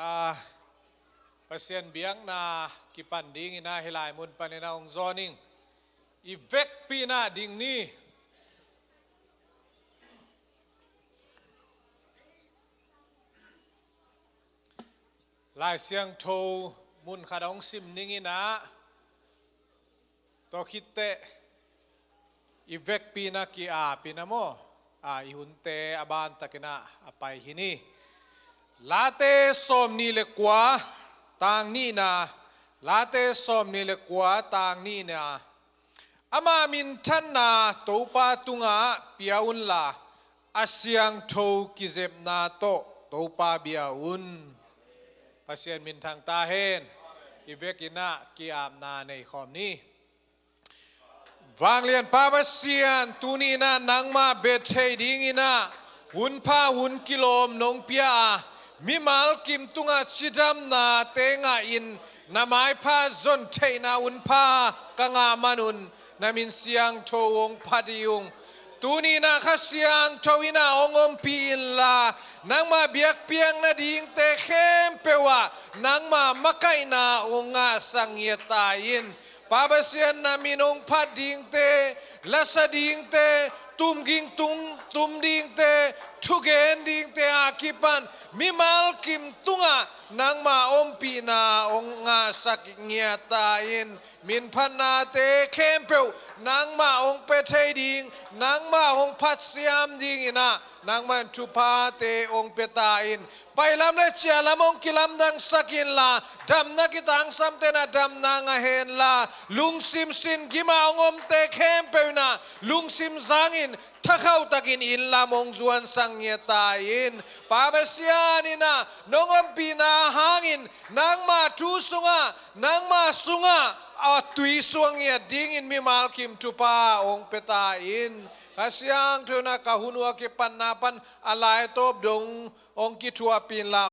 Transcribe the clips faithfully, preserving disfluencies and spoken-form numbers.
A, Pasian biakna kipan dingin ah hih lai mun panin ah hong zawn ing. I vekpi-in ah ding ni. Lai Siangtho mun khat hong sim ning in ah, tua khit teh i vekpi-in ah ki-ap in ah maw, a, i hunte a bantakin ah a pai hi ni. Late sawmnih le kua, tang nihna. Late sawmnih le kua, tang nihna. Ama minthanna Topa tungah pia unla, a siangtho kizepna tawh Topa bia un. Pasian minthang ta hen. I vekin ah ki-apna nei khawm ni. Vanglian Pa Pasian, tuni-in ah nangmah bia thei dingin ah hunpha hun kilawm nong pia a, mimal kim tungah cidamnate ngahin na maipha zon theihna hunpha ka ngah manun na min siangtho hong phat hi ung. Tuni-in ah Kha Siangtho in ah hong ompih inla, nangmah biakpiakna dingte khempeuh ah nangmah makaihna hong ngahsak ngiat ta in. Pa Pasian, na min hong phat dingte, lasa dingte, tumging tung, tum dingte, thugen dingte a kipan mimal kim tungah nangmah ompihna hong ngahsak ngiat ta in. Minphatnate khempeuh nangmah hong pia thei ding, nangmah hong phatsiam dingin ah nangmah in thuphate hong pia ta in. Pailam le ciahlam hong kilamdangsak inla, damna kitangsamte in ah damna ngah henla, lungsim sin gim ah hong omte khempeuh in ah lungsim zangin thakhauh takin inn lam hong zuansak ngiat ta in. Pa Pasian in ah nong ompihna hangin nangmah thu sungah, nangmah sungah a tui suak ngiat dingin mimal kim thupha hong pia ta in. Kha Siangtho in ah ka hun uh a kipatna pan a laitawp dong hong kithuahpih inla.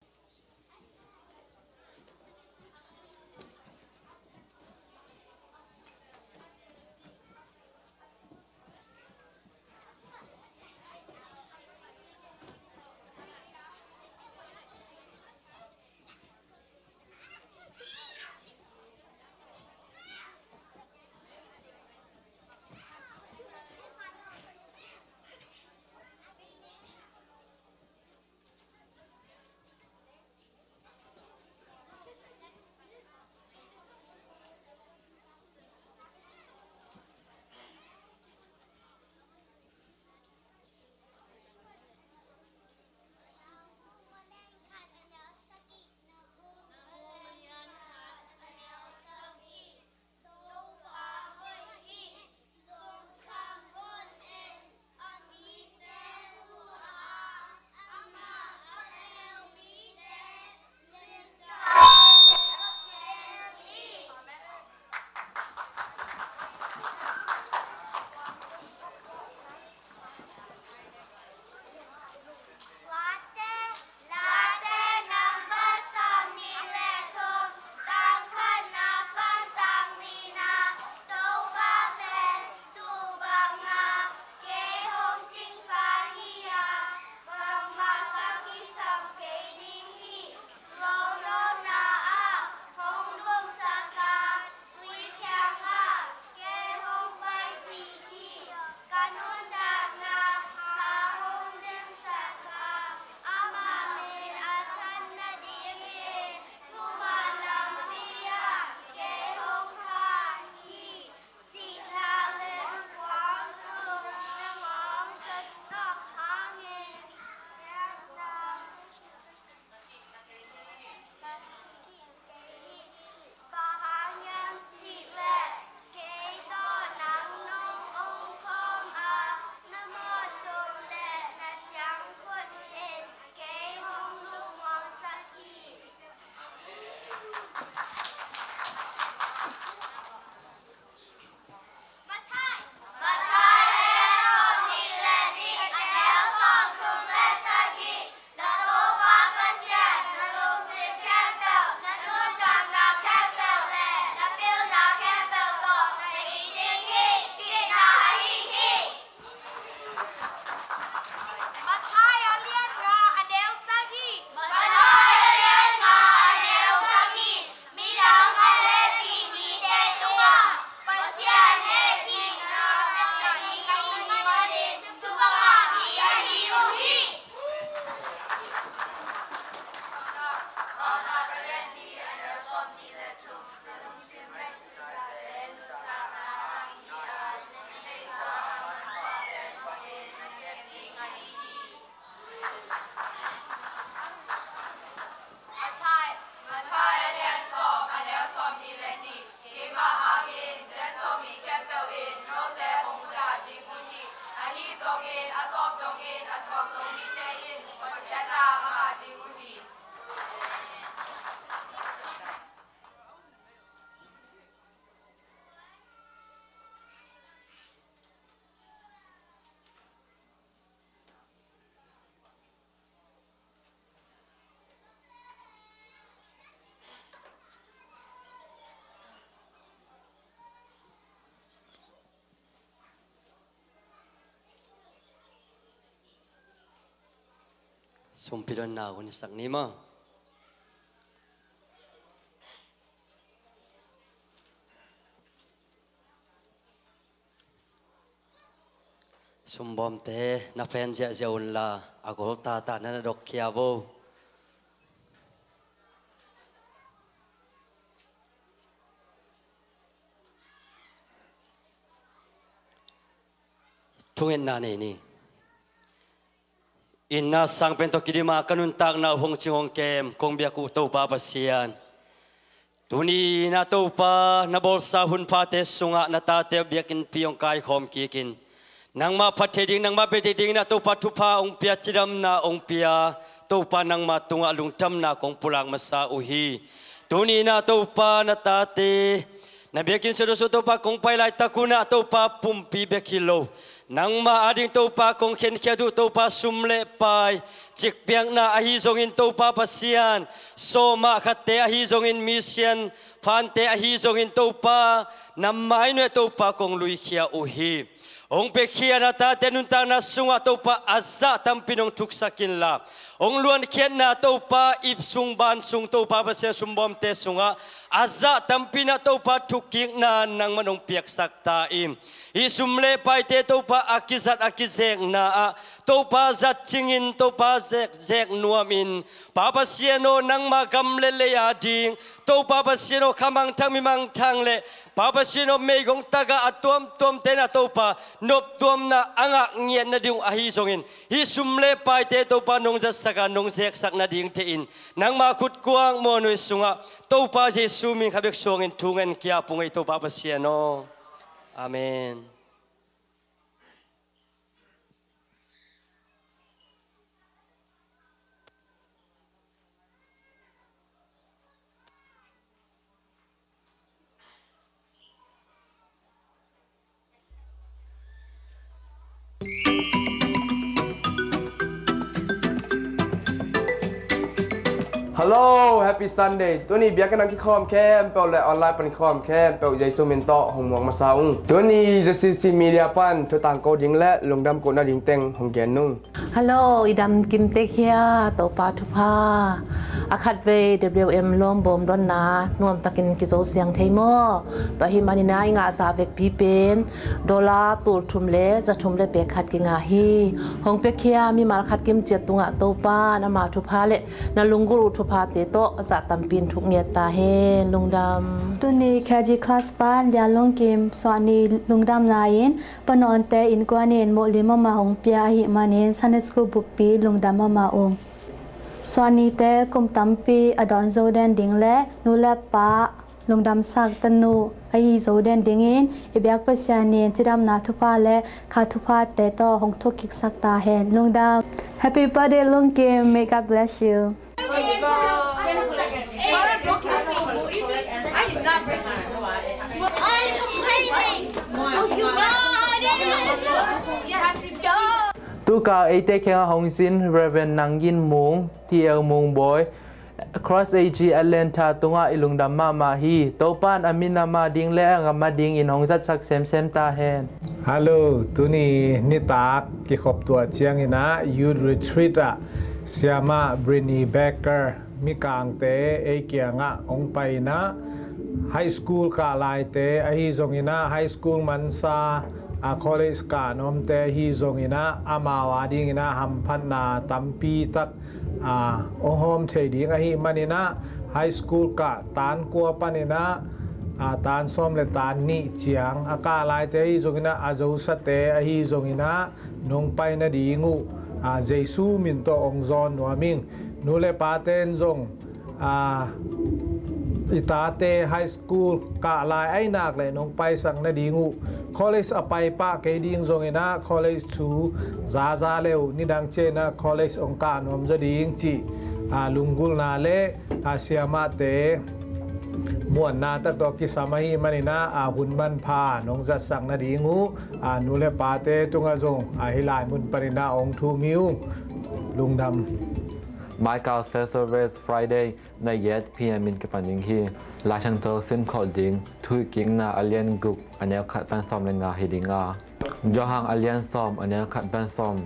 Sumpi donna hun sak ni maw. Sumbawmte na pen ziahziah unla a gol tata na na dok khia vo. Thungetna nei ni. Itna sang pen tawh kidima ka nuntakna uh hong cing hong kem kong biak uh Topa Pasian, tuni na Topa na bawlsa hun phate sungah na tate biakinnpi hong kaikhawm kikin nangmah phat thei ding, nangmah bia thei dingin ah Topa thupha hong pia, cidamna hong pia, Topa nangmah tungah lungdamna kong pulak masa uh hi. Tuni na Topa na tate na biakinn sung Topa kong pai laitak un ah Topa pumpi bek hi lo, nangmah ading Topa kong khenkhiat uh Topa sum le pai, cikpiakna ahi zongin Topa Pasian, sawma khatte ahi zongin, misian phante ahi zongin Topa, nangmah a nuai Topa kong luikhia uh hi. Hong piakhia na tate nuntakna sungah Topa a zah tampi nong thuksak inla, hong luankhiatna Topa ip sung ban sung Topa Pasian sumbawmte sungah a zah tampi na Topa thukkikna nangmah nong piaksak ta in. Hih sum le paite Topa a kizat a kizekna ah Topa zat cingin Topa zek, zek nuamin Pa Pasian aw nangmah gam le lei a ding Topa Pasian aw kha mangthang mi mangthang le Pa Pasian aw meigong takah a tuamtuamte na Topa noptuamna a ngah ngiat nading uh ahi zongin hih sum le paite Topa nong zatsak a nong zeksak nading tein nangmah khut kuang muanui sungah Topa Jesu min kha bek suangin thu ngen kia pung ei Topa Pasian aw. Amen. Hello, happy Sunday. Tuni biakinn a kikhawm khempeuh le online pan kikhawm khempeuh Jesu min tawh hong muak masa ung. Tuni Z C C Media pan thutangko ding le lungdam kohna ding teng hong gen nung. Hello, i dam kim tek hia, Topa thupha. A khatvei W M lawm bawm donna nuamtakin kizo siang thei maw? Tua hi manin a i ngahzah vekpi pen dollar tul thum le za thum le pek khat kingah hi. Hong piakhia mimal khat kim ciat tungah Topa nangmah thupha le na lunggulh uh thuphate tawh zah tampi in thuk ngiat ta hen. Lungdam. Tuni K G class pan Lian Lungkim suahni lungdam lai-in Panawnte innkuan in muhlim mama hong pia ahih manin Sunday School buppi lungdam mama ung. Suahnite kum tampi a dawn zo den ding le nu le pa lungdamsak tanu ahi zo den dingin i biak Pasian in cidamna thupha le kha thuphate tawh hong thukkiksak ta hen. Lungdam. Happy birthday Lungkim. May God bless you. Tu kal eite kiangah hong zin Reverend Nang Gin Mung, T L Mung Bawi, Cross A G Atlanta tungah i lungdam mahmah hi. Topa in a minam a ding le a gam a dingin hong zatsak semsem ta hen. Hello, tuni nitak kikhop tuah ciangin ah Youth Retreat ah Siamah Britney Becker mikangte ei kiangah hong pai in ah high school kah laite ahi zongin ah high school mansa a college kah nuamte ahi zongin ah amau a dingin ah hamphatna tampi tak a hong hawm thei ding ahih manin ah high school kah tan kua panin ah a tan sawm le tan nih ciang a kah laite ahi zongin ah a zosate ahi zongin ah nong pai nading uh a Jesu min tawh hong zawn nuam ing. Nu le pate in zong a I tate high school kah lai ai nak leh nong paisak nading uh, college a pai pah kei ding zongin ah college thu zaza le uh, nidang ciang ah college hong kah nuam zaw ding cih a lunggulhna le a siamahte muanna tak tawh kisam ahih manin ah a hun manpha nong zatsak nading uh a nu le pate tungah zong a hih lai mun panin ah hong thum hi ung. Lungdam. Mai kal Saturday, Friday, nine p.m. in kipan ding hi. Lai Siangtho sim khawh ding Thuhilhkikna a lian guk a neu khat pan sawm le nga hi ding a, Johan a lian sawm a neu khat pan sawm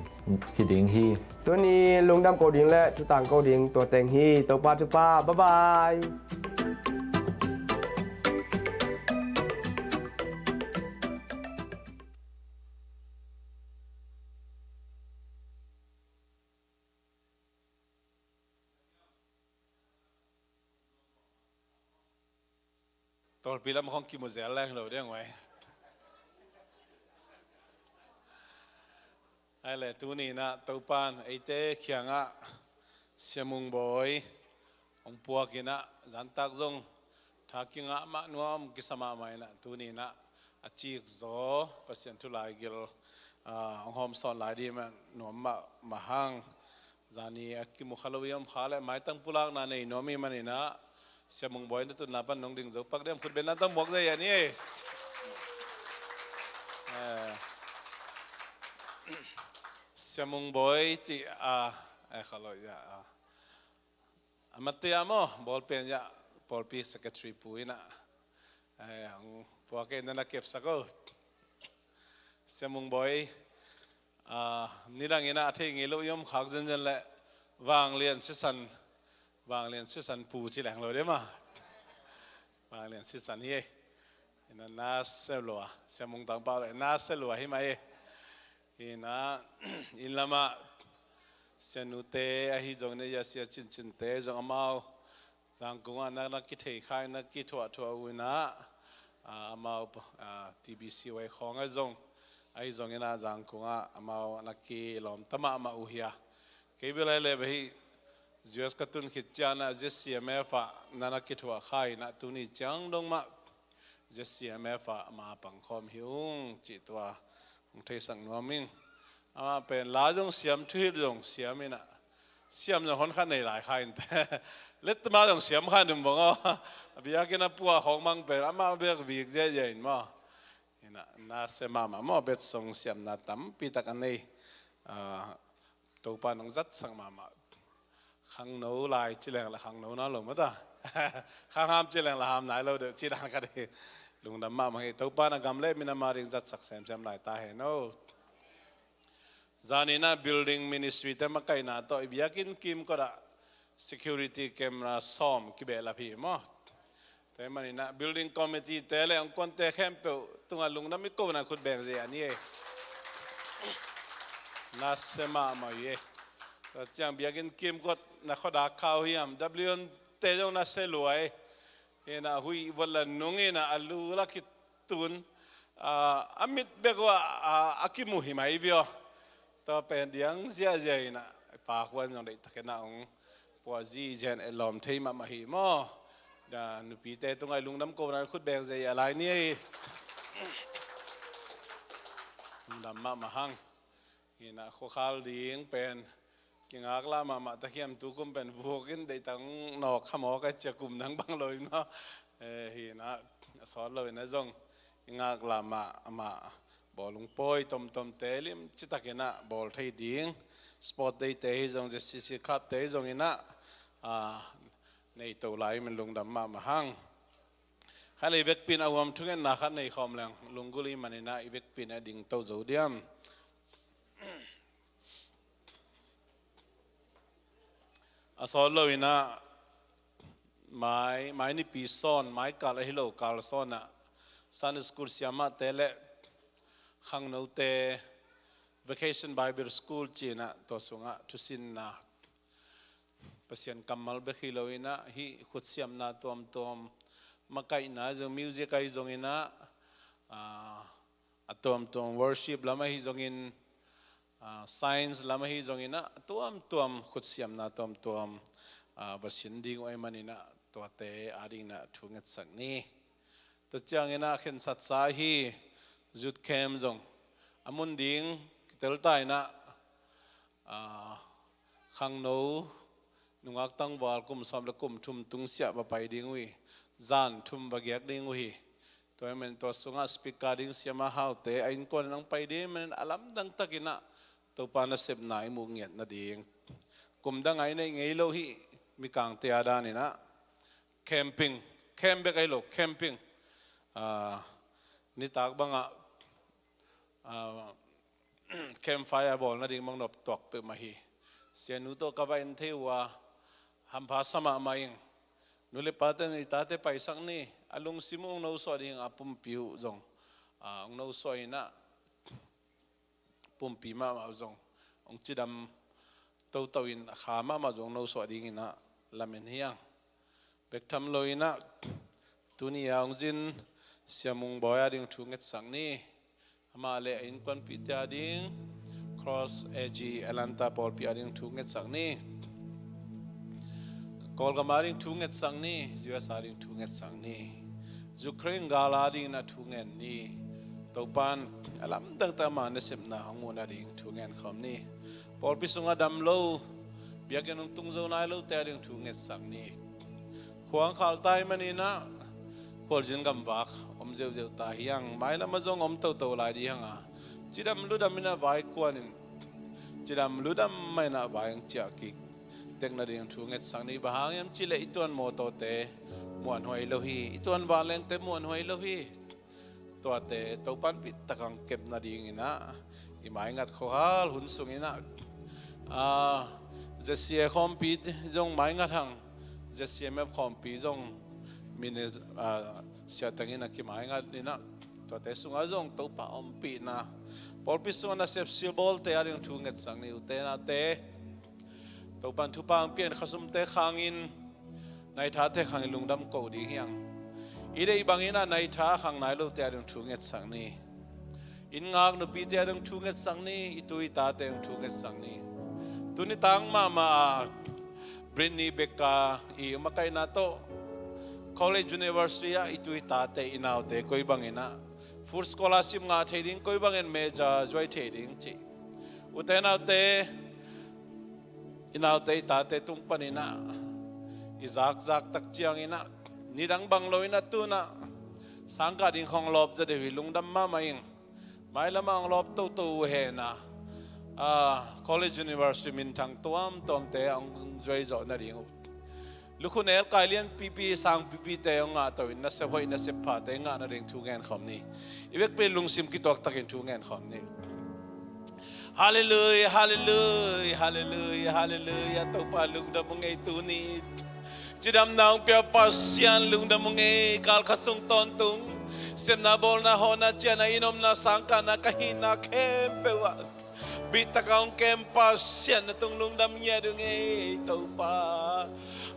hi ding hi. Tuni lungdam ko ding le thutang ko ding tua teng hi. Topa thupha. Bye bye. Tawlpi lam khong kimu zel leng lo ding vai. Ai le tuni in ah Topan eite kiangah Sia Mung Bawi hong puak in ah zantak zong tha kingah mah nuam kisa mahmah in ah tuni in ah a cik zaw Pasian thu laigil ah hong hawmsawn lai ding mah nuam mahmah hang. Zani a kimu kha lo i om kha le maitang pulakna nei nuam i hih manin ah Sia Mung Bawi na tutna pan nong ding zo pak diam khut beng na tang muak zai a ni. Eh, Sia Mung Bawi cih a, eh, kha lo ya a. A matia maw, bawlpen ya, pawlpi secretary pu in ah, eh, hong puak in na kepsak o. Sia Mung Bawi, ah, nidang in ah a thei ngei lo i om khak zenzen le Vanglian Sisan, Vanglian Sisan pu ci leng lo ding maw. Vanglian Sisan hi e. Ina na se lua, Sia Mung Tang Pau le na se lua hi mah e. Ina, inn lamah Sia Nute ahi zongin ah Sia Cin Cinte zong amau Zangkung ah na, na kithei kha in na kithuahthuah uh in ah, ah, amau, ah, T B C Y khawng ah zong, ahi zongin ah Zangkung ah amau na kilawm ta mahmah uh hi a. Kei bel ahi le bel hih U S ka tun khit ciang ah Z C M F ah na, na kithuah kha in ah tuni ciang dong mah Z C M F ah ma pang khawm hi ung cih tua hong theisak nuam ing. Amah pen la zong siam, thuhilh zong siam in ah, siam zong hon khat nei lai kha in te. Let ma zong siam kha in um bang aw. A biakinn a pua khawng mang pen amah bek vik ziahziah in maw. In ah na se mahmah maw, bet song siamna tampi tak a nei. Ah, Topa nong zatsak mahmah. Khangno lai ci leng la khangno na lo mata. Khangham ci leng la ham nai lo deuh ci dan khat hi. Lungdam mahmah hi. Topa na gam le min ama ding zatsak semsem lai ta hen aw. Zani in ah building ministry te makaihna tawh i biakinn kimkot ah security camera sawm kibehlap hi maw. Tua ahih manin ah building committee te le hong kuante khempeuh tungah lungdam i ko in ah khut beng zia ni e. Na se mahmah hi e. Tua ciang biakinn kimkot na khuadak kha uh hiam, W N te zong na se lua e. Ina huih vot la nung ina a lu la kitun, ah, a mit bek uh ah, ah, a kimu hi mai bia. Tua pen diang ziahziah ina pa khuan zong deihtak ina hong pua zizen e lawm thei mahmah hi maw. Da nupite tungah i lungdam ko na khut beng zia lai ni ei. Lungdam mahmah hang. Ina khuakhal ding pen kingaklah mahmah ta hiam, tu kum pen vuk in deihtak nawk kha mawk a, cia kum nang bang lo in maw. Eh, hi ina a sawt lo ina zong i ngaklah mah amah bawlung pawi tomtomte lim citak ina bawl thei ding sport day te hi zong, Z C C Cup te hi zong ina, ah, nei to lai min lungdam mahmah hang. Khat le i vekpi in a huam thungetna khat nei khawm leng lunggulh i hih manin ah i vekpi in a ding to zo diam. A sawt lo ina mai, mai nipi sawn, mai kal ahi lo kal sawn ah Sunday school siamahte le khangnote Vacation Bible School ci ina tua sungah thusinna Pasian kammal bek hi lo ina hih khutsiamna tuamtuam, makaihna zong, music ahi zong ina, ah, a tuamtuam worship lam ahi zongin, ah, science lam ahi zongin ah, a tuamtuam khutsiamna tuamtuam, ah, va sin ding uh ahih manin ah, tuate adingin ah thu ngetsak ni. Tua ciangin ah khensatsa hi. Youth camp zong a mun ding kitel ta in ah, ah, khangno nungak tangval kum sawm le kum thum tungsiah va pai ding uh hi. Zan thum va giak ding uh hi. Tua ahih manin tua sungah speaker ding siama Haute a innkuan in hong pai ding ahih manin a lamdang takin ah Topa nasepna i muh ngiat nading. Kum dang a i neih ngei lo hi. Mikangte a danin ah camping, camp bek ahi lo, camping. Ah, nitak bangah, ah, campfire bawl nading bang nop tuak peuhmah hi. Sianu tawh ka va en thei uh a, hampha sa mahmah ing. Nu le pate in i tate paisak ni. A lungsim uh hong nosuah ding a pumpi uh zong, ah, hong nosuah in ah, pumpi mahmah uh zong hong cidam toto in a kha mahmah uh zong nosuah dingin ah lamen hi hang. Bek tham lo in ah tuni a hong zin Sia Mung Bawi ading thu ngetsak ni. Amah le a innkuanpihte ading Cross A G Atlanta pawlpi ading thu ngetsak ni. Kawlgam ading thu ngetsak ni. U S ading thu ngetsak ni. Ukraine gal adingin ah thu ngen ni. Topa in a lamdang takin ama nasepna hong muh nading thu ngen khawm ni. Pawlpi sungah dam lo, biakinn hong tung zo nai lote ading thu ngetsak ni. Khuang khal ta ahih manin ah khualzin gamvak om zeuhzeuh ta hi hang. Mailam ah zong om toto lai ding hi hang a, cidam ludam in ah vai kuan in, cidam ludam mah in ah vai hong ciah kik tek nading thu ngetsak ni. Bang hang hiam cih leh i tuan mawtawte muanhuai lo hi. I tuan vanlengte muanhuai lo hi. Tuate Topa in pi takin hong kep nadingin ah i maingat khawkhal hun sungin ah, ah, Z C A khawmpi zong maingat hang. Z C M F khawmpi zong min, ah, siatangin a kimaingat in ah, tuate sungah zong Topa ompihna, pawlpi sungah nasep silbawlte ading thu ngetsak ni. Ute naute, Topa in thupha hong pia in, khasumte khangin, naithate khangin lungdam ko ding hi hang. I deih bangin ah naitha khang nai lote ading thu ngetsak ni. Inn ngak nupite ading thu ngetsak ni. I tu i tate ading thu ngetsak ni. Tuni tang mahmah a Brittany Becca i makaihna tawh college, university ah i tu i tate, i naute koi bangin ah full scholarship ngah thei ding, koi bangin major zuai thei ding cih. Ute naute, i naute i tate tung panin ah i zakzak tak ciangin ah nidang bang lo in ah tu-in ah sangkah ding khawng lawp zaw deuh hi. Lungdam mahmah ing. Mailam ah hong lawp toto uh hen ah, ah, college, university minthang tuamtuamte hong zuai zawh nading uh. Lukhu nelkai lianpipi, sangpipite hong ngah to in, nasep hoih nasep phate ngah nading thu ngen khawm ni. I vekpi lungsim kituak takin thu ngen khawm ni. Halleluia, halleluia, halleluia, halleluia. Topa lungdam ung ei tuni. Cidamna hong pia Pasian lungdam ung ei. Kal khat sung tawntung sepna, bawlna, hawhna, ciahna, inn omna, sangkahna, ka hihna khempeuh ah bit takin hong kem Pasian, na tung lungdam ngiat ung ei Topa.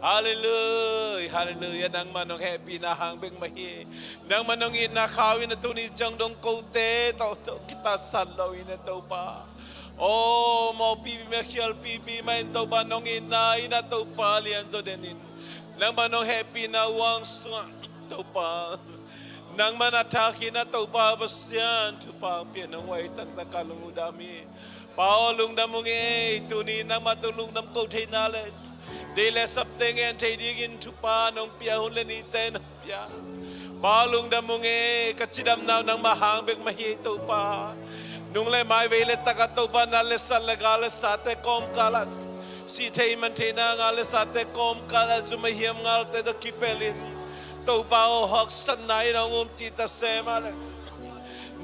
Halleluia, halleluia. Nangman hong hehpihna hang bek mah hi. Nangman hong itna khau in a tuni ciang dong kote tawh, tawh kitatsat lo in a Topa. Aw, mawhpipi mah, khialpipi mah in Topa, nong itna in a Topa lianzaw den in. Nangman hong hehpihna uang sungah Topa, nangman a thak in a Topa Pasian, thupha hong pia in hong huai taktak a lung uh dam hi. Pa aw, lungdam ung ei. Tuni nangmah tung lungdam ko theihna le deih le sapte ngen thei dingin thupha nong pia, hun le nite nong pia. Pa aw, lungdam ung ei. Ka cidamna uh nangmah hang bek mah hi ei Topa. Nung le mai, vei le tak ah Topa, nat le sat le gal le sate kawmkal ah, sih thei man theihna ngal le sate kawmkal ah zum a hiam ngalte tawh kipelh in Topa aw, haksatna in hong um cih ta se mah leh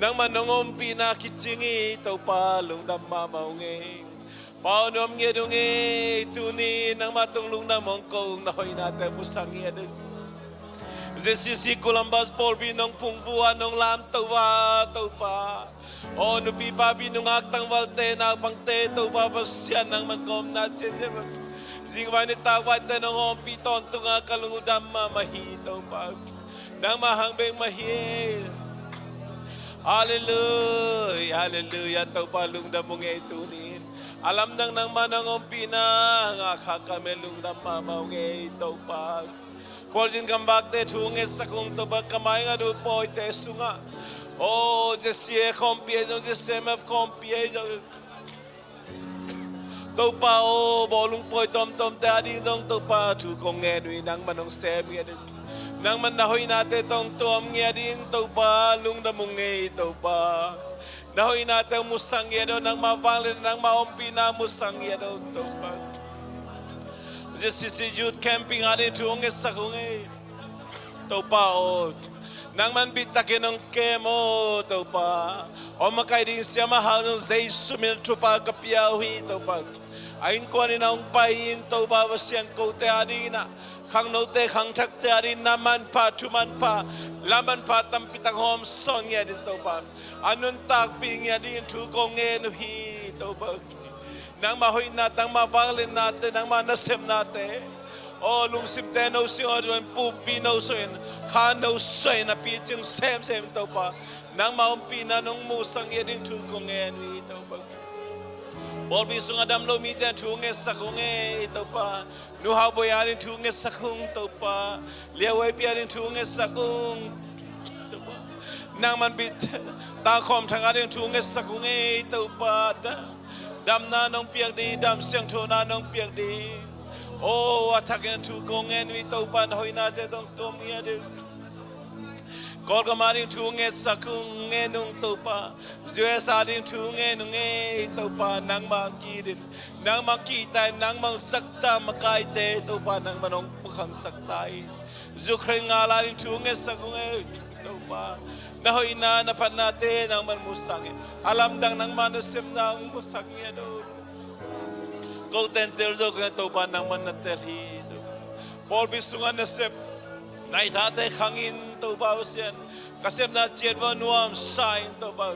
nangmah nong ompihna kicing hi Topa, lungdam mahmah ung ei. Pa aw, nuam ngiat ung ei. Tuni nangmah tung lungdam hong ko ung, na hoihnate musak ngiat ung. Z C C Columbus pawlpi nong phungvuh a, nong lamto a Topa. Aw, nupi papi, nungak tangvalte, naupangte Topa Pasian, nangman ka omna ciat zing vai nitak vaite nong ompih tawntung a, ka lung uh dam mahmah hi Topa. Nangmah hang bek mah hi. Halleluia, halleluia. Topa lungdam ung ei tuni in. A lamdang nangmah nong ompihna ngah khak ka me, lungdam mahmah ung ei Topa. Paul Zin Kam Vakte thu ngetsak ung Topa, ka mai ngat uh pawite sungah, aw, Z C A khawmpi ahi zong, Z C M F khawmpi ahi zong, Topa aw, bawlung pawi tuamtuamte ading zong Topa thu kong ngen uh hi. Nangman hong sem ngiat in, nangman na hoihnate tawh hong tuam ngiat in Topa, lungdam ung ei Topa. Na hoihnate hong musak ngiat aw, nangma vangliatna, nangma ompihna musak ngiat aw Topa. Z C C Youth Camping ading thu hong ngetsak ung ei Topa aw. Nangman bit takin hong kem aw Topa. Hong makaih ding siamah hau zong Jesu min thupha ka pia uh hi Topa. A innkuan in a hong pai in Topa Pasian, kote adingin ah, khangnote khangthakte adingin na manpha, thu manpha, la manpha tampi tak hawm sawn ngiat in Topa, a nuntakpih ngiat dingin thu kong ngen uh hi Topa. Nangma hoihna, nangma vangliatnate, nangma nasepnate, aw, lungsimte no sing aw, pumpi no suahin, kha no suahin a picing semsem Topa, nangma ompihna nong musak ngiat ding thu kong ngen uh hi Topa. Pawlpi sungah damlo mite thu ngetsak ung ei Topa. Nu Hau Bawi ading thu ngetsak ung Topa. Liau Waipi ading thu ngetsak ung Topa. Nangman bit Tangkhawm Thang ading thu ngetsak ung ei Topa. Da- damna nong piak ding, dam siangthona nong piak ding. Aw, a thakin thu kong ngen uh hi Topa, na hoihnate tawh hong tuam ngiat in. Kawlgam ading thu ngetsak ung, ngen ung Topa. U S A ding thu ngen ung ei Topa, nangma kidin, nangma kihta in, nangma hong sakta makaite Topa, nangman hong pukhangsak ta in. Ukraine ngal ading thu ngetsak ung ei Topa. Na hoihna, na phatnate nangman musak in, a lamdang nangma nasepna hong musak ngiat aw. Kote in tel zo kei Topa, nangman na tel hi Topa. Pawlpi sungah nasep, na hih thate khang in Topa Pasian, ka sepna ciat vua nuamsa in Topa.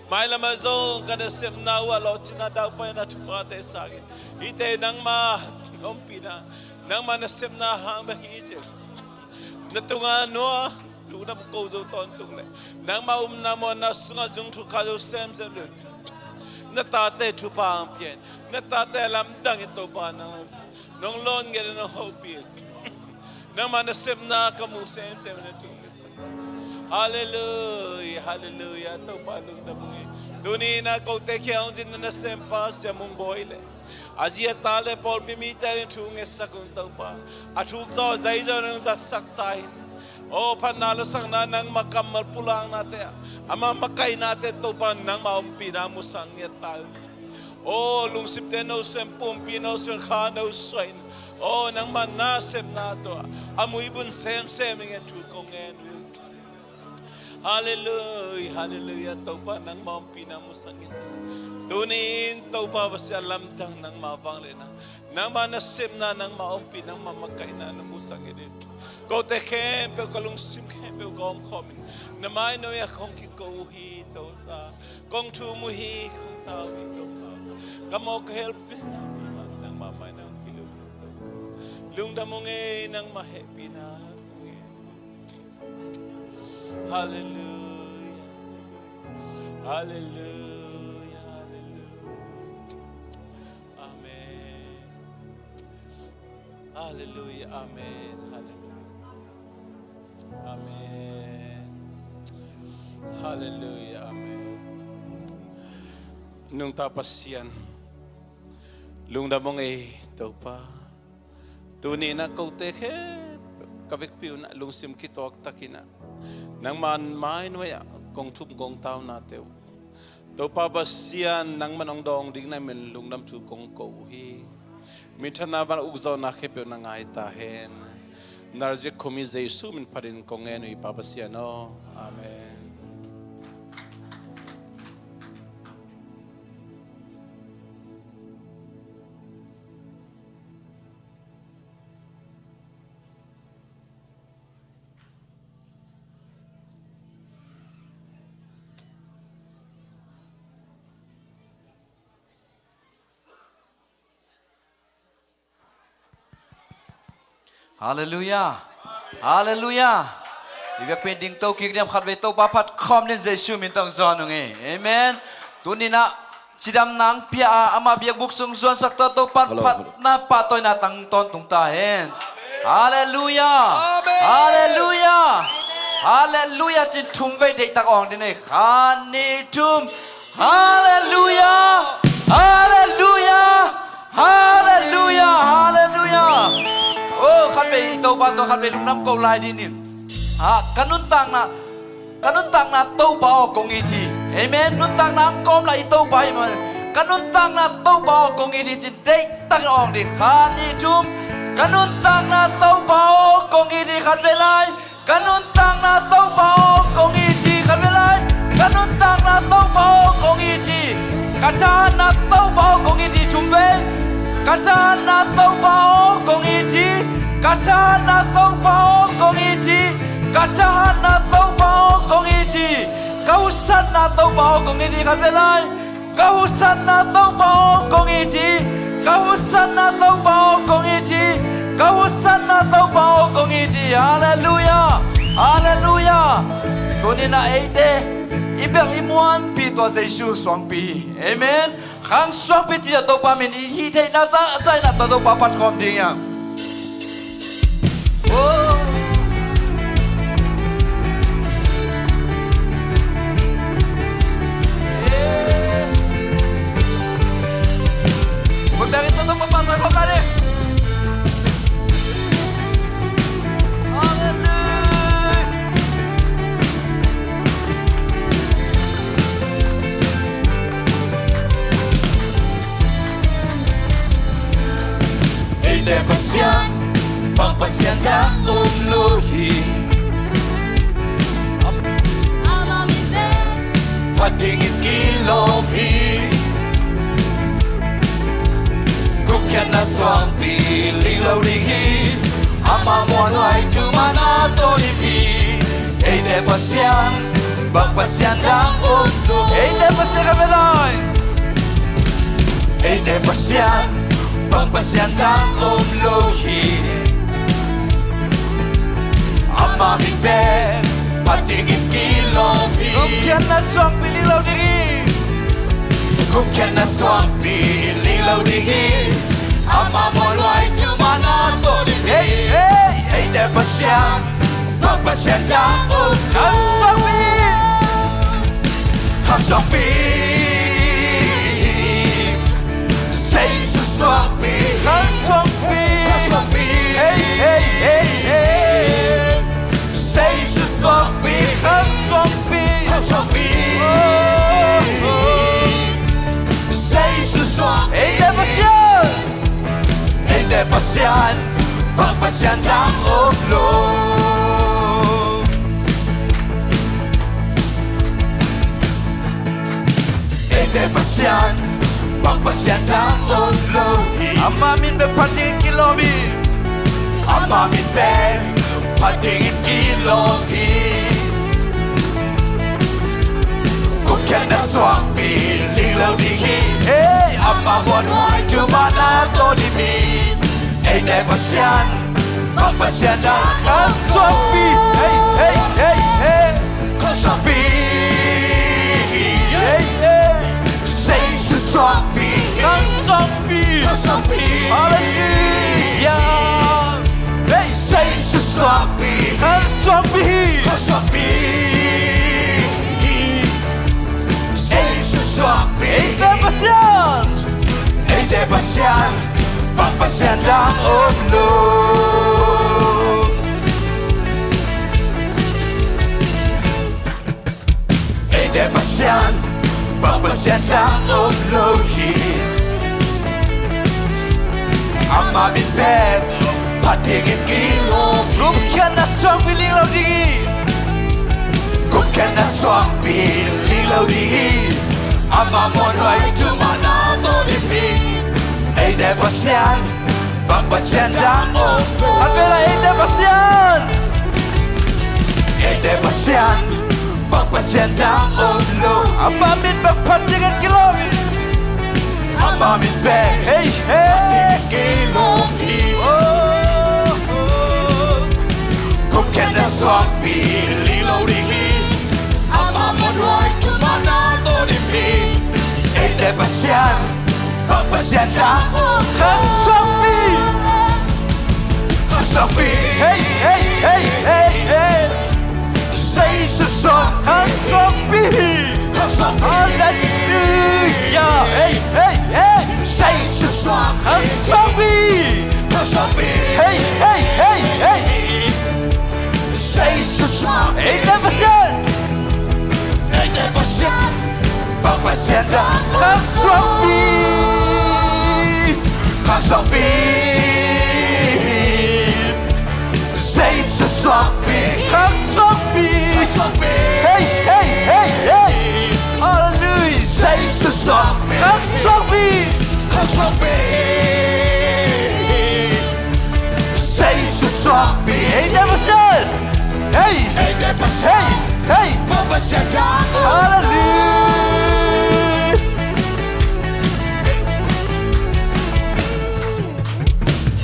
Mailam ah zong ka nasepna uh a lawhcinna, daupaina thuphate sangin, hihte nangma ompihna, nangma nasepna hang bek hi ci. Na tungah nuam, lungdam ko zo tawntung leh, nangma upna muanna sungah zung thuk kha zo semsem leh, na tate thupha hong pia in, na tate a lamdang in Topa nang nong lawn ngiat in, nong hopih in. Nangma nasepna ka mu semsem in, na thu ngetsak. Halleluiah, halleluiah, Topa lungdam ung ei. Tuni in ah kote kiang hong zin na nasempa Sia Mung Bawi leh a zi a ta leh pawlpi mite in thu ngetsak ung Topa. A thuk zaw a zai zaw nong zatsak ta in. Aw, phatna lasakna, nangma kammal pulaknate ah ama makaihnate Topa, nangma ompihna musak ngiat ta in. Aw, lungsimte no suahin, pumpi no suahin, kha no suahin, aw, nangma nasepna tawh a muibun semsem ing in thu kong ngen uh hi. Halleluiah, halleluiah, Topa nangma ompihna musak ngiat ta in. Tuni in Topa Pasian, lamdang, nangma vangliatna, nangma nasepna, nangma ompih, nangma makaihna na musak ngiat in. Kote khempeuh, ka lungsim khempeuh ka omkhawm in, na mai nuai ah kong kiko uh hi Topa. Kong thum uh hi, kong tau uh hi Topa. Ka mawk ka hel pen nakpi mah nangma mai nang kilut uh hi Topa. Lungdam ung ei, nangma hehpihna kong ngen. Halleluiah. Halleluiah. Halleluiah. Amen. Halleluiah. Amen. Halleluiah. Amen. Halleluiah. Amen. Nungta Pasian, lungdam ung ei Topa. Tuni in ah kote khempeuh ka vekpi un ah lungsim kituak takin ah nangma mai nuai ah kong thum kong taunate uh, Topa Pasian, nangman hong dawng ding na hih manin lungdam thu kong ko uh hi. Minthanna, van ukzawhna khempeuh na ngai ta hen. Nazareth khuami Jesu min phatin kong ngen uh hi, Pa Pasian aw. Amen. Halleluiah. Halleluiah. I biakpi ding to kik diam, khatvei Topa phat khawm ding, Jesu min tawh zawn ung ei. Amen. Tuni in ah cidamna hong pia a, ama biakbuk sung zuansak tawh Topa'n phatna pahtawina tang tawntung ta hen. Halleluia. Amen. Halleluia. Halleluia. Cin thum vei deihtak awng dih ni. Khat, nih, thum. Halleluia. Halleluia. Halleluia. Halleluia. Oh, khat vei Topa tawh khat vei lungdam ko lai dih ni. Ah, ka nuntakna, ka nuntakna Topa aw kong it hi. Amen. Nuntakna ang kawm la i Topa hi mah. Ka nuntakna Topa aw kong it hi cin deihtak awng dih. Khat, nih, thum. Ka nuntakna Topa aw kong it hi, khat vei lai. Ka nuntakna Topa aw kong it hi, khat vei lai. Ka nuntakna Topa aw kong it hi. Ka thahatna Topa aw kong it hi, thum vei. Ka thahatna Topa aw kong it hi. Ka thahatna Topa aw kong it hi. Ka thahatna Topa aw kong it hi. Ka husanna Topa aw kong it hi, khat vei lai. Ka husanna Topa aw kong it hi. Ka husanna Topa aw kong it hi. Ka husanna Topa aw kong it hi. Halleluia. Halleluia. Tuni-in ah eite i bel i muanpi tua Jesu suangpi hi. Amen. Khang suangpi ci-a Topa min i hih theihna zahzah in ah tua Topa phat khawm ding hi hang. Oh. Yeah. Khut bengin tua Topa phat khawm lai dih. Halleluia. Eite Pasian bang Pasian dang om lo hi. Amah min pen phat dingin kilawm hi. Gupkhiatna suangpi ling lo ding hi. Amah muanhuai thuman a tawlkik hi. Eite Pasian bang Pasian dang om lo. Eite Pasian khat vei lai. Eite Pasian bang Pasian dang om lo hi. Amah min pen phat dingin kilawm hi. Gupkhiatna suangpi ling lo ding hi. Gupkhiatna suangpi ling lo ding hi. Amah muanhuai thuman a tawlkik hi. Hey, hey. Eite Pasian bang Pasian dang om lo. Khang suangpi. Khang suangpi. Jesu suangpi. Khang suangpi. Khang suangpi. Hey, hey, hey, hey. Jesu suangpi. Khang suangpi. Khang suangpi. Oh, oh. Jesu suangpi. Eite Pasian. Eite Pasian bang Pasian dang om lo. Eite Pasian bang Pasian dang om lo hi. Amah min bek phat dingin kilawm hi. Amah min bek phat dingin kilawm hi. Gupkhiatna suangpi ling lo ding hi. Hey, amah muanhuai thuman a tawlkik hi. Eite Pasian bang Pasian dang om lo. Khang suangpi. Hey, hey, hey, hey. Khang suangpi. Hey, hey. Jesu suangpi. Khang suangpi. Khang suangpi. Halleluia. Hey, Jesu suangpi. Khang suangpi. Khang suangpi. Jesu suangpi. Eite Pasian. Eite Pasian bang Pasian dang om lo. Eite Pasian bang Pasian dang om lo hi. Amah min pen phat dingin kilawm hi. Gupkhiatna suangpi ling lo ding hi. Gupkhiatna suangpi ling lo ding hi. Amah muanhuai thuman a tawlkik hi. Eite Pasian bang Pasian dang om lo. Khat vei lai. Eite Pasian. Eite Pasian bang Pasian dang om lo. Amah min bek phat dingin kilawm hi. Amah min bek. Hey, hey. Phat dingin kilawm hi. Oh, oh. Gupkhiatna suangpi ling lo ding hi. Amah muanhuai thuman a tawlkik hi. Eite Pasian bang Pasian dang om lo. Khang suangpi. Khang Suakpi. Hei, hei, hei, hei, hei. Jesu suakpi. Khang suakpi. Khang suakpi. Halleluia. Hei, hei, hei. Jesu suak. Khang suakpi. Khang suakpi. Hei, hei, hei, hei. Jesu suak. Eite Pasian. Eite Pasian. Bang Pasian dah. Khang suakpi. Khang suakpi. Jesu suakpi. Khang suakpi. Khang suakpi. Hei, hei, hei, hei. Halleluia. Jesu suakpi. Khang suakpi. Khang suakpi. Jesu suakpi. Eite Pasian. Hei. Eite Pasian. Hei, hei. Bang Pasian dah. Halleluia.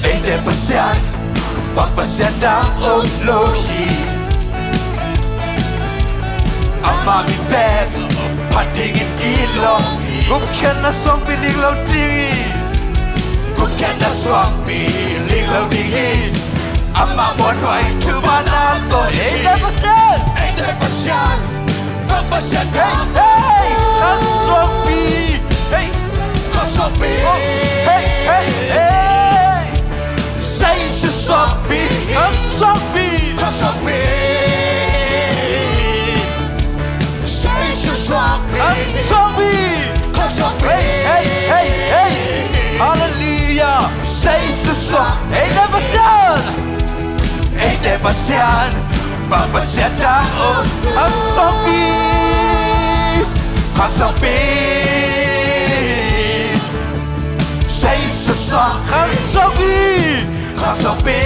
Eite Pasian, bang Pasian dah om lo hi. Ama min pen phat dingin i lawm hi. Gupkhiatna suangpi lik lo ding hi. Gupkhiatna suangpi lik lo ding hi. Ama muanhuai thupha na tawh. Eite Pasian. Eite Pasian. Bang Pasian dah. Hei, hei, khang suakpi. Hei. Khang suakpi. Oh, hei, hei, hei. Jesu suakpi. Khang suakpi. Khang suakpi. Jesu suakpi. Khang suakpi. Khang suakpi. Hei, hei, hei, hei. Halleluia. Jesu suak. Eite Pasian. Eite Pasian, bang Pasian dah om. Khang suakpi. Khang suakpi. Jesu suak. Khang suakpi. Khang suakpi.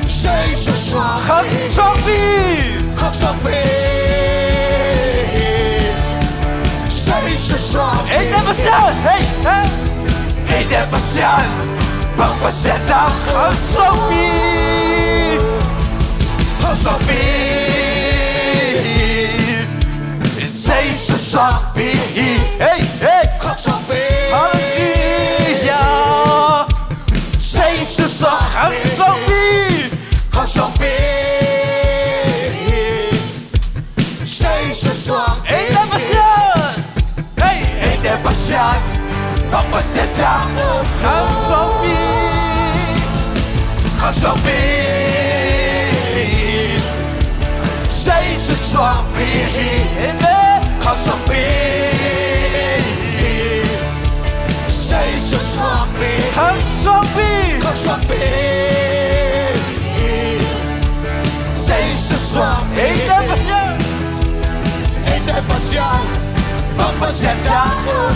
Jesu suak. Khang suakpi. Khang suakpi. Jesu suak. Eite Pasian. Hei, hei. Eite Pasian, bang Pasian dah. Khang suakpi. Khang suakpi. Jesu suakpi. Hei, hei. Khang suakpi. Halleluia. Jesu suak. Khang suakpi. Khang suakpi. Jesu suak. Eite Pasian. Hei. Eite Pasian. Bang Pasian dah. Khang suakpi. Khang suakpi. Jesu suakpi. Amen. Khang suakpi. Jesu suakpi. Khang suakpi. Khang suakpi. Jesu suak. Eite Pasian. Eite Pasian. Bang Pasian dah.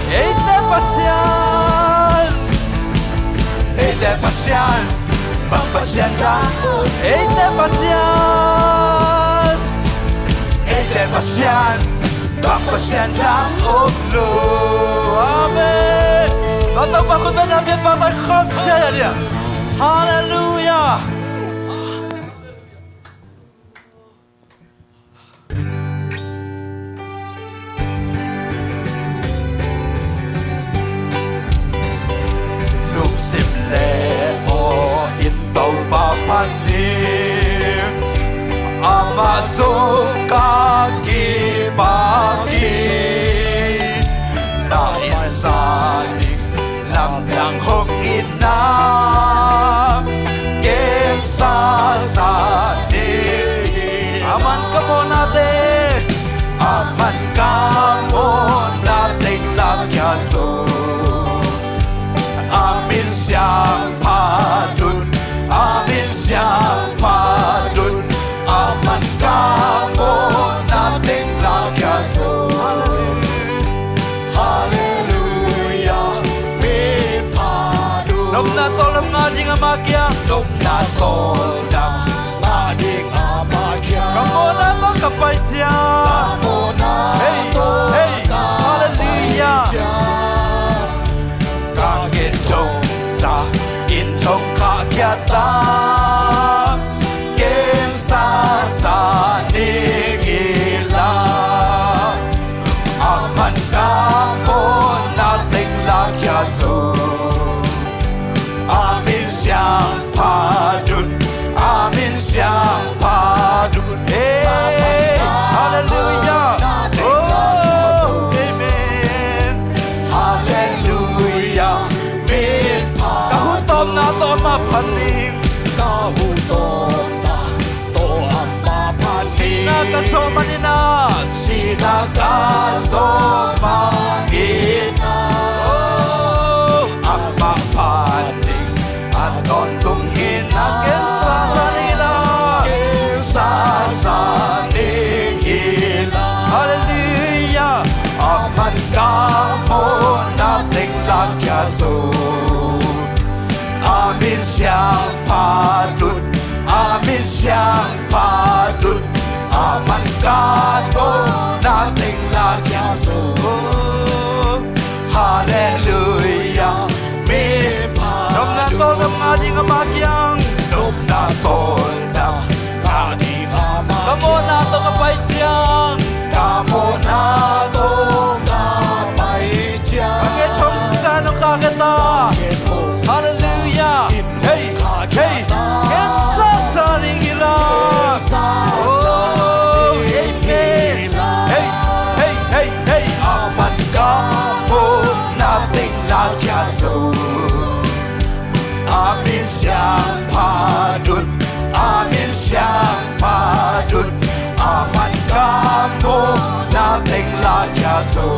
Eite Pasian. Eite Pasian. Bang Pasian dah. Eite Pasian. Eite Pasian. Bang Pasian dah om lo. Amen. Bang Topa khut beng a biak bang tai khawm sia ya dia. Halleluia. Lungsim le aw in Topa phat ni, amah zong ka kipak hi. Na inn sa ding lamdang hong itna, kei Ka zawh manin ah, sihna ka zawh manin ah, amah phat ding a tawntung in ah, ken sasa ding hi la, ken sasa ding hi la. Halleluiah. Aman ka mawhna teng la kia zo, a min siangpha tut, a min siangpha tut, aman ka mawhna teng la kia zo. Halleluiah. Mi pha nopna tawldam nga ding ama kiang, nopna tawldam nga ding ama kiang. Ka mawhna tawh ka pai ciang, ka mawhna tawh ka pai ciang, ka kethong sa nong khak khia ta. Halleluiah. Hei, hei, ken sasa ding hi la. Oh, amen. Hei, hei, hei, hei, aman ka mawhna teng la kia zo, a min siangpha tut, a min siangpha tut, aman ka mawhna teng la kia zo.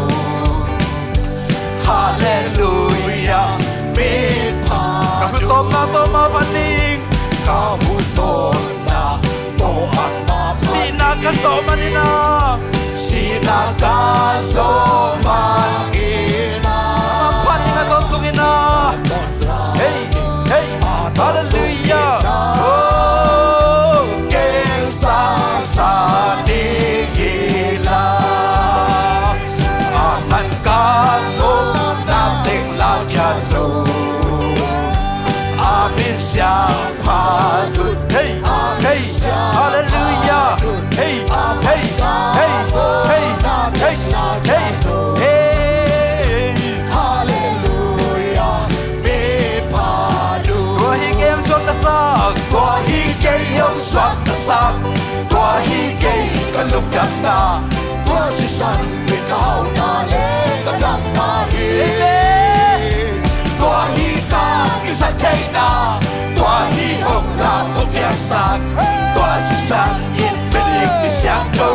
Halleluiah. Min pha tut. Ka khut tawpna tawh ama phat ding, ka khut tawpna tawh ama phat ding. Sihna ka zawh manin ah, sihna ka zawh manin ah, ama phat ding a tawntung in ah. Hei, hei, halleluiah. Oh, ken sasa ding hi la, aman ka mawhna teng la kia zo, a min siangpha tut. Hei, hei, halleluiah. Hei, hei, hei, hei, hei, hei, hei. Halleluiah. Mi pha tut. Tua hi kei hong suaktasak, tua hi kei hong suaktasak, tua hi kei ka lungdamna, tua sisan in ka hauhna le ka damna hi. Amen. Tua hi ka kisap theihna, tua hi hong lam hong piangsak, tua sisan in midik mi siangtho.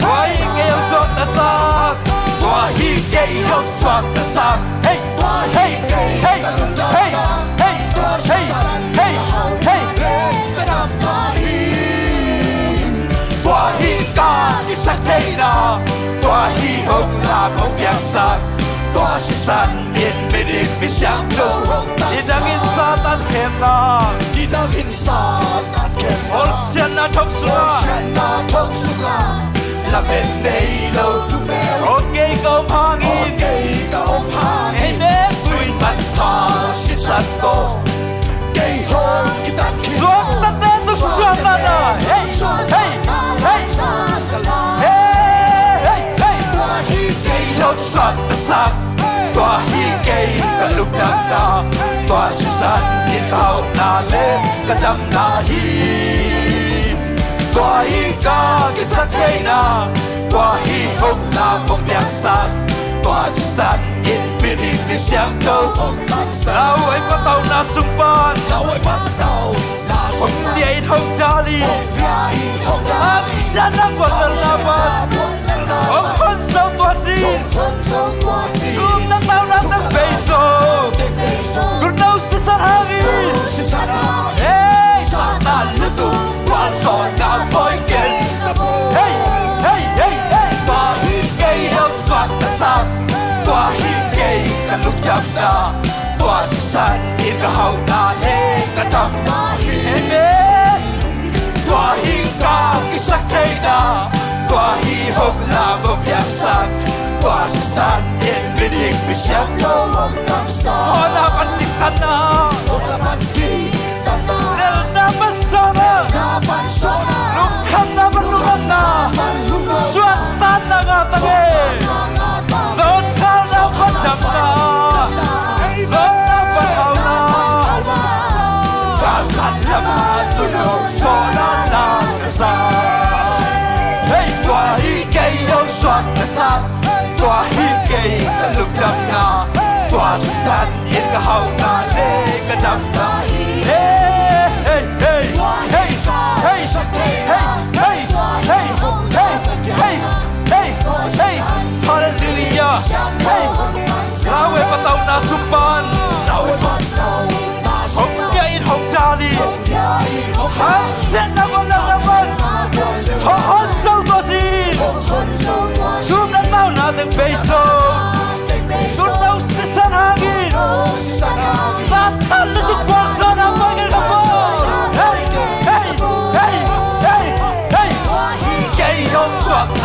Tua hi kei hong suaktasak, tua hi kei hong suaktasak. Hei, hei, hei, hei, hei, hei, hei, hei. Tua hi ka kisap theihna, tua hi hong lam hong piangsak, tua sisan in midik mi siangtho hong taksak. Nidangin Satan khemna, nidangin Satan khemna, hawlsiatna thong sungah, hawlsiatna thong sungah, lamen nei lo lungneu in, aw kei ka om hangin, aw kei ka om hangin, amen, tu-in manpha sisan tawh kei hong kitan khin. Suaktate tung suakta na. Hei, hei, hei, hei, hei, hei. Tua hi kei hong suaktasak, tua hi kei ka lungdamna, tua sisan in ka hauhna le ka damna hi. Tua hi ka kisap theihna, tua hi hong lam hong piangsak, tua sisan in midik mi siangtho hong taksak. Lauhuai patauhna sung pan, lauhuai patauhna sung pan, hong dia in hong dal in, hong dia in hong dal in, hamsiatna gualnelhna pan hong khon zo tua sin, hong khon zo tua sin. Thumna tauna teng bei zo, thumna teng bei zo, thumna sisan hangin, thumna sisan hangin. Hei, Satan lutung gualzawhna pawi ken. Hei, hei, hei, hei. Tua hi kei hong suaktasak, tua hi kei ka lungdamna, tua sisan in ka hauhna le ka damna hi. Amen. Tua hi ka kisap theihna, tua hi hong lam hong piangsak, tua sisan in midik mi siangtho hong taksak. Hawhna pan diktatna, hawhna pan diktatna, lelhna pan sawhna, lelhna pan sawhna, lungkhamna pan lungkhamna, lungkhamna pan lungkhamna, suahtakna ngah ta ngen. Suahtakna ngah ta ngen. Zawnkhalna pan damna, zawnkhalna pan hauhna, galkhat lam ah tun lo sawhna la ka sa. Hei, tua hi kei hong suaktasak, tua hi kei ka lungdamna, tua sisan in ka hauhna le ka damna hi. Hei, hei, hei, hei, hei, hei, hei, hei, hei, hei,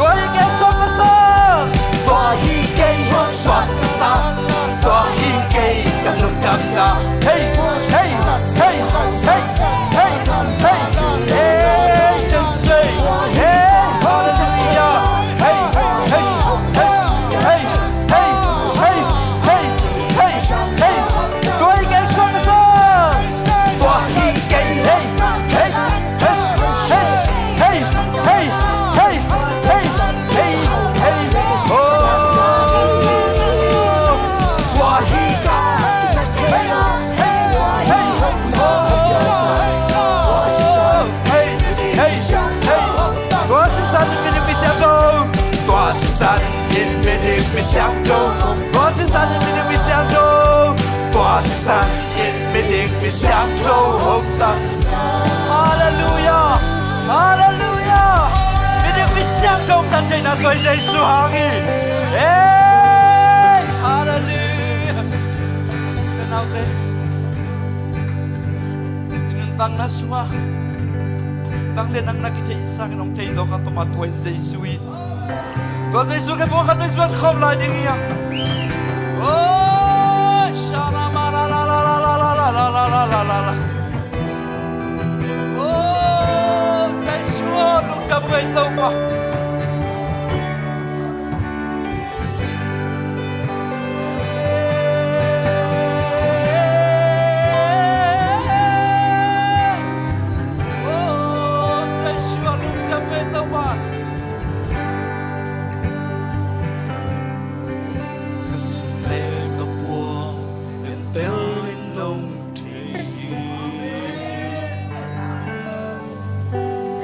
Tua hi kei suak ka sa. Tua hi kei huang suak ka sa. Tua hi kei ka lungdamna. Hey, hey, hey, hey, hey, hey, hey, Jesus, hey, hey, hallelujah. Hey, hey, hey, hey, hey, hey, hey, hey, hey. Tua hi kei suak ka sa. Tua hi kei, hey, hey, hey, hey, hey, hey, hey, hey, hey, hey, hey. Oh, tua hi ka. Hey, hey, hey, hey. Tua sisan in midik misiangtho. Tua sisan in midik misiangtho. Tua sisan in midik misiangtho. Tua sisan in midik misiangtho. Hong tang. Halleluijah. Halleluijah. Midik misiangtho hong tang theihna tua Jesu hang hi. Hey. Halleluijah. Te naute. I nuntakna sungah nang le nang na kitheih sangin hong thei zaw kha, tua mah tua in Jesu hi. Tua Jesu khempeuh khat vei zuat khawm lai ding hi a. Oh, shala mara la la la la. Oh, Jesu aw, lungdam ngei Topa.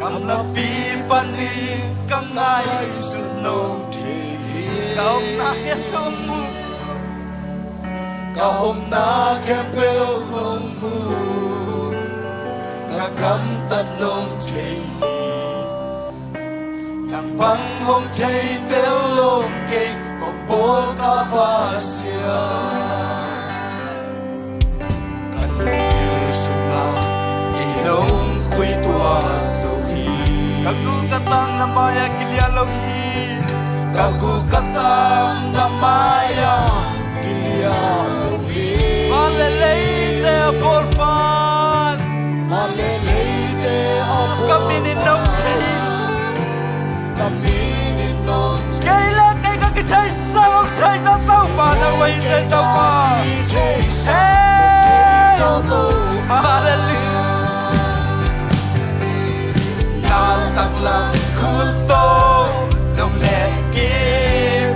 Gamlapi panin ka ngaihsut nong thei hi. Ka omna khempeuh hong mu. Ka omna khempeuh hong mu. Ka gamtat nong thei hi. Nang bang hong thei tel lo kei, hong bawl ka Pasian. Ka nungzui sungah kei nong khui tuah zo hi. Ka guk ka tang na mai-ah kiliah lo hi. Ka guk ka tang na mai-ah kiliah lo hi. Van le leite a bawl pan. Van le leite a bawl pan. Ka min in nong thei. Kei le kei ka kitheihsa, hong theihsa Topa, na vei thei Topa. Hey! Hallelujah. Na taklam khut tawh nong nek kik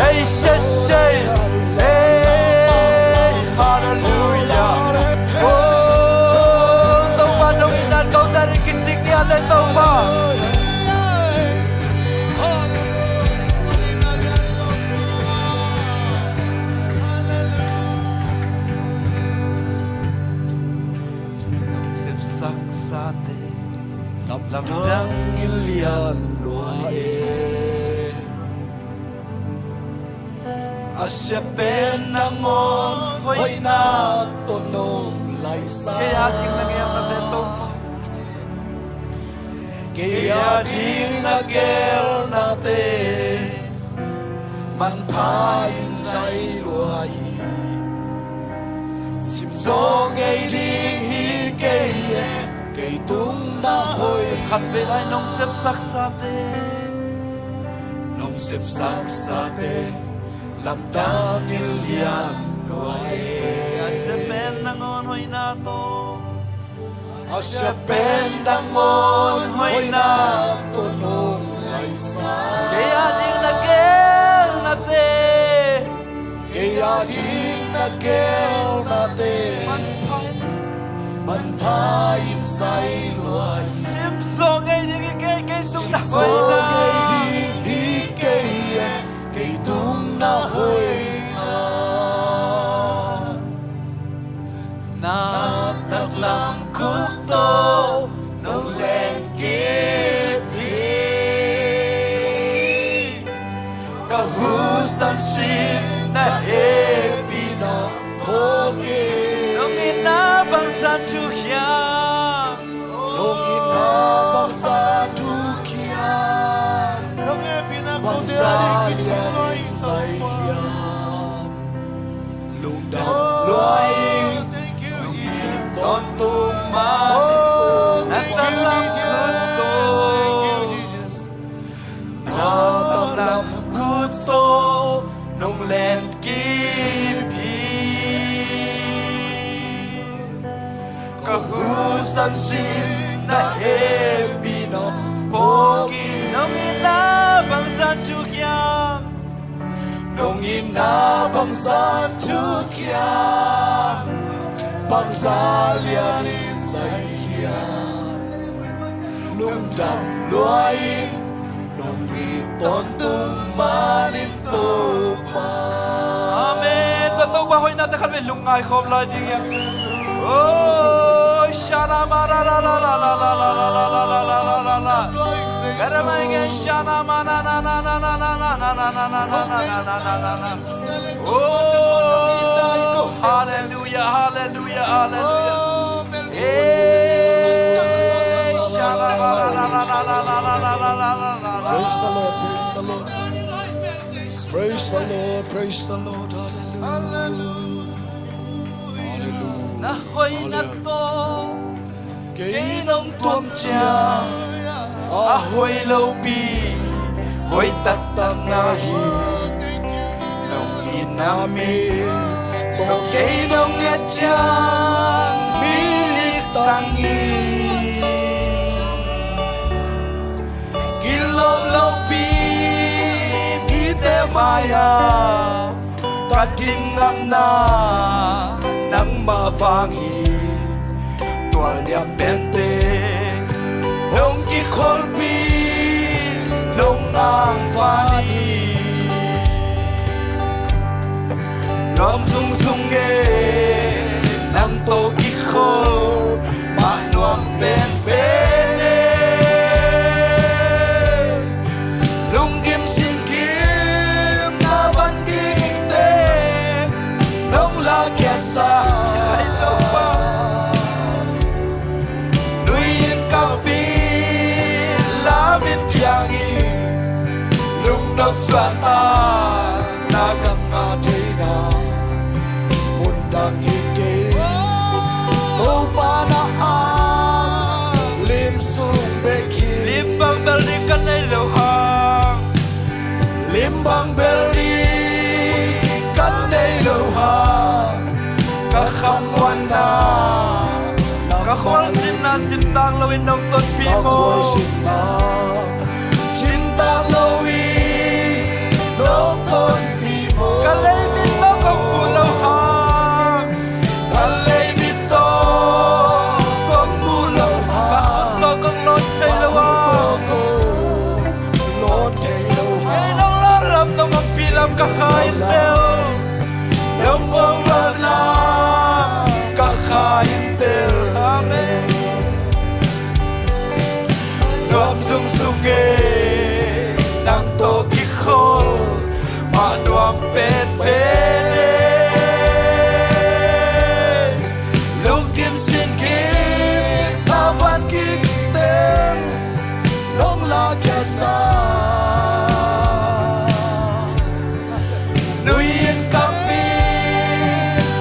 Hey, she, she. Hey, hallelujah. Oh, Topa, nong itna kote ding kicing hi a le, Topa. Nong sepsaksate lamdang in lian lua e. A sia pen nangawn hoihna tawh nong laisa. Kei a ding na geelnate, Topa. Kei a ding na geelnate manpha in zai lua hi. Simzaw ngei ding hi kei e, kei tung na hoih. Khatvei lai nong sepsaksate, nong sepsaksate lamdang in lian lua e. A sia pen nangawn hoihna tawh, a sia pen nangawn hoihna tawh nong laisa. Kei a ding na geelnate, kei a ding na geelnate manpha in, manpha in zai lua hi. Simzaw ngei ding hi kei, kei tung na hoihna. Simzaw ngei ding hi kei e, kei tung na hoihna. Na taklam khut tawh nong lenkip hi. Ka husan sin na hehpihna phawk in. Nong itna bangzah thuk hiam? Nong itna bangzah thuk hiam? Nong hehpihna kote a ding kicing lua hi, Topa. Lungdam lua ing. Oh, thank you, Jesus. Tawntung mah. Oh, thank you, Jesus. Thank you, Jesus. Na taklam khut tawh nong lenkip hi. Ka husan sin na hehpihna phawk in. Nong itna bangzah thuk hiam? Nong itna bangzah thuk hiam? Bangzah lian in zai hiam? Lungdam lua ing, nong it tawntung manin Topa. Amen. Tua Topa hoihnate khatvei lungngai khawm lai ding hi. Oh, shana ma ra ra ra ra ra ra ra ra ra ra ra ra ra ra. Kara mai gen shana ma na na na na na na na na na na na na na na na. Oh, hallelujah, hallelujah, hallelujah. Eh, shana ma ra ra ra ra ra ra ra ra ra ra. Praise the Lord, praise the Lord. Praise the Lord, praise the Lord. Hallelujah. Hallelujah. Na hoihna tawh kei nong tuam ciang a hoih lopi hoih taktak na hi. Nong itna mit tawh kei nong et ciang mi liktang hi. Kilawm lopi mite mai-ah ka dim ngamna nangmah vang hi. Tualniam pente nong kikholpi nong angvan hi. Nuam zungzung e, nang tawh kikhol mah nuam penpen e. Lunggim singgim na van dingte nong lakkhiatsa hi Topa. Nui in kalpi, lam in thiang hi. Lungnop suahtakna ka ngah theihna mun dang hi kei. Topa na a lim sung bek hi. Lim bang bel ding ka nei lo hang. Lim bang bel ding ka nei lo hang. Ka khamuanna, ka khualzinna cimtak loin nong tonpih maw? Ka khualzinna cimtak loin nong Ka kha in tel, nong fo gam la, ka kha in tel. Amen. Nuam zungzung e, nang tawh kikhol mah nuam penpen e. Lungkim sinkim a van kik teng nong lakhia sa. Nui in ka pi,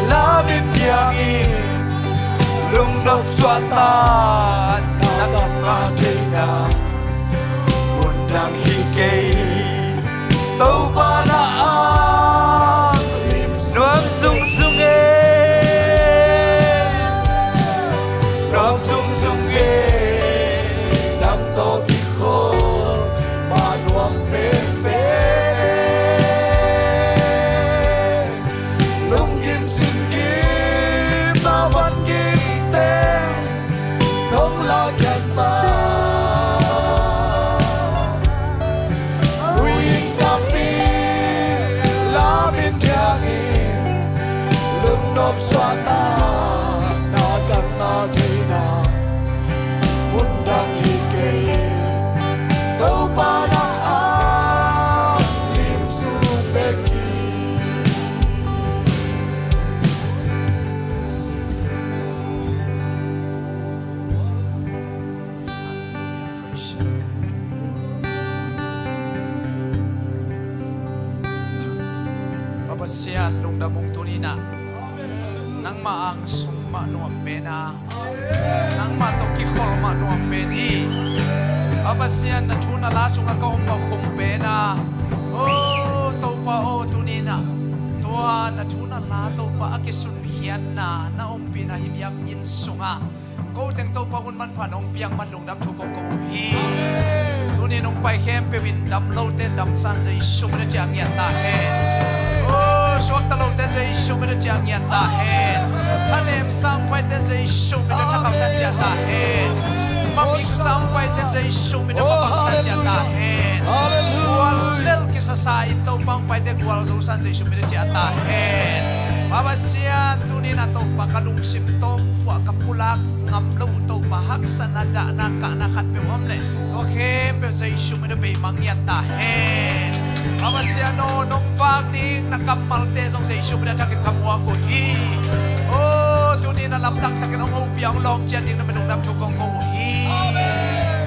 lam in thiang in, lungnop suahtak na ka ngah theihna mun dang hi kei. Topa na ang lim nuam zungzung e. Nuam zungzung e, nang tawh kikhol mah nuam penpen. Lungkim sinkim a van kik teng nong lakhia sa. Nui in ka pi, lam in thiang in, lungnop suahtak na ka ngah theihna mun dang hi kei. Topa na ang lim sung bek hi. Pa Pasian, lungdam ung tuni-in ah. Nangmah ang sung mah nuam pen a, nangmah tawh kikhol mah nuam pen hi. Pa Pasian, na thu na la sungah ka om mah khum pen a. O Topa aw, tuni-in ah tua na thu na la Topa a kisunkhiatna na ompihna hih biakinn sungah ko teng Topa hun manpha nong piak man lungdam thu kong ko uh hi. Tuni nong pai khempeuh in dam lote damsan Jesu min a ciah ngiat ta hen. O suakta lote Jesu min a ciah ngiat ta hen. Thanem sang paite Jesu min a thakhausan ciah ta hen. Maping sang paite Jesu min a mapangsan ciah ta hen. Gual lel kisasa in Topa hong paite gualzosan Jesu min a ciah ta hen. Pa Pasian, tuni-in ah Topa ka lungsim tawmfuah ka pulak ngam lo uh Topa, haksatna, dahna, kahna khatpeuh om leh tua khempeuh Jesu min a beimang ngiat ta hen. Pa Pasian aw, nong vak ding na kammalte zong Jesu min a thakin ka muak uh hi. O tuni-in ah lamdang takin hong hopih a hong lawng ciat ding na min lungdam thu kong ko uh hi.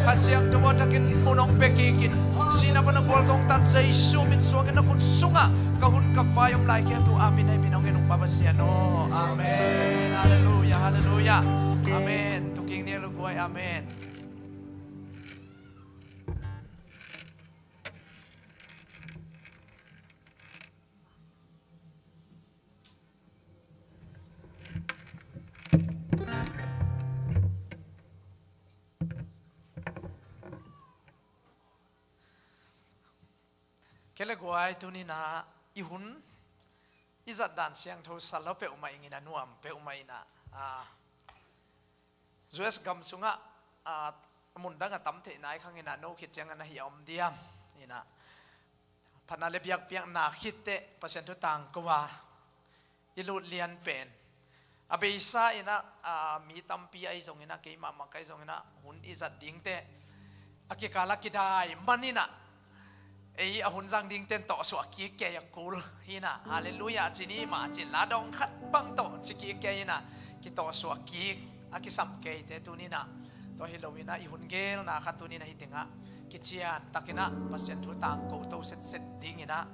Kha Siangtho a thakin mun hong pia kik in, sihna pan a gualzawhtak Jesu min suangin na khut sungah ka hun ka vai om lai khempeuh api na hih pi nong en ung Pa Pasian aw. Amen. Halleluiah, halleluiah. Amen. Tuking nial uh guai. Amen. Kei le guai, tuni-in ah i hun i zat dan siangtho sa lo peuhmah ing in ah, nuam peuhmah in ah, a, U S gam sungah, a, mun dang a tam theih nai khang in ah, no khit ciangin a hi a om diam in ah, phatna le biakpiakna khit teh Pasian thu tangko a i lut lian pen. A beisa in ah, a, mi tampi ahi zongin ah, keimah mah ka hi zongin ah, hun i zat dingte a kikal a kidai man in ah, ei a hun zang dingten tawhsuah kik kei a kul hi in ah. Halleluiah ci ni mah, ci la dawng khat bang tawh ci kik kei in ah, kitawhsuah kik a kisam keite tuni-in ah, tua hi lo in ah i hun gelna khat tuni-in ah hih tengah kician takin ah Pasian thu tangko to setset dingin ah,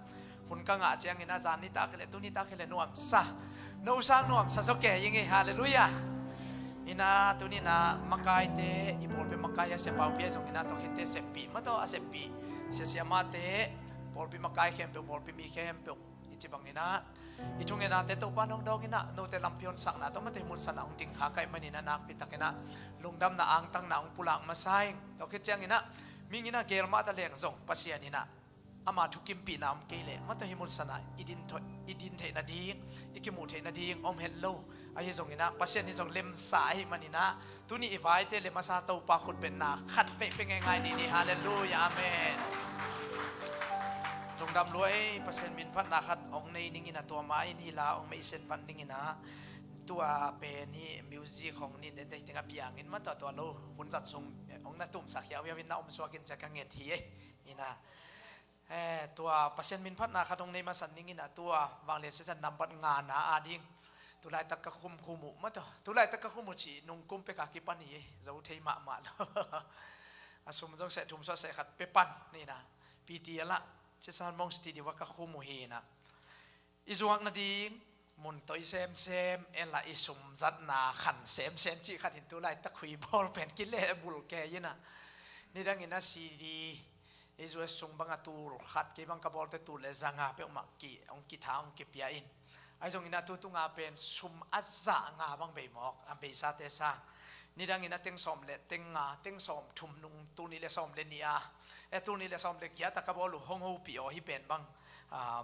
hun ka ngah ciangin ah, zan nitak hi leh, tu nitak hi leh nuamsa, no sang nuamsa zaw kei ing ei. Halleluiah. In ah tuni-in ah makaite, i pawlpi makai a sia Paupi ahi zongin ah, tua khitte seppih, mah tawh a seppih sia siamahte, pawlpi makai khempeuh, pawlpi mi khempeuh, i ci bangin ah i thungetnate Topa nong dawngin ah, note lampi honsakna tawh mah te hih mun sanah hong ding kha ka hih manin ah, nakpi takin ah lungdamna angtanna hong pulak masa ing. Tua khit ciangin ah, mi in ah gel mah ta leng zong, Pasian in ah ama thukimpihna om kei leh, mah tawh hih mun sanah i din thoi-, i din theih nading, i kimuh theih nading om het lo. Ahi zongin ah, Pasian in zong lemsa ahih manin ah, tuni i vaite lem a sa Topa khutbetna khat peuhpeuh ngeingai dih ni. Halleluiah. Amen. Dam lua ei, Pasian min phatna khat hong nei ning in a, tua ma in hi la hong meisen pan ning in a, tua pen hi music hong nin den dei teng a piang in ma tua, tua lo hun zat sung hong na tumsak hiau hiau in na om suak in ciah ka nget hi ei. In a, eh, tua Pasian min phatna khat hong nei masan ning in a, tua vanglian sisan nambat nga na a ding. Tulaitak ka khum khum uh ma tua, tulaitak ka khum uh ci nung kum pek a kipan hi ei, zo thei mahmah lo. A sum zong seh thum suah seh khat pe pan ni na. Piti a lah Chishan Mong City diva ka khum uh hi na. I zuak nading mun toi semsem, en la i sum zatna khan semsem cih khat hin tulaitak khui bawl pen kileh bul kei in a. Nidang in a C D, i zuak sung bang a tul khat, kei bang ka bawlte tul le zanga peuhmah ki, hong kitha, hong kipia in. Ahi zong in a tu tunga pen sum a za nga bang bei mawk, a beisate sang. Nidang in a teng sawm le teng nga, teng sawm thum nung, tul nih le sawm le nih a, e, tul nih le sawm le giat a ka bawl uh hong hopih aw hi pen bang, ah,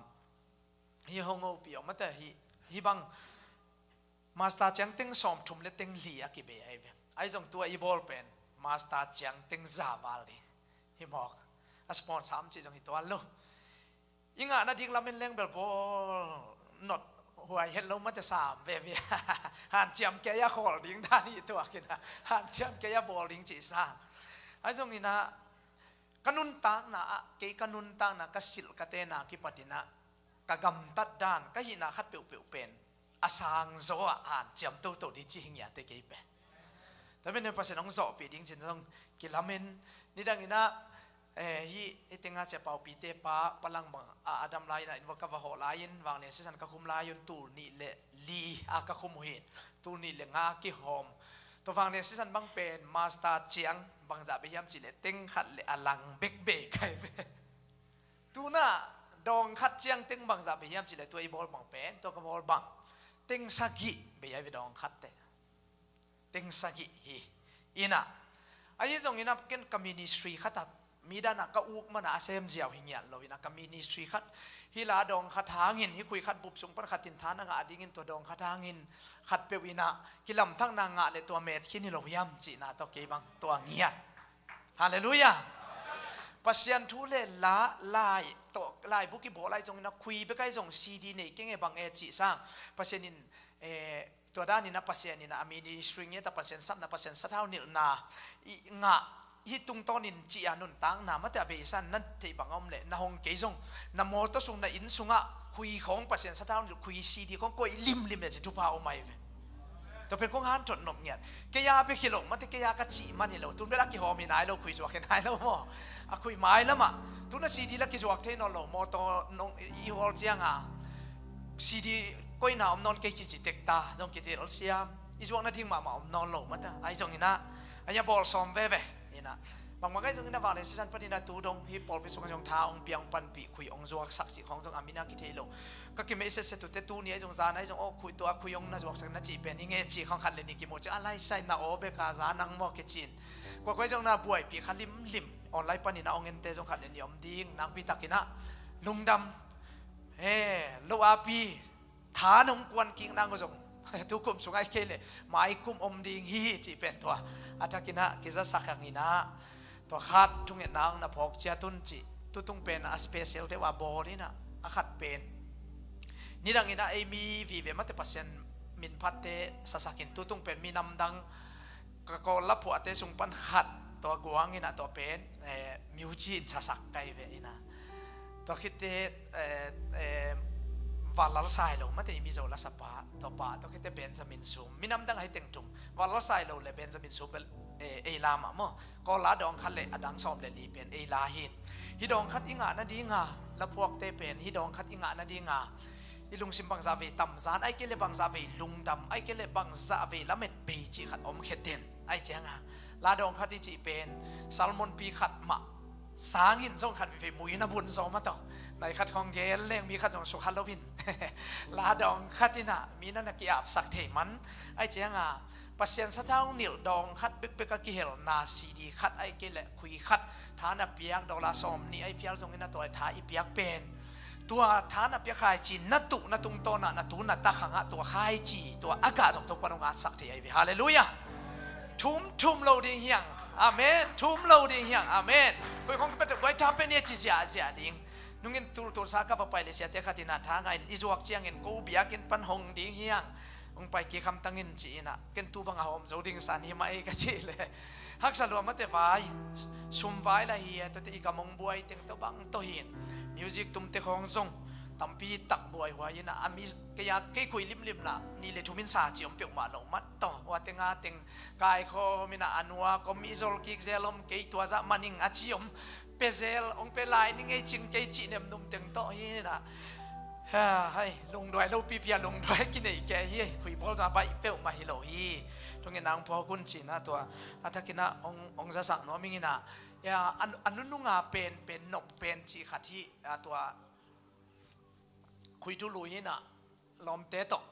hi hong hopih aw ma tua hi, hi bang master ciang teng sawm thum le teng li a kibei ahi ve. Ahi zong tua i bawl pen master ciang teng za val ding hi mawk. A sponsor am cih zong hi tuan lo. I ngah nading lamen leng bel bawl not huai het lo ma tua sam veve. Hanciam kei a khawl ding dan hi tuak in a, hanciam kei a bawl ding cih sang. Ahi zong in a, ka nuntakna ah, kei ka nuntakna, ka silh ka tena kipat in a, ka gamtat dan, ka hihna khat peuhpeuh pen a sang zaw ah hanciam toto ding ci hi ngiate kei pen. Tua pen Pasian hong zawhpih ding cin zong kilamen. Nidang in a, eh, hi, hi tenga sia paupite pa, palang bang a, a dam lai in a, in va ka va hawh lai in, vanglian sisan ka khum lai un tul nih le li a ka khum uh hin, tul nih le nga kihawm. Tua vanglian sisan bang pen master ciang bangzah bei hiam cih le teng khat le a lang bekbek kai ve. Tuna dawng khat ciang teng bangzah bei hiam cih le tua i bawl bang pen, tua ka bawl bang teng sagih bei ai ve dawng khat te. Teng sagih hi. In a, ahi zong in a ken ka ministry khat a, mi dan a ka uk man a a sem ziau hi ngiat lo in a, ka ministry khat hi la dawng khat hangin, hi khui khat bup sung pan khat in tha na ngah dingin tua dawng khat hangin khat peuh in a kilamthakna ngah le tua met khin hi lo hiam cihna tawh kei bang tua ngiat. Halleluiah. Pasian thu le la, lai tawh, laibu kibawl ahi zong in a khui bek ahi zong C D nei keng e bang e cih sang. Pasian in, eh, tua dan in a Pasian in a, a ministry ngiat a Pasian sapna, Pasian sathau nilhna i ngah hi tungtawn in cih a nuntakna ma tua a bei san na theih bang a om le, na hong kei zong, na mawtaw sung, na inn sungah khui khawng Pasian sathau nilh, khui C D khawng koih limlim le ci thupha om ahi ve. Tua pen kong hanthot nop ngiat. Kei a bek hi lo, mate kei a ka cih man hi lo. Tun bel a kihawm hi nai lo, khui zuak hi nai lo maw. A khui mai lamah. Tun a C D la kizuak thei nawn lo, mawtaw nong i hawl cianga C D koihna om nawn kei kici tek ta. Zong kitel siam. I zuak nading mahmah om nawn lo mata. Ahi zong in a, a ia bawl sawm veve. In a. Bangmah ahi zong in a vanglian sisan pan in a tu dong hi pawlpi sungah zong tha hong piang panpih khui hong zuaksak cih khawng zong a min a kithei lo. Ka kimei setset uh te tuni ahi zong zan ahi zong aw khui tua khui hong na zuaksak na cih pen hi nge cih khawng khat le nih kimu cih a laisai na aw bek a za nang maw kicin. Kua kua ahi zong na buaipih kha limlim online pan in a hong ente zong khat le nih om ding nakpi tak in a lungdam. He, lo api. Tha nong kuan kik nang uh zong tu kum sung ai kei le mai kum om ding hi hi cih pen tua a thakin a kizasak hang in a tua khat thungetna hang na phawk ciat un cih tutung pen a special deuh a bawl in a a khat pen nidang in a ei mi vive mate Pasian min phatte sasak in tutung pen minam dang ka kawl la phuahte sung pan khat tua guang in a tua pen, eh, music in sasak kai ve in a. Tua khit te, eh, eh, Vanlal Sailo mate i Mizo la sapa tua pa, tua khit te Benjamin Sum. Minam dang ahi teng thum. Vanlal Sailo le Benjamin Sum bel, eh, ei lam ah maw. Kawl la dawng khat le a dang sawm le li pen ei la hin. Hi dawng khat i ngah nading a, la phuakte pen hi dawng khat i ngah nading a. I lungsim bangzah vei tamzan, ai kei le bangzah vei lungdam, ai kei le bangzah vei lamet bei cih khat om khet den. Ai cianga la dawng khat i cih pen salmon pi khat mah sangin zong khat vei vei mui na bun zaw mah tawh. Nai khat khawng gel leng mi khat zong sukha lo in. La dawng khat in a mi na na ki-apsak thei man. Ai cianga Pasian sathau nilh dawng khat bekbek a kihelna C D khat ai kei le khui khat tha na piak dollar sawm nih ai phial zongin a tua tha i piak pen. Tua tha na piak khaici na tuh na tungtawn ah na tu na tak hangah tua khaici tua a gah zong Topa nong atsak thei ai ve. Halleluiah. Thum thum lo ding hiang. Amen. Thum lo ding hiang. Amen. Koi khong kipet guai tha pen ia ci ziahziah ding. Nungin tultulsa ka va pai le siate khat in ah, tha ngah in, i zuak ciangin ko biakinn pan hong ding hi hang, hong pai kik hamtang in ci in ah, ken tu bang a hawm zo ding san hi mah ei ka cih leh, haksa lua mate vai, sum vai lah hi e, tuate i gam hong buai teng tawh bang tawh hi in, music tumte khawng zong tampi tak buaihuai in ah, a mi kei a kei khui limlim nah nih le thum in sa ci om peuhmah lo mat tawh, ua teng a teng kaikhawm in ah, a nua kawm i zol kik zel om, kei tua zah man ing a ci om, pia zel, hong pia lai ni ngei cing kei cih nemnum teng tawh hi in ah. Ha, hai, lungduai lopi pia lungduai kinei kei hi, khui bawl zah baih peuhmah hi lo hi. Tung in ah hong phawk un ci in ah tua, a thak in ah hong, hong zasak nuam ing in ah. Ya, a, a nunung a pen, pen nop pen cih khat hi, a tua, khui thulu hi in ah, lawmte tawh,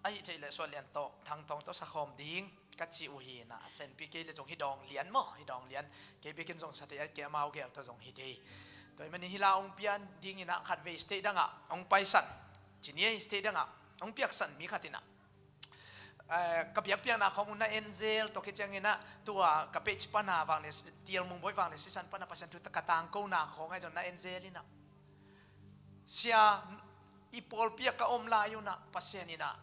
ahih theih leh Suan Lian tawh, Thang Thawng tawh sakhawm ding ka ci uh hi in ah, a senpi kei leh zong hi dawng lian maw, hi dawng lian, kei biakinn zong sa thei a, kei amau gel tawh zong hi thei. Tua ahih manin hih la hong pian ding in ah, khatvei state dang ah hong paisan, ci ni ei, state dang ah hong piaksan mi khat in ah, eh, ka biakpiakna khawng uh na en zel, tua khit ciangin ah tua ka page pan a Vanglian, Tial Mung Bawi Vanglian sisan pan a Pasian thu ka tangkona khawng ahi zong na en zel in ah, Sia, i pawlpi ah ka om lai un ah Pasian in ah,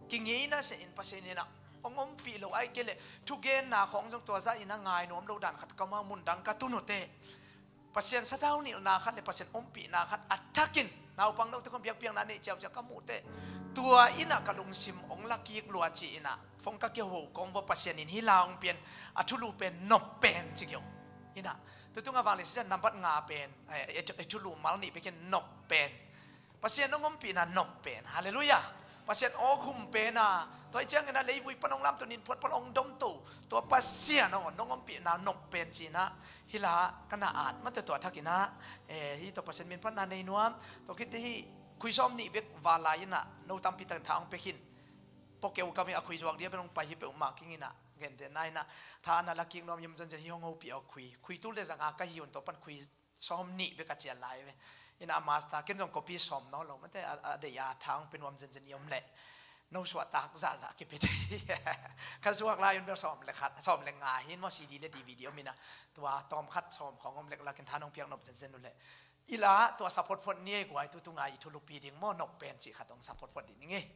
kingeina seh in Pasian in ah hong ompih lo ahih kei leh, thugenna khawng zong tua zah in ah ngai nuam lo dan khat ka om a, mun dang ka tun uh teh, Pasian sathau nilhna khat le Pasian ompihna khat a thak in, naupang note khawng biakpiakna neih ciauciau ka muh teh, tua in ah ka lungsim hong la kik lua ci in ah, phone ka kiho kawm vua, Pasian in hih la hong pian, a thulu pen nop pen ci kei uh in ah. Tutung a Vanglian sisan nambat nga pen, eh, eh, eh, thulu mal nih bek in nop pen. Pasian hong ompihna nop pen. Halleluiah. Pasian aw khum pen a, tua ahih ciangin ah leivui pan hong lamto, nin phuat pan hong domto, tua Pasian aw, nong ompihna nop pen ci in ah, hih la ka na at mate tua thak in ah, eh, hih tua Pasian min phatna nei nuam, tua khit teh hih khui sawm nih bek val lai in ah, no tampi takin tha hong pia khin. Pua keu ka mi a khui zuak dia bel hong pai hi peuhmah kei ing in ah, gentehna in ah, tha a na la kik nuam hiam, zenzen hih hong hopih aw khui. Khui tul le zanga ka hi un, tua pan khui sawm nih bek a cial lai ve. In ah a master, ken zong copy sawm nawn lo mate, a, a deih a tha hong pia nuam zenzen i om leh. No suahtak zahzah kipia thei. Ka zuak lai un bel sawm le khat, sawm le nga hi in maw, C D le D V D om in ah. Tua tawm khat sawm khawng om lek la, ken tha nong piak nop zenzen uh leh. I la tua sa photphot ni ei guai, tutung a i thulupi ding maw, nop pen cih khat hong sa photphot ding ing ei.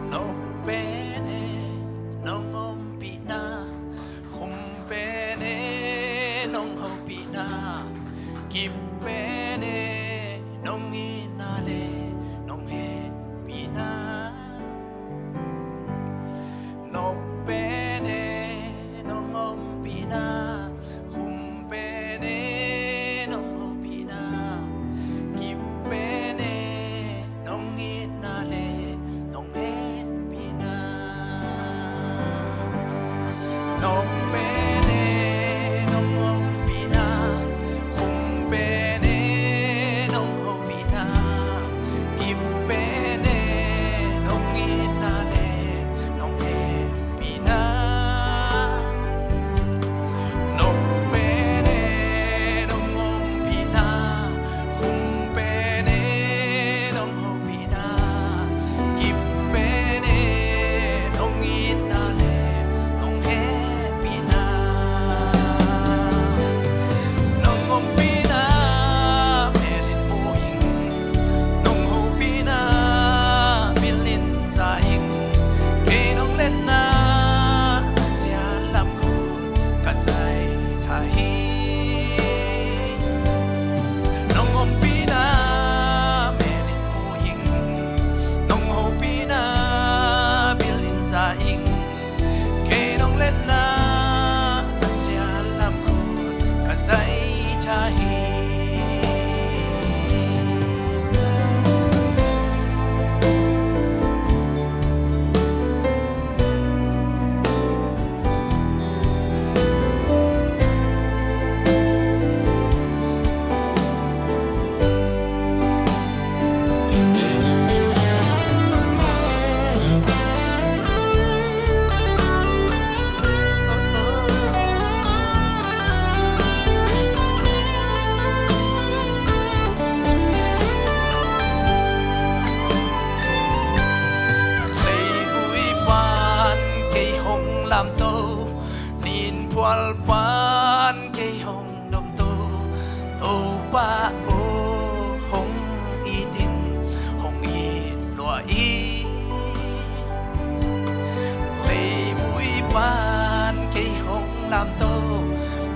Nop pen e nong ompihna, khum pen e nong hopihna, kip pen e nong itna le nong hehpihna. Nop pen e nong ompihna, khum pen e nong hopihna, kip pen e nong itna le nong hehpihna. Khual pan kei hong domto, Topa aw hong it in, hong it lua in. Leivui pan kei hong lamto,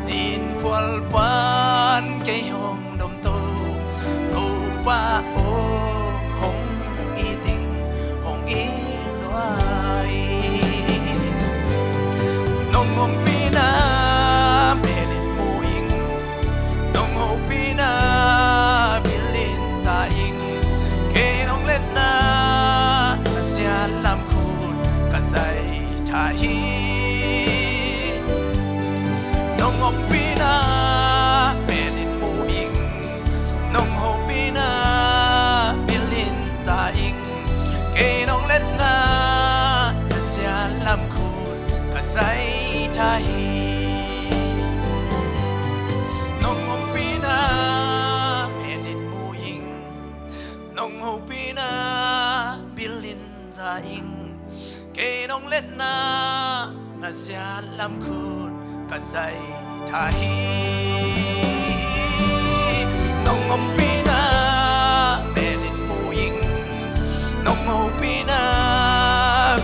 nin khual pan kei hong domto, Topa aw hong it in, hong it lua in. Nong ompihna melin mu ing, nong hopihna bilin za ing. Kei nong letna na siat lam khut ka zai tha hi. Nong ompihna melin mu ing, nong hopihna bilin za ing. Kei nong letna na siat lam khut ka zai tha hi. Nong ompihna melin mu ing, nong hopihna bilin za ing. Kei nong letna na siat lam khut ka zai tha hi. Nong ompihna melin mu ing, nong hopihna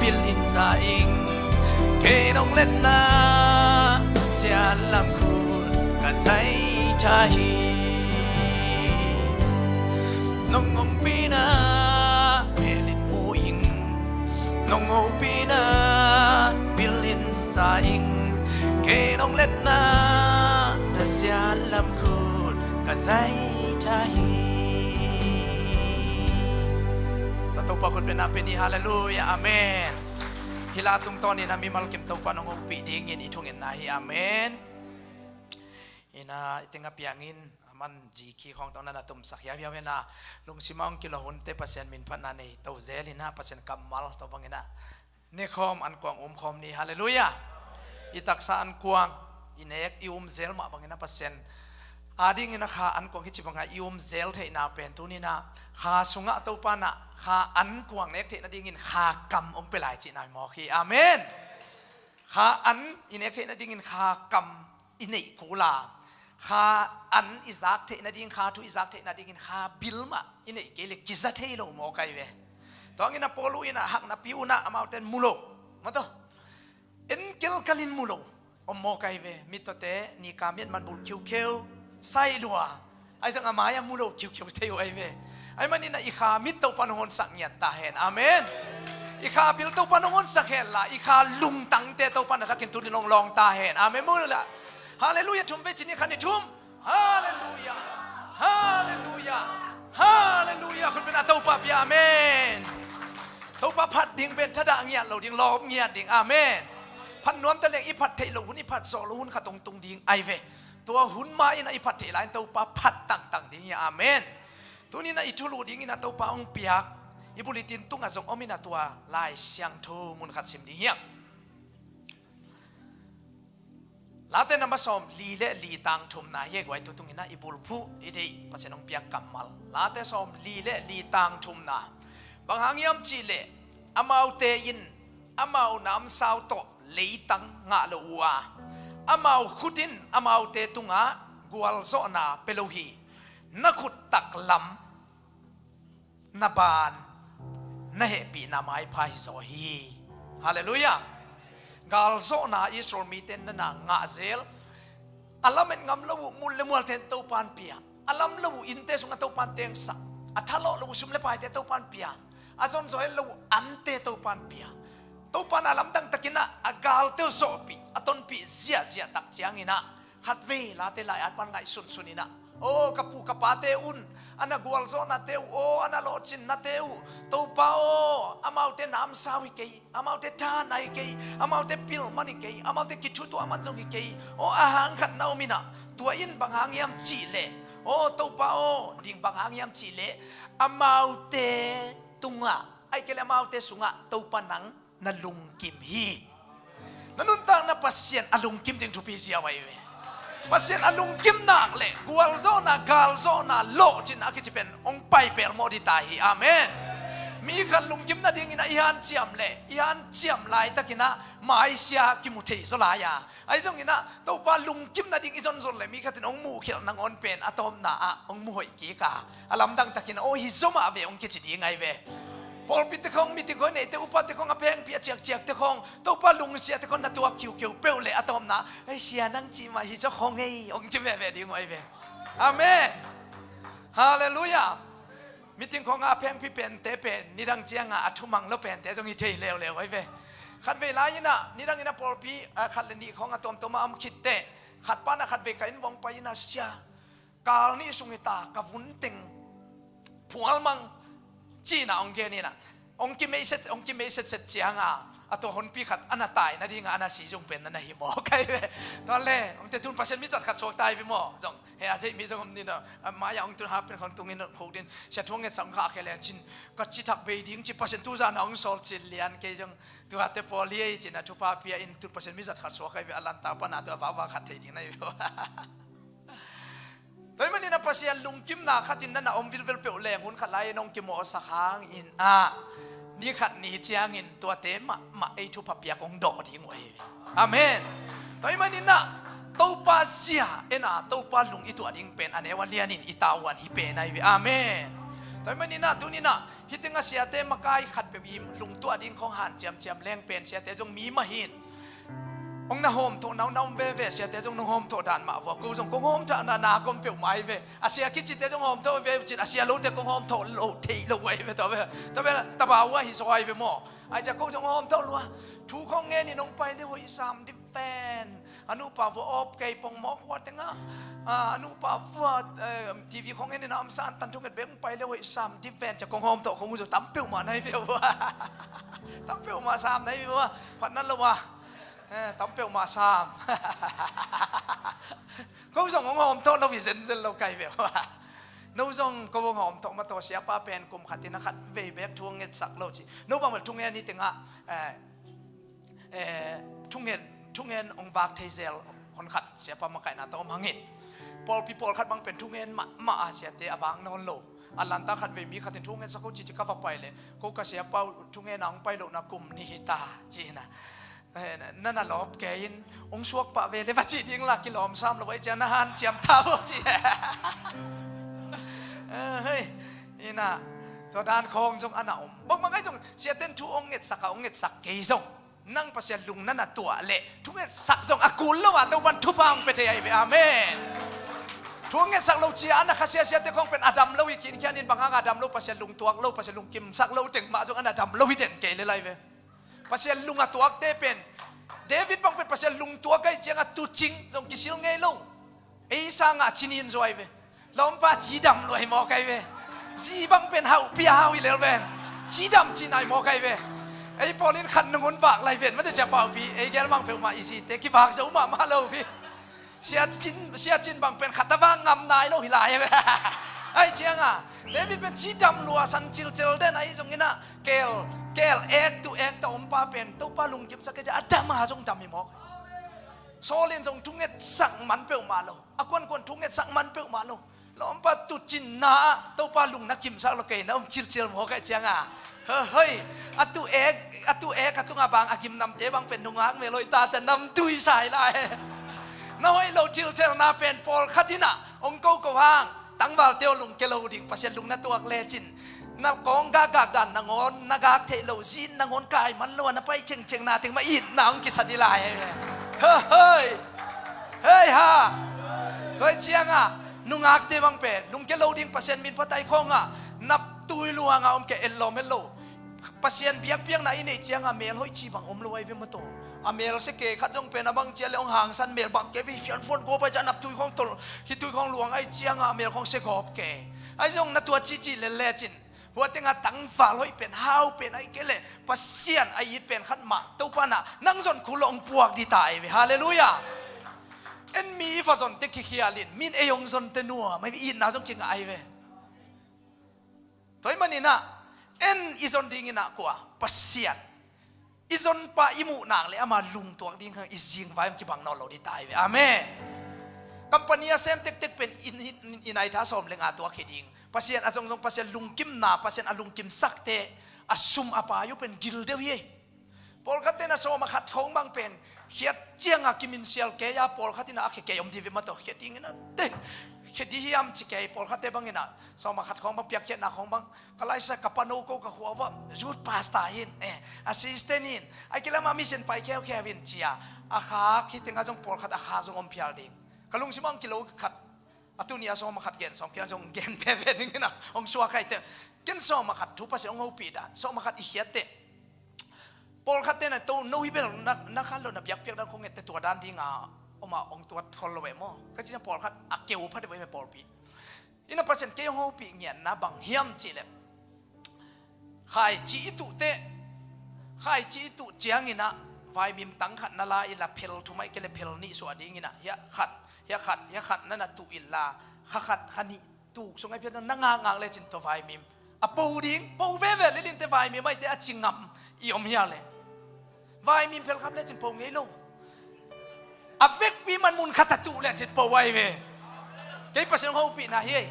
bilin za ing. Kei nong letna na siat lam khut ka zai tha hi. Nong ompihna melin mu ing, nong hopihna bilin za ing. Kei nong letna na siat lam khut ka zai tha hi. Tua Topa khut bengna pia ni. Halleluiah. Amen. Hih la tungtawnin a mimal kim Topa nong hopih dingin i thungetna hi. Amen. Ina i teng a piangin a man zikhi khawng tawh na na tumsak hiauhiau hi na, lungsim a hong kilawh hunte Pasian min phatna nei to zel ina, Pasian kammal tawh bang ina nekhawm ankuang umkhawm ni. Halleluiah. I taksa ankuang i nek i um zel mah bang ina Pasian ading ina kha ankuang hi ci banga i um zel theihna pen tuni ina kha sungah Topa na kha ankuang nek theihna dingin kha kam hong pia lai cihna hi mawk hi. Amen. Kha an i nek theihna dingin kha kam i neih kul a, kha an i zak theihna ding, kha thu i zak theihna dingin kha bil mah i neih kei le kiza thei lo mawk ai ve. Tua hangin a Paul uh ina haknapi uh na amaute in mu lo, maw taw, en kelkalin mu lo om mawk ai ve. Mittawte nika miat man bulh khiukheu, sai lua, ai zong a mai-ah mu lo khiukheu thei uh ai ve. Ai manin a i kha mit Topa nong honsak ngiat ta hen. Amen. I kha bil Topa nong honsak hen la, i kha lungtangte Topa na thakin tuni nong lawng ta hen. Amen. Mu la. Halleluiah. Thum vei ci ni, khat, nih, thum. Halleluiah. Halleluiah. Halleluiah. Khut bengna Topa pia. Amen. Topa phat ding pen thadah ngiat lo ding, lawp ngiat ding. Amen. Phat nuam ta leng i phat theih loh hun, i phat zawh loh hun khat hong tung ding ai ve. Tua hun ma-in a i phat theih lai-in Topa phat tangtang ding hi. Amen. Tuni-in a i thulu dingin a Topa hong piak i bulletin tungah zong om in a tua Lai Siangtho mun khat sim ding hiam? Late namba sawm li le li tang thumna hi e guai, tu tungin a i bulphuh i deih Pasian hong piak kammal. Late sawm li le li tang thumna. Bang hang hiam cih leh amaute in amau namsau tawh leitang ngah lo uh a, amau khut in amaute tungah gualzawhna pia lo hi. Na khut taklam, na ban, na hehpihna maipha hi zaw hi. Halleluiah. Galzawhna Israel mite na na ngah zel. A lamet ngam lo uh mul le mualte in Topan pia, a lam lo uh innte sungah Topan tengsak, a thalawh lo uh sum le paite Topan pia, a zonzaw het lo uh ante Topan pia. Topan a lamdang takin ah a galte uh zawhpih, a tonpih ziahziah tak ciangin ah khatvei Late lai-at pan ngaihsunsun in ah, aw, ka pu ka pate un, a na gualzawhnate uh, aw, a na lawhcinnate uh, Topa aw, amaute namsau hi kei, amaute tha nai kei, amaute pilman hi kei, amaute kithutuah man zong hi kei, aw, a hang khat na om in ah, tua in bang hang hiam cih leh, aw, Topa aw, ding bang hang hiam cih leh, amaute tungah, ahih kei leh amaute sungah Topa nang na lungkim hi. Na nuntakna Pasian a lungkim ding thupi ziau ahi ve. Pasian a lungkim nak leh gualzawhna, galzawhna, lawhcinna a kici pen hong pai pelmawh ding ta hi. Amen. Mi khat lungkim nadingin ah i hanciam leh i hanciam laitakin ah maisia kimu thei zaw lai a, ahi zongin ah Topa lungkim nading i zonzon leh mi khatin hong muhkhialh nangawn pen a tawpna ah hong muhoih kik a, a lamdang takin aw hi zaw mah ve hong kici ding ahi ve. Pawlpite khawng, meeting khawng neite, upate khawng, a phengpi a ciakciakte khawng, Topa lungsiate khawng na tuak khiukheu peuh leh a tawpna ei sia nang cih mah hi zaw khawng ei hong ci veve ding uh ahi ve. Amen. Halleluiah. Meeting khawngah a phengpi pente pen nidang ciangah a thumang lo pente zong hi thei leuleu ahi ve. Khatvei lai-in ah nidangin ah pawlpi ah khat le nih khawng a tuamtuamah a om khitteh khat pan ah khatvei ka inn vuah hong pai-in ah, sia, kal nih sung hi ta, ka vun teng phual mang, ci-in ah hong gen in ah, hong kimei set, hong kimei setset ciangah a tua honpi khat a na tai nadingah a na si zong pen na na hi maw kai ve. Tua le hong te tun Pasian mi zat khat suak tai ve maw zong. He a zeih mi zong om ni na, a mai-ah hong tun ha pen khon tungin khuk din, sia, thu ngetsak kha khe le cin, ka ci thak bei ding ci, Pasian tu zan hong sawl cin lian kei zong, tuate pawl hi ei cin a thupha pia in tun Pasian mi zat khat suak kai ve, a lanta pan a tua vava khat thei ding na hi ve. Tua ahih manin ah Pasian lungkimna khatin na na om vilvel peuh leng hun khat lai-in hong kimawhsak hangin ah ni khat ni ciangin tuate mahmah ei thupha piak hong dawh ding uh ahi ve. Amen. Tua ahih manin ah Topa zia en a Topa lung i tuah ding pen a neu a lianin i tavuan hi pen ahi ve. Amen. Tua ahih manin ah tuni-in ah hih tengah siate makai khatpeuh i lungtuah ding khawng hanciamciam leng pen siate zong mi mah hi in. Hong na hawmthawh naunau veve, siate zong nong hawmthawh dan mah vua, ko zong kong hawmthawh na na kong peuhmah hi ve. A sia kicite zong hawmthawh ve cin, a sia lote kong hawmthawh lo thei lo ahi ve, tua ve. Tua ve, taba uh ahi zaw ahi ve maw. Ahi ciah ko zong hawmthawh lua. Thu khawng ngenin hong pai le hoih sam dip ven. A nupa vua awp kei pongmawk khua tengah, a nupa vua, eh, T V khawng ngenin a omsa an tan thunget bek hong pai le hoih sam dip ven, ciah kong hawmthawh khong uh zaw tam peuhmah na hi ve uh. Tam peuhmah sam na hi ve uh. Phatna lo a. Eh, tam peuhmah sam. Ko zong hong hawmthawh lo hi zenzen lo kai ve uh. No zong ko hong hawmthawh mah tawh, siapa pen kum khatin a khatvei bek thu hong ngetsak lo ci. No bang bel thungen hi tengah, eh, eh, thungen, thungen hong vak thei zel hon khat siapa makaihna tawh om hangin. Pawlpi pawlkhat bang pen thungen mahmah a siate a vak nawn lo. A lanta khatvei mi khatin thu hong ngetsak ko ci ci ka va pai le, ko ka siapa uh thungen a hong pai lohna kum nih hi ta ci hi na. Eh, na na lawp kei in, hong suak pah ve le va cih ding la kilawm sam lo ahi ciang na hanciam ta vo ci. Eh, hei, ina, tua dan khawng zong a na om. Bangmah ngai zong, siaten thu hong ngetsak a, hong ngetsak kei zong. Nang Pasian lung na na tuah leh, thu ngetsak zong a kul lo a, Topan thupha hong pia thei ahi ve. Amen. Thu hong ngetsak lo cia, a na khasia siate khawng pen a dam lo hi, kinkhian in bang hang a dam lo, Pasian lung tuak lo, Pasian lung kimsak lo teng mah zong a na dam lo hi den kei le lai ve. Pasian lung a tuakte pen, David bang pen Pasian lung tuak ahi ciangah tuucing zong kisil ngei lo. Ei sangah cinin zuai ve. Lawmpa cidam luai mawk ahi ve. Zi bang pen hauh pia hau hi lel ven. Cidam cinai mawk ahi ve. Ei pawlin khat nungun vak lai ven. Mate cia paupi. Ei gel bang peuhmah i zite kivak zo mahmah lo hi. Sia Cin, Sia Cin bang pen khat a vak ngam nai lo hi lai ve. Ahi ciangah David pen cidam lua san cilcel den ahi zonginah kel, kel ek tu ek ta ompa pen Topa lungkimsak kei cia a dam a zong dam hi mawk. Saul in zong thungetsak man peuhmah lo. A kuankuan thungetsak man peuhmah lo. Lawmpa tuucinna ah Topa lung na kimsak lo kei na om cilcil mawk ahi ciangah. Hoi, a tu ek, a tu ek a tungah bang a gimnamte bang pen nungak mel hoih tate namtui sai lai. Na hoih lo thilthelna pen pawlkhat inah hong koko hang, tangvalte aw lungke lo ding, Pasian lung na tuak lecin na kawng gakgak dan nangawn, na gak theih loh zin nangawn kai man lo a na pai cengceng na teng mah itna hong kisa dih lai. Hoi, hei ha. Tua hi ciangah nungakte bang pen lungke lo ding, Pasian min phatai khawngah naptui luangah om kei, etlawm het lo. Pasian biakpiakna i neih ciangah mel hoih cih bang om lo ahi ve maw taw. A mel sia kei khat zong pen a bang cia le hong hangsan, mel bang kei ve, fianfuan gawp ahi ciah naptui khawng tol, khitui khawng luang ahi ciangah a mel khawng sia gawp kei. Ahi zong na tua cihcih lel lecin hua tengah tangval hoih pen, hau pen ahi kei leh Pasian a it pen khat mah Topa nah nang zon khul lo hong puak dih ta ahi ve. Halleluiah. En mi i va zonte khikhialin min ei hong zonte nuam ahi ve, itna zong kingah ahi ve. Tua ahih maninah en i zon dinginah kua? Pasian. I zonpa i muh nak le ama lungtuak ding hang i zingvai hong kibang nawn lo ding ta hi ve. Amen. Company a sem tektek pen i, i, i naitha sawm le nga tuak hi ding. Pasian a zongzong, Pasian lungkimna, Pasian a lungkimsakte A sum a pai uh pen gil deuh hi ei. Pawlkhat ten a sawm a khat khawng bang pen khiat cianga kiminsial kei a, pawlkhat in a khia kei om dih ve mah tawh, khia ding in a te, khia dih hiam ci kei, pawlkhat te bang in a sawm a khat khawng bang piakkhiatna khawng bang, ka laisa ka pano ko ka khua uah youth pastor hin, eh, assistant hin, a kilama mission pai kheukheu hin cia, a khak hi tengah zong pawlkhat a khak zong om phial ding. Ka lungsim ah hong kilo khat, a tuni a sawm a khat gen sawm kei a zong gen veve ding in a hong suak kha hi teh. Ken sawm a khat thu Pasian hong hopih dan, sawm a khat i khiat teh. Pawlkhat ten a to no hi bel na, na khan lo na biakpiak dan khong et teh tua dan dinga om a hong tuat khol lo ve maw. Ka ci ciang pawlkhat a keu pha deuh ve me pawlpi. Ina Pasian kei hong hopih ngiatna bang hiam cih leh, khaici i tuh teh, khaici i tuh ciangin a vaimim tang khat na la inla phel thum ahih kei leh phel nih suah dingin a, hiah khat, hiah khat, hiah khat na na tuh inla, kha khat, kha nih tuk sung ahih phiat ciang na ngakngak lecin tua vaimim a po ding, po veve lel in teh vaimim ahih teh a ci ngam i om hial leh. Vaimim phel khap lecin po ngei lo. A vekpi man mun khat a tuh lecin po ahi ve. Kei Pasian hong hopihna hi ei.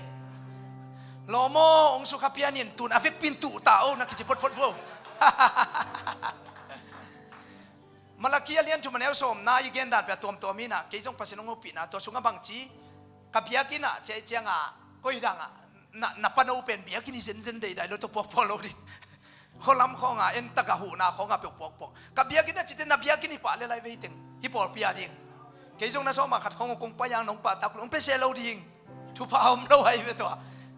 Lawm aw, hong sukha pian in tun a vekpi in tuh ta o na kici photphot vo. Malaki a lian thum a neu sawmna i gen dan pia tuamtuam hi na, kei zong Pasian hong hopihna tua sungah bangci, ka biakinn ah ciai cianga koi dangah na, na pano pen biakinn hi zenzen deidai lo tawh puakpuak lo ding. Khualam khawnga en taka huhna khawnga peuh puakpuak. Ka biakinn a cite na biakinn hi pah le lai ve hi teng, hi pawlpi a ding. Kei zong na sawm a khat khawng uh kong pai ang nong pahtak lo, hong pia se lo ding. Thupha a om lo ahi ve tua.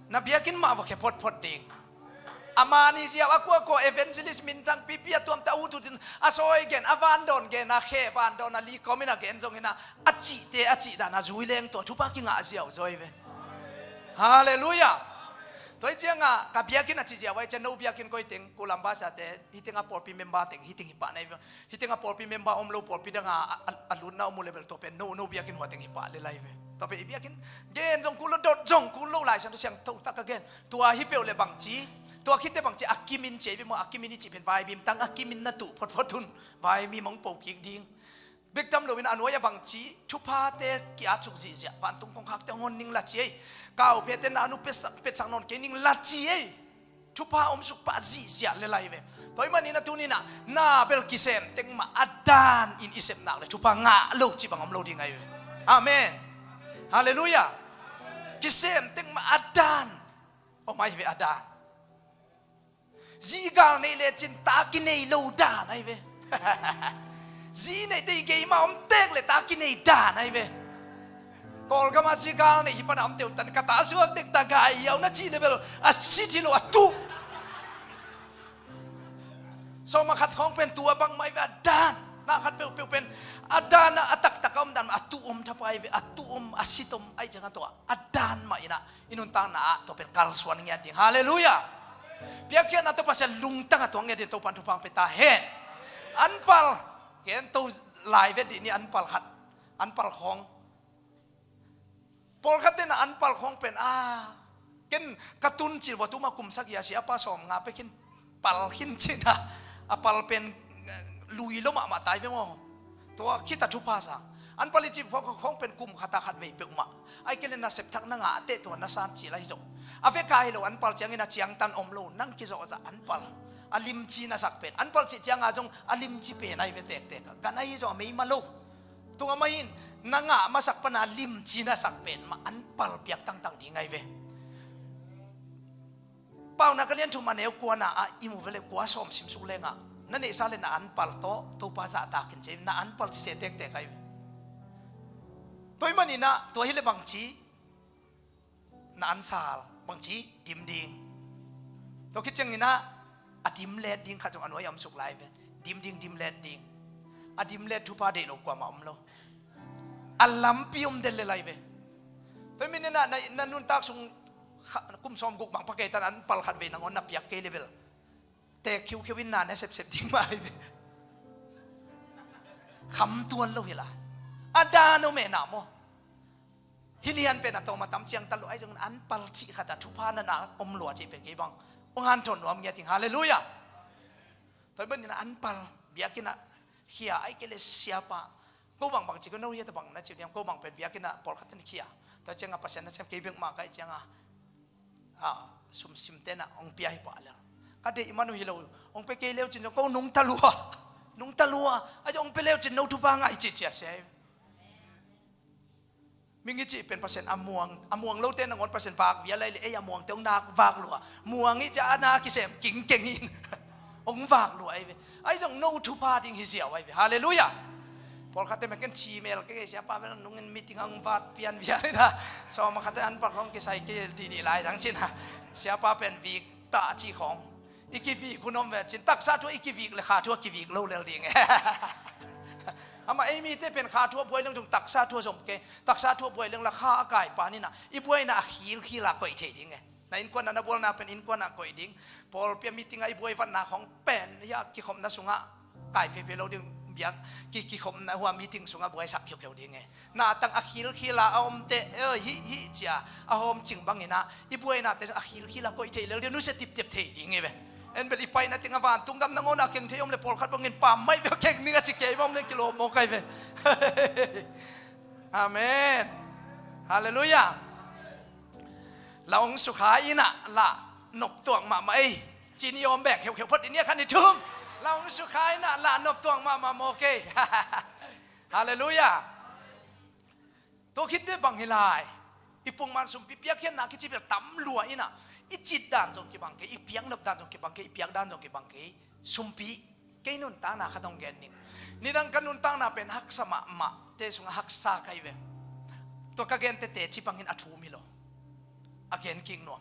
Na biakinn mah va khia photphot ding. A mani ziau a kuakua evangelist minthang pipi a tuamte a utut in a sawi gen, a vandawn gen, a khe vandawn a likawm in a gen zongin a, a cihte a cih dan a zui leng tua thupha kingah ziau zaw hi ve. Halleluiah. Tua hi cianga ka biakinn a ci ziau ahi ciang no biakinn koi teng, kulam basate, hi tenga pawlpi member teng, hi teng hi pah na hi ve. Hi tenga pawlpi member om lo, pawlpi danga a, a, a lutna om uh level tua pen no, no biakinn hua teng hi pah le lai ve. Tua pen i biakinn gen zong kul lo, dot zong kul lo, Lai Siangtho siangtho tak a gen. Tua hi peuh le bangci, tua khit teh bangci a kimin ci ahi ve maw, a kimin i cih pen vaimim tang a kimin na tuh photphot un, vaimim hong po kik ding. Bek tam loin a nuai a bangci, thuphate ki-at suk zihziah, vantung kongkhakte hong hon ning la ci ei. Kauphete na nu petsak, petsak nawn kei ning la ci ei. Thupha om suk pah zihziah le lai ve. Tua ahih manin a tuni-in ah na bel kisem teng mah a dan in i sep nak leh thupha ngah lo cih bang om lo ding ahi ve. Amen. Halleluiah. Kisem teng mah a dan om ahi ve, a dan. Zi gal neih lecin ta kinei lo dan ahi ve. Zi neihte i gei mah om tek leh ta kinei dan ahi ve. Kawlgam ah zi gal neih hi pan a om teuh tan ka ta suak tek ta gai hiau na cih leh bel a sit hi lo a tuh. Sawm a khat khawng pen tua bangmah ahi ve, a dan. Na khat peuhpeuh pen a dan a, a taktak a om dan mah a tuh om thapai ve, a tuh om, a sit om ahi ciang a tua a dan mah in ah i nuntakna ah tua pen kalsuan ngiat ding. Halleluiah. Piakkhiatna tawh Pasian lungtang a tuang ngiat ding Topa'n thupha hong pia ta hen. Anpal, gen to lai vet dih ni, anpal khat, anpal khawng. Pawlkhat ten a anpal khawng pen a, ken ka tun cil vua tuma kum sagih a siapa sawmnga pek khin pal khin cin a, a pal pen, eh, lui lo mahmah ta hi ve maw. Tua khit a thupha sa. Anpal i cih khawng pen kum khat a khat vei peuhmah. Ahih kei leh nasep thak na ngah teh tua na san cil ahi zong. A vek a hi lo anpal ciangin a ciangtan om lo, nang kizawhzah anpal. A limci na sak pen. Anpal cih cianga zong a limci pen ahi ve tektek a. Gan ahi zong a meima lo. Tua mah in na ngah masak pan a limci na sak pen mah anpal piak tangtang ding ahi ve. Paunak a lian thum a neu kuana ah i mu veleh kua sawm simsuk lengah na neihsa leh na anpal tawh Topa zahtak in ci, na anpal ci se tektek ahi ve. Tua ahih manin ah tua hi leh bangci, na ansal bangci dim ding. Tua khit ciangin ah a dim let ding khat zong a nuai a om suk lai ve. Dim ding, dim let ding. A dim let thupha deih lo kuamah om lo. A lampi om den le lai ve. Tua ahih manin ah na, na nuntak sung kha, kum sawm guk bang pha kei tan anpal khat vei nangawn na piak kei leh bel tek khiukhiu in na ne sepsep ding mah ahi ve. Kham tuan lo hi la. A dan om e na maw. Hih lian pen a tawm a tam ciangtan lo ahi zongin anpal cih khat a thupha na na om lua cih pen kei bang hong hanthawn nuam ngiat ing. Halleluiah. Tua ahih manin anpal biakinn ah khia ahih kei leh siapa. Ko bang bangci ko no hiat a bang na ci uh diam, ko bang pen biakinn ah pawlkhat in khia. Tua ciangah Pasian nasem kei bek mah ka hih ciangah, ah, sumsimte na hong pia hi pah lel. a deih man uh hi lo. Hong pia kei leu cin zong ko nungta lua. Nungta lua. A zong hong pia leu cin no thupha ngai ci cia sia hi. Ming i cih pen Pasian a muang, a muang lote nangawn Pasian vak vial lai le, ei a muangte hong nak vak lua. Muang i cia a na kisem kingkeng in hong vak lua ahi ve. Ahi zong no thupha ding hi ziau ahi ve. Halleluiah. Pawlkhatte mah ken ci mel kei, siapa bel nungin meeting a hong vat pian vial in a, sawm a khatte an pak hong kisai kei dihdih lai zang cin a, siapa pen vik ta ci khawng. I kivik hun om ve cin, taksa thu a i kivik le kha thu a kivik lo lel ding e. Amah ei mite pen kha thu a buai leng zong taksa thu a zom kei. Taksa thu a buai leng la kha a kaipan in a, i buaina a khilkhil a koih thei ding e. Na innkuan a na bualna pen innkuan a koih ding. Pawlpi a meeting a i buai vatna khawng pen, ia kikhopna sungah kai pheiphei lo ding, biak ki, kikhopna hua meeting sungah buaisak khiukheu ding e. Na tang a khilkhil a a omte, eh, hih, hih cia a hawm cing bangin a, i buainate a khilkhil a koih thei lel ding, nusia tiptep thei ding hi ve. En bel i paina teng a vantung gam nangawn a keng thei om le pawlkhat bangin pam mai bel keng ning a ci kei bang om le kilawm mawk ahi ve. Amen. Halleluiah. La hong sukha in a la noptuak mahmah ei. Cin i awm bek kheukheu phot i nia khan i thum. La hong sukha in a la noptuak mahmah mawk ei. Halleluiah. Tua khitte bang hi lai. I pungman sumpi piakkhiatna kici bel tam lua in a, i cit dan zong kibang kei, i piaknop dan zong kibang kei, i piak dan zong kibang kei. Sumpi, kei nuntakna khat hong gen ning. Nidang ka nuntakna pen haksa mahmah te sungah haksa ka hi ve. Tua ka gen tete ci bangin a thum hi lo. A gen kik nuam.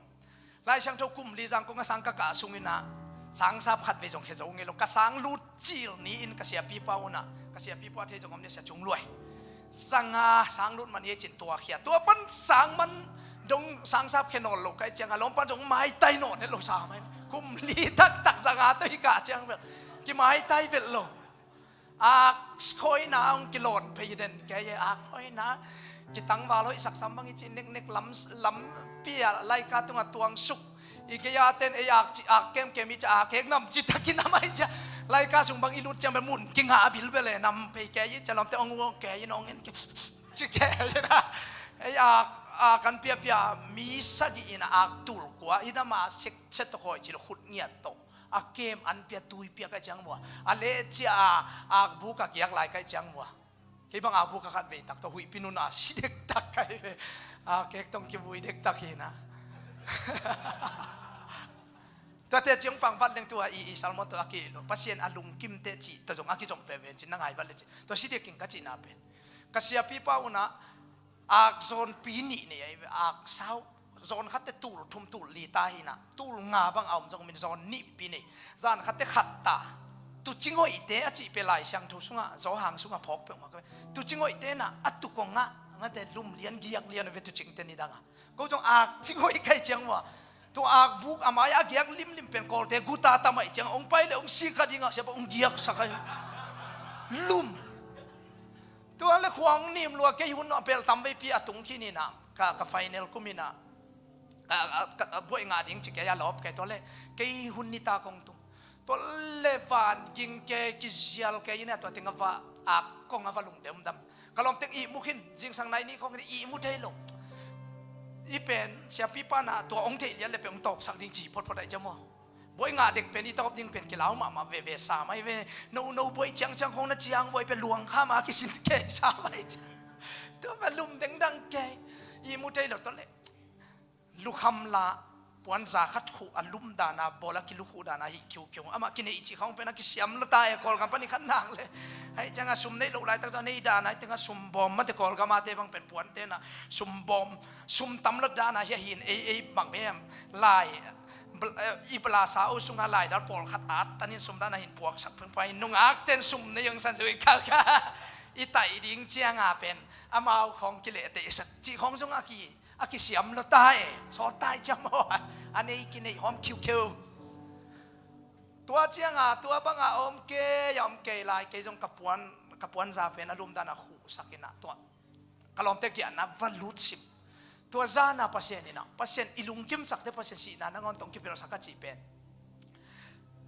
Lai Siangtho kum li zang kong a sang ka kah sung in a, sangsap khat vei zong khia zo ngei lo. Ka sang lut cil ni in ka siapipa un a, ka siapipa thei zong om ni a, sia cung luai. Sanga sang lut man hi cin tua khia. Tua pan sang man dong sangsap khia nawn lo ka hih ciang a lawmpan zong maitai nawn het lo sa mai. Kum li taktak sanga tawh hi kah ciang bel kimaitai vet lo. Ak khawina hong kilawn phei den kei e, ak khawina kitangval hoih saksam bang i ci neknek lam, lampi a laika tungah tuangsuk. I kei a ten ei ak ci, ak kemkem i ci, ak hek nam ci takin a mai cia. Laika sung bang i lut ciang bel mun kingah a bilbel e, nam phei kei i cia lamte hong uang kei in hong en kei ci kei in a. Ei ak, ak an piapia mi sagih in a ak tul kua in a ma sek set tawh khawi ci lo khut ngiat tawh. A kem an pia tui pia ka ciang mua. A leh cia a, a buk a giak lai ka ciang mua. Kei bang a buk a khat vei tak tawh huihpi nun a si dektak ka hi ve. A kek tawh kivui dektak hi na. Tuate ciang pang vat leng tua i, i salmo tawh a ki lo. Pasian a lungkim te ci tawh zong a kizom pe ven ci na ngai vat le ci. Tua si deking ka ci na pen. Ka siapipa un a ak zawnpi nih nei ahi ve, ak sau. Zawn khatte tul thum tul li ta hi na, tul nga bang a om zong min zawn nihpi nei. Zan khatte khat ta. Tuucing hoihte a cih pe Lai Siangtho sungah, Zawhang sungah phawk peuhmah ka ve. Tuucing hoihte na a tuk kong ngah, ngate lum lian giak lian a ve tuucingte nidang a. Ko zong ak cing hoih ka hih ciang mua. Tua ak buk a mai a giak limlim pen Kawlte guta tam ahih ciang hong pai le hong sik kha ding a, siapa hong giaksak ahi. Lum. Tua le khua hong nim lua, kei hun a pel tam veipi a tung khin in a, ka, ka final kum in a, ka, ka, ka, ka buaih ngah ding ci kei a lawp kei tua le, kei hun nitak hong tung. Tua le van ging kei, kizial kei in a, tua teng a va, a kong a va lungdam dam. Ka lawm teng ihmu khin, zingsang nai nih kong in ihmu thei lo. I pen, siapipa na tua hong theih lian le pen hong tawpsak ding ci photphot ahi ciang maw. Buaih ngah dek pen i tawp ding pen kilau mahmah veve sa mai ve. No, no buaih ciangciang khong na ciang buaih pen luang kha ma kisin kei sa mai ciang. Tua pen lum dengdang kei. Ihmu thei lo tawh le. Lukham la puanza khat khuh a lum dana bawl a kilukhuh dana hih khiukhiu. Amah kineih cih khong pen a kisiam lo ta e, Kawlgam pan i khan nang le. Hei ciang a sum neih loh laitak tawh a neih dana hih teng a sum bawm mate Kawlgam a te bang pen puante na sum bawm, sum tam lo dana hih a hin ei, ei bang em lai. Bl-, eh, i blasa uh sunga laidal pawlkhat at tanin sum dana hin puaksak phengpai nungak ten sum nei ang san zui kha kha. I taih ding cianga pen amau khawng kilehte i sak cih khawng zong a ki, a kisiam lo ta e, sawt ta i ciam aw. A nei kineih hawm khiukheu. Tua cianga tua banga om kei a om kei lai kei zong ka puan, ka puanza pen a lumdana khuhsak ina tua. Ka lawmte kiangah va lutsim. Tua zana Pasian inah, Pasian i lungkimsakte Pasian sihna nangawn tawh hong kipelsak a cih pen.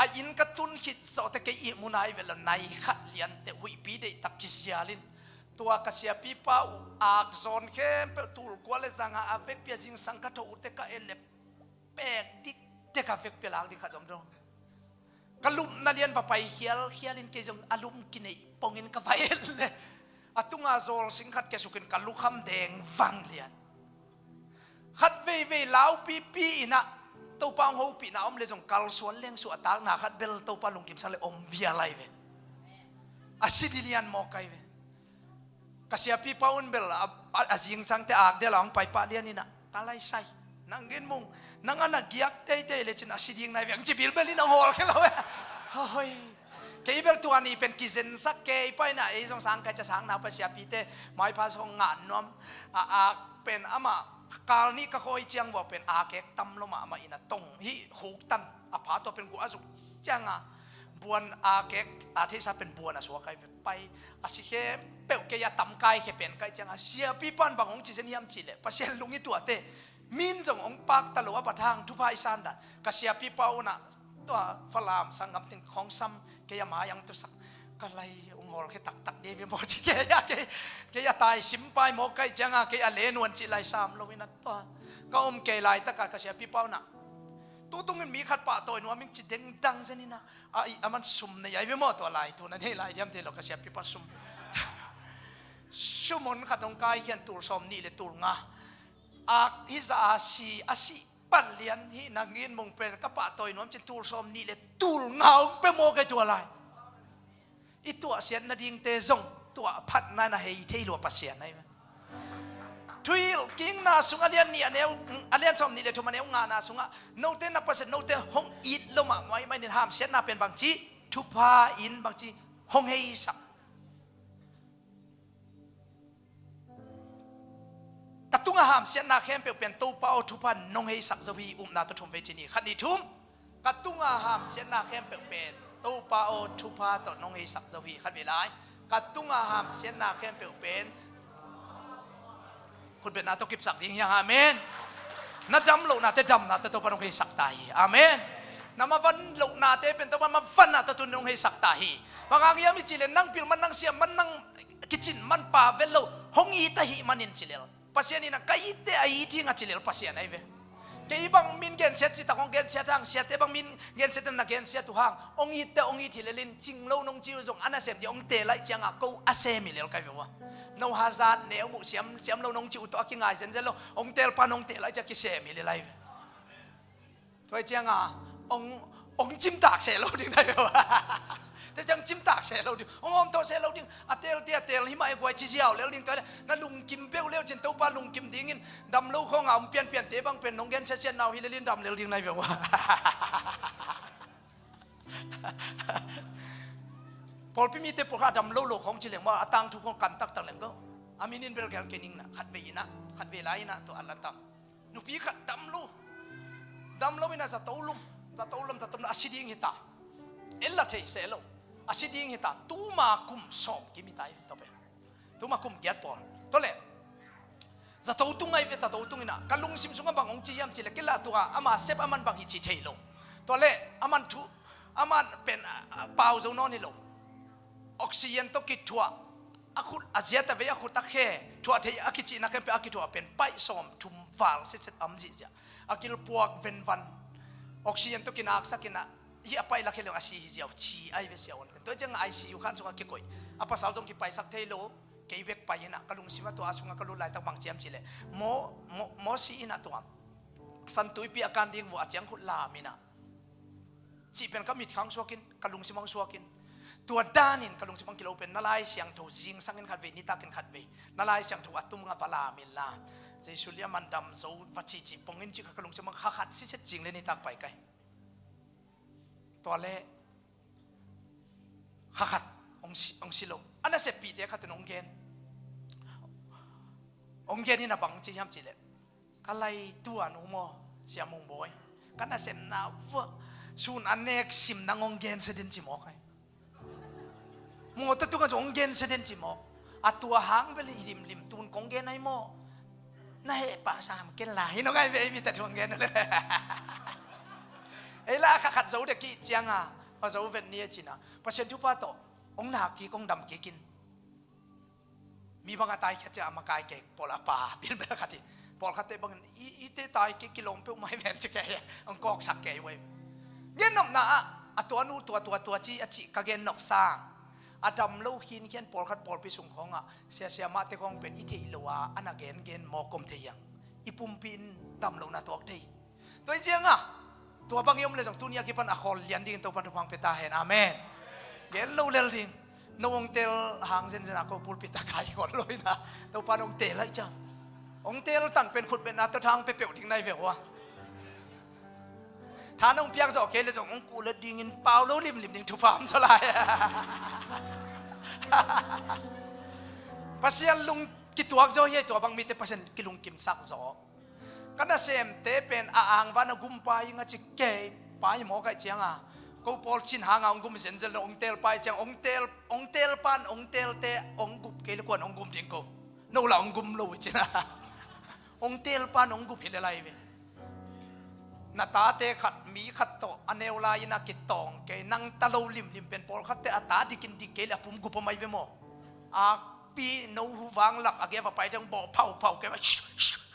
A inn ka tun khit zawhte kei ihmu nai vet lo, nai khat liante huihpi deihtak kizialin. Tua ka siapipa uh ak zawn khempeuh tulkua le zanga a vekpi a zingsang ka tho uhte ka en le pek dikdek a vekpi a lak ding khat zom dong. Ka lupna lian va pai khialkhial in kei zong a lum kineih pongin ka va et le a tunga zawlsing khat kia sukin ka lukham deng vang lian. Khat veivei laupipi inah Topa hong hopihna om le zong kalsuan leng suahtakna khat bel Topa lungkimsak le om vial ai ve. A si dilian mawk ai ve. Ka siapipa un bel a, a, a zingcangte akdel a hong paipah lian inah ka laisai. Nang Gin Mung, nang a na giak teitei lecin a si ding nai veng ci bilbel in a hong hawlkhia lo e. Hoi. Kei bel tua ni pen kizensak kei paina ei zong sang kai ca sang nau pa siapite maipha zong ngah nuam. A ak pen amah kal nih ka khawi ciang vua pen a kek tam lo mahmah inah tong hih khuktan a pha tua pen guah a zuk cianga buan a kek a theihsa pen buan a suak ai ve. Pai a si khempeuh kei a tamkai khe pen kai cianga siapipan bang hong ci zen hiam cihleh Pasian lung i tuate min zong hong pakta lo a bat hang thupha i sandan ka siapipa unah tua Falam sanggam ting khongsam kei a mai ang tusak ka lai hong hawlkhia taktak dei ve maw ci kei a kei kei a tai simpai maw kai cianga kei a le nuan cih lai sam lo inah tua ka om kei laitaka ka siapipa unah tutungin mi khat pahtawi nuam ing ci dengdang zen inah a ih a man sum nei ai ve maw tua lai tuna nei lai diam thei lo ka siapipa sum sum hon khat hong kaikhian tul sawm nih le tul nga a hih za a si a sih pan lian hih Nang Gin Mung pen ka pahtawi nuam cin tul sawm nih le tul nga hong pe maw kai tua lai. I tuahsiat nadingte zong tuah phatna na hei thei lua Pasian ai ve. Thuhilhkikna sung a lian nih a neu a lian sawm nih le thum a neu ngana sungah note na Pasian note hong it lo mah maimai nin hamsiatna pen bangci thupha in bangci hong heisak. Ka tunga hamsiatna khempeuh pen Topa aw thupha nong heisak zo hi upna tawh thum vei ci ni khat nih thum. Ka tunga hamsiatna khempeuh pen Topa aw thupha tawh nong heisak zo hi khat vei lai. Ka tunga hamsiatna khempeuh pen khutbetna tawh kipsak ding hiang amen. Na dam lohnate damna tawh Topa nong heisak ta hi amen. Na mavan lohnate pen Topa mavanna tawh tu nong heisak ta hi. Bang hang hiam i cih le nang pil man nang siam man nang kicin man pa vel lo hong it ahih manin ci lel Pasian in a ka itte a it hing a ci lel Pasian ahi ve. Kei bang min gensiat citak hong gensiat hang siate bang min gensiat na gensiat uh hang hong itte hong it hi lelin cing lo nong ci uh zong a nasem dih hong teel aih cianga ko a sem hi lel kai ve ua. No hazat neu muh siam siam lo nong ci uh tawh a kingai zenzen lo hong teelpa nong teel aih cia kisem hi lel ahi ve. Tua cianga hong hong cimtak seh lo ding nai lo. Tua ciang cimtak seh lo ding hong awmtawh seh lo ding a teelte a teel himah e guai ci ziau lel ding tua le na lungkim peuh leu cin Topa lungkim dingin dam lo khawnga om pianpiante bang pen nong gen siasiat nau hi lelin dam lel ding nai ve ua. Pawlpi mite pawlkhat a dam lo lo khawng ci leng maw a tangthu khawng kan taktak leng ko a minin bel gel kening na khat vei inah khat vei lai inah tua a la tam. Nupi khat dam lo dam lo ina zato lum zato lum zato lum a si ding hita. En la thei seh lo a si ding hita tuma kum sawm kim hita hi tope. Tuma kum giat pawl tole zato tung ai ve zato tung ina ka lungsim sunga bang hong ci hiam ci le kila tua ama sep aman bang hi ci thei lo. Tole aman thu aman pen a- a- pau zo nawn hi lo. Oxygen tawh kithuah a khut a ziat a vei a khut a khe thuah thei a kicihna khempeuh a kithuah pen paih sawm thum val setset am zihziah a kilpuak venvan oxygen tawh kinaksak inah hi a paih la khe leng a si hi ziau ci ai ve sia on tua ciang I C U khan sungah kikoih a pasal zong kipaisak thei lo. Kei vek pai inah ka lungsim a tua a sungah ka lut laitak bang ciam ci le maw maw maw si inah tua santuipi a kan ding vua a ciang khut lam inah cih pen ka mitkhang suakin ka lungsim ang suakin tua danin ka lungsim ang kilo pen na Lai Siangtho zingsangin khat vei nitakin khat vei na Lai Siangtho a tum nga va lam inla Jesu lia man dam zo va cici pongin ci ka lungsim ang kha khat siset zing le nitak pai kai. Tua le kha khat hong si hong si lo a naseppihte khatin hong gen hong gen in a bang ci hiam ci le ka lai tua nu maw siam hong bawi ka nasepna vua sun a nek sim nang hong gen sedin ci maw kai. Mawtaw tunga zong hong gen sedin ci maw a tua hang bel hi limlim tun kong gen ai maw. Na heh pah sam ken la hi nong ai ve ei mi ta thu hong gen le. Ei la kha khat zo de kih cianga a zo vet ni a cina Pasian thupha tawh hong nak kik hong dam kikin. Mi bang a tai khia cia a makai kei pawl a pa bilbel khat hi. Pawl khatte bangin i ite tai kei kilawm peuh mai ven ci kei hong kawksak kei wei. Gen nopna ah A tua nu tua tua tua ci a cih ka gen nop sang. A dam lo khinkhian pawlkhat pawlpi sung khawngah siasia mahte khawng pen i theih lo a, a na gengen mawk om thei hiang. I pumpi in dam lohna tuak thei. Tua hi ciangah tua bang i om le zong tuni a kipan a khawl lian dingin Topan thupha pia ta hen. Amen. Gen lo lel ding. No ong tel hang zenzen a ko pulpit a kai khawl lo ina. Topan ong tel lai ciang, ong tel tang pen khutbetna tawh thang pia peuh ding nai ve ua. Tha nong piak zawh kei le zong ong kulet dingin pau lo limlim ding thupha om zaw lai. Pasian lung kituak zaw hi, tua bang mite Pasian kilungkimsak zaw. Ka nasemte pen a angvan a gum pai ing a ci kei, pai mawk aih cianga ko pawl cin hanga ong gum zenzel na ong tel pai ciang ong tel, ong tel pan ong telte ong gup kei le kuan ong gum ding ko. No la ong gum lo i cina. Ong tel pan ong gup hi le lai ve. Na tate khat, mi khat tawh a neu lai-in a kitawng kei, nang ta lo limlim pen pawlkhatte a ta dikin dik kei le a pum gup om ai ve maw? Akpi no hu vang lak a gei va pai teng bawh phauphau kei va,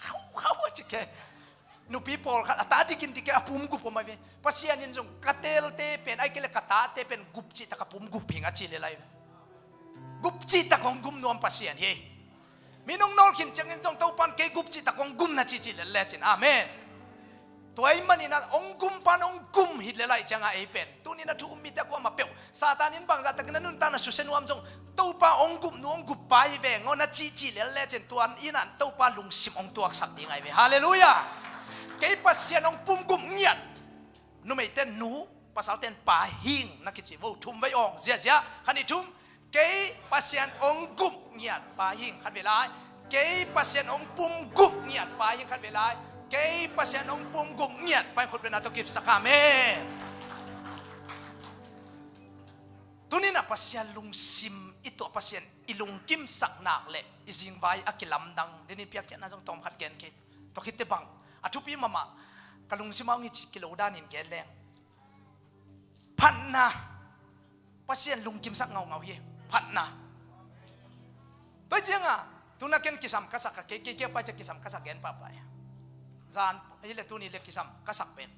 hau hau a ci kei. Nupi pawlkhat a ta dikin dik kei a pum gup om ai ve. Pasian in zong ka telte pen ai kei le ka tate pen gup cih tak a pum gup hing a ci le lai ve. Gup cih tak hong gum nuam Pasian hi. Mi nong nawl khin ciangin zong Topan kei gup cih tak hong gum na ci ci le le cin. Amen. Tua ahih manin ah hong gum pan hong gum hi le lai cianga ei pen tuni na thu um mite a kuamah peuh Satan in bangzah takin a nuntakna susia nuam zong Topa hong gup nu hong gup pa hi veng aw na ci ci le le cin. Tua in ah Topa lungsim hong tuaksak ding ai ve. Halleluiah. Kei Pasian hong pum gup ngiat. Numeite nu, pasalten pa hing na kici vo. Thum vei awng ziazia. Khan i thum. Kei Pasian hong gup ngiat pa hing, khat vei lai. Kei Pasian hong pum gup ngiat pa hing, khat vei lai. Kei Pasian hong pum gup ngiat pa hing, khutbetna tawh kipsak. Amen. Tunin a Pasian lungsim i tuah, Pasian i lungkimsak nak le i zingvai a kilamdang deni piakkhiatna zong tawm khat gen kei. Tua khitte bang a thupi mahmah, ka lungsim a hong hi ci kilo danin gen leng. Phatna. Pasian lungkimsak ngaungau hi. Phatna. Tua hi cianga tuna ken kisam ka sak a kei kei kei pai cia kisam ka sak gen pahpah ia. Zan hi le tuni le kisam ka sak pen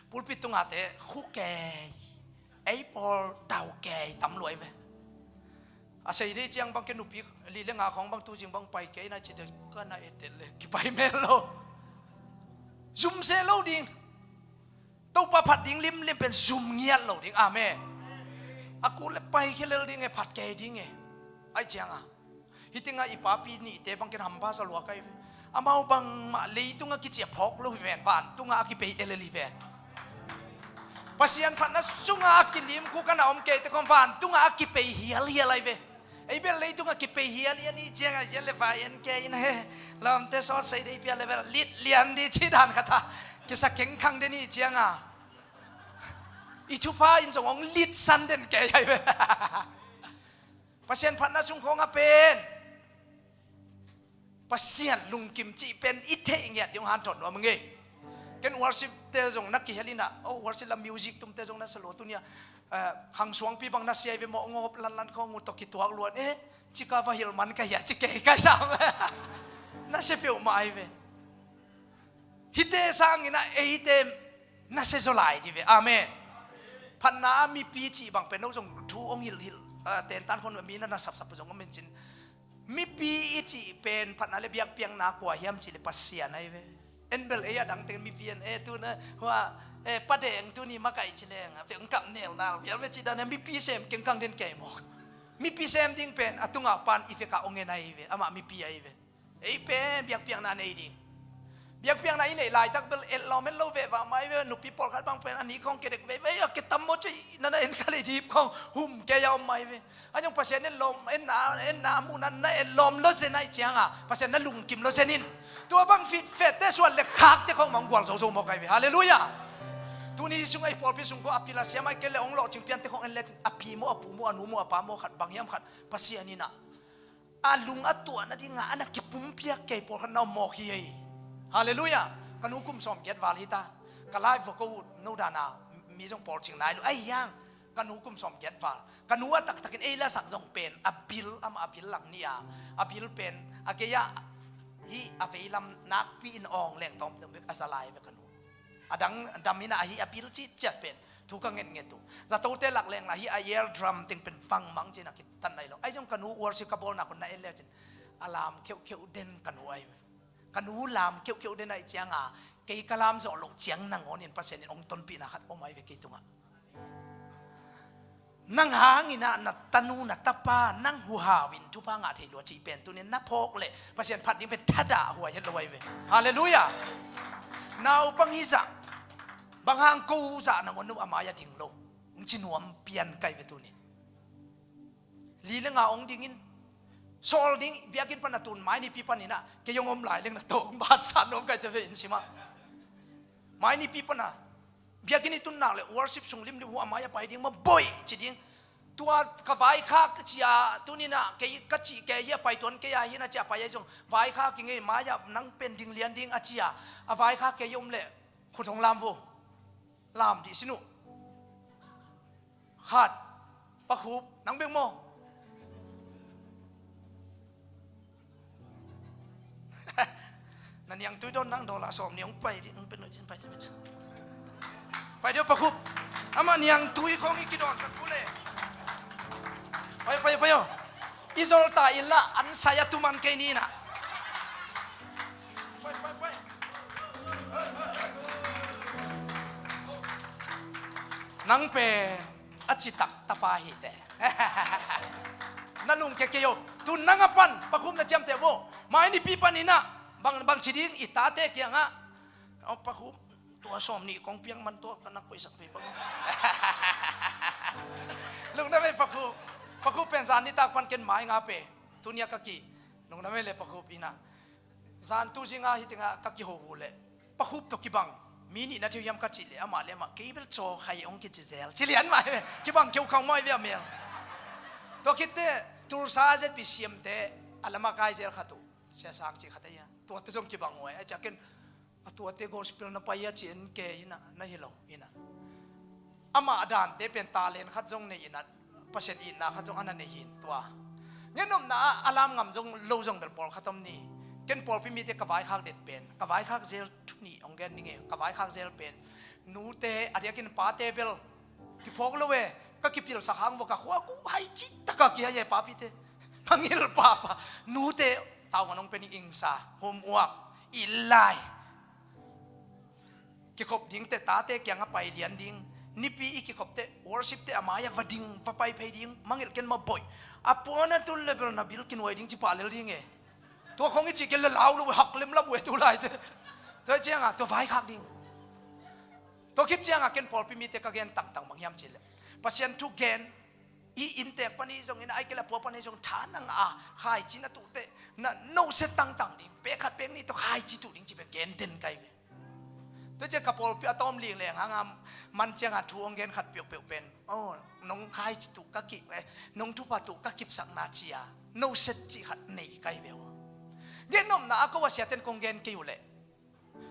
pulpit tungate khu kei, ei pawl dau kei tam luai ve. A sei dei ciang bang ke nupi li le nga khawng bang tu zing bang pai kei na ci dei ka na etel le kipai mel lo. Zum se lo ding. Topa phat ding limlim pen zum ngiat lo ding. Amen. A kul le pai khia lel ding e, phat kei ding e. Ai cianga hiti nga i papi nihte bang ken hamba sa lua kai ve. Amau bangmah leitunga kici a phawk lo hi ven, vantunga a kipei elel hi ven. Pasian phatna sunga a kilim khu kana om keite khawng vantunga a kipei hialhial ai ve. Ei bel leitunga kipei hialhial i cianga hial le vai en kei in he. Lawmte sawt sei dei pia le bel lit lian di ci dan khat a kisa kengkhang den i cianga i thupha in zong hong litsan den kei ai ve. Pasian phatna sung khawng a pen Pasian lungkim cih pen i theih ngiat ding hong hanthawn nuam ngei. Ken worship te zong na kihel inah, oh, worship la music tumte zong na sa lua tunia. Eh, khang suangpi bang na sia ai ve maw, ngawp lanlan khawng uh tawh kituak luan eh, cika va hilh man ka hia ci kei kai sam. Na sia peuhmah ai ve. Hite sangin ah eite na sia zaw lai di ve. Amen. Phatna a mipi cih bang pen no zong thu hong hilhhilh, ah, tentan khon mi na na sapsap zong om in cin. Mipi i cih pen phatna le biakpiakna kua hiam cih le Pasian ahi ve. En bel ei a dang teng mipi en e tuna hua, eh, padeng tuni makaih ci leng a veng kap nelna vial ve cih dan a mipi sem kengkang den kei mawk. Mipi sem ding pen a tunga pan i veka hong en ahi ve, amah mipi ahi ve. Ei pen biakpiakna nei ding. Biakpiakna i neih laitak bel etlawm en lo veva mai ve, nupi pawlkhat bang pen a ni khawng kedek veve a ketam maw cei nana en kha lei dip khawng hum kei a om mai ve. A nyong Pasian en lawm, en na, en na muhna na en lawm lo zen ai cianga Pasian na lungkim lo zen in. Tua bang fit fette suan le khakte khawng mah hong gual zozo maw kai ve. Halleluiah. Tuni sung ai pawlpi sung khawng a pil a siam ai kei le hong lawhcing piante khawng en le cin a pi maw, a pu maw, a nu maw, a pa maw, khat bang hiam khat Pasian inah a lung a tuah nadinga a na kipumpiak kei pawlkhat na om mawk hi ei. Halleluiah. Ka nu kum sawm giat val hita. Ka lai vua ko ut no dana mi zong pawlcing nai lo ai hiang. Ka nu kum sawm giat val. Ka nu a taktakin ei lasak zong pen a bil, amah a bil lang ni a, a bil pen a gei-ah hih a veilam nakpi in awng leng tawm deuh bek a za lai ve ka nu. A dang dam in a hih a bil cih ciat pen Tu ka ngetnget uh. Zatote lak leng la hi a air drum teng pen vang mang cin a kitan nai lo. Ahi zong ka nu worship ka bawl nak un na en le cin. A lam keuhkeuh den ka nu ahi. Ka nu lam keuhkeuh den ahi cianga kei ka lam zawh loh ciang nangawn in Pasian in hong tonpihna khat om ahi ve kei tungah. Nang hangin ah na tanu na tapa nang huhau in thupha ngah thei lua cih pen tunin na phawk leh Pasian phat ding pen thadah huai het lo ahi ve. Halleluiah. Naupang hi zah bang hang ko zah nangawn nu a mai-ah ding lo. Hong ci nuam pian kai ve tuni. Li le nga hong dingin sawl ding biakinn pan a tun mai nipi panin ah kei hong om lai leng na tawh hong bat sa nuam kai te ve inn simah. Mai nipi pan a biakinn i tun nak le worship sung limlim uh a mai-ah pai ding maw boih ci ding. Tua ka vaikhak cia tunin ah kei ka cih kei hi a pai tuan kei a hi na cia pai ahi zong vaikhak i ngei mai-ah nang pen ding lian ding a cia. A vaikhak kei om le khut hong lam vo. Lam dih sin uh. Khat. Pa Khup, nang bek maw? Na niangtui dawn nang dawl a sawm ni hong pai dih, hong pen pai dih, pai dih. Pai dih Pa Khup. Amah niangtui khawng i kidawnsak uh le. Pai, pai, pai aw. I zol ta in lah an sai a tuman kei ni na. Pai, pai, pai. Nang pen a citak tapa hi te. Na lungkia kei o. Tu nang a pan Pa Khup na ciamteh vo. Mai nipi panin ah bang, bang ci ding i tate kiangah. Aw Pa Khup, tua sawm nih kong piak man tua ka na koihsak phei Pa Khup. Lungdam ei Pa Khup. Pa Khup pen zan nitak pan ken mai nga pe. Tunia ka ki. Lungdam ei le Pa Khup ina. Zan tu zinga hi tenga ka kiho uh leh Pa Khup tawh kibang mi nih na thei hiam ka cih leh amah le amah kei bel caw khai hong kici zel ci lian mah hi ve. Kibang keu khang mah hi ve a mel. Tua khitte Tulsa Z P C M te a lama kai zel khat uh Sia Sang cih khat ahi a. Tua tu zong kibang uh ahi a ciah ken a tuate gospel na pai a ci en ke ina na hi lo ina. Amah dante pen talent khat zong nei inah Pasian itna khat zong a na nei hin tua. Ngenopna ah a lam ngam zong lo zong bel pawlkhat om ni. Ken pawlpi mite ka vaikhak det pen ka vaikhak zel thu nih hong gen ning e ka vaikhak zel pen nute a diakin pate bel kiphawk lo e ka kipilsak hang vua ka khua ku hai cih taka kihai e papite. Mangil papa nute tau ngan hong pen ing sa homework i lai. Kikhop ding te tate kiang a pai lian ding. Nipi i kikhop te worship te a mai-ah va ding va pai phei ding mangilh ken ma boih. A puan a tun level na bil kinuai ding ci pah lel ding e. Tua khong i cih ken le lau lo hak lem lam uh e tu lai te. Tua cianga tua vaikhak ding. Tua khit cianga ken pawlpi mite ka gen tangtang bang hiam cih le Pasian thu gen i inntek pan hi zongin a aikil a pua pan hi zong tha na ngah a khaici na tuhteh na noset tangtang ding pek khat pek nih tawh khaici tuh ding ci pek gen den kai ve. Tua ciah ka pawlpi a tawm ling leng hanga man cianga thu hong gen khat peuhpeuh pen aw nong khaici tuh ka kip eh nong thupha tuh ka kipsakna cia noset cih khat nei kai ve uh. Gen nopna a ko a siaten kong gen kei uh leh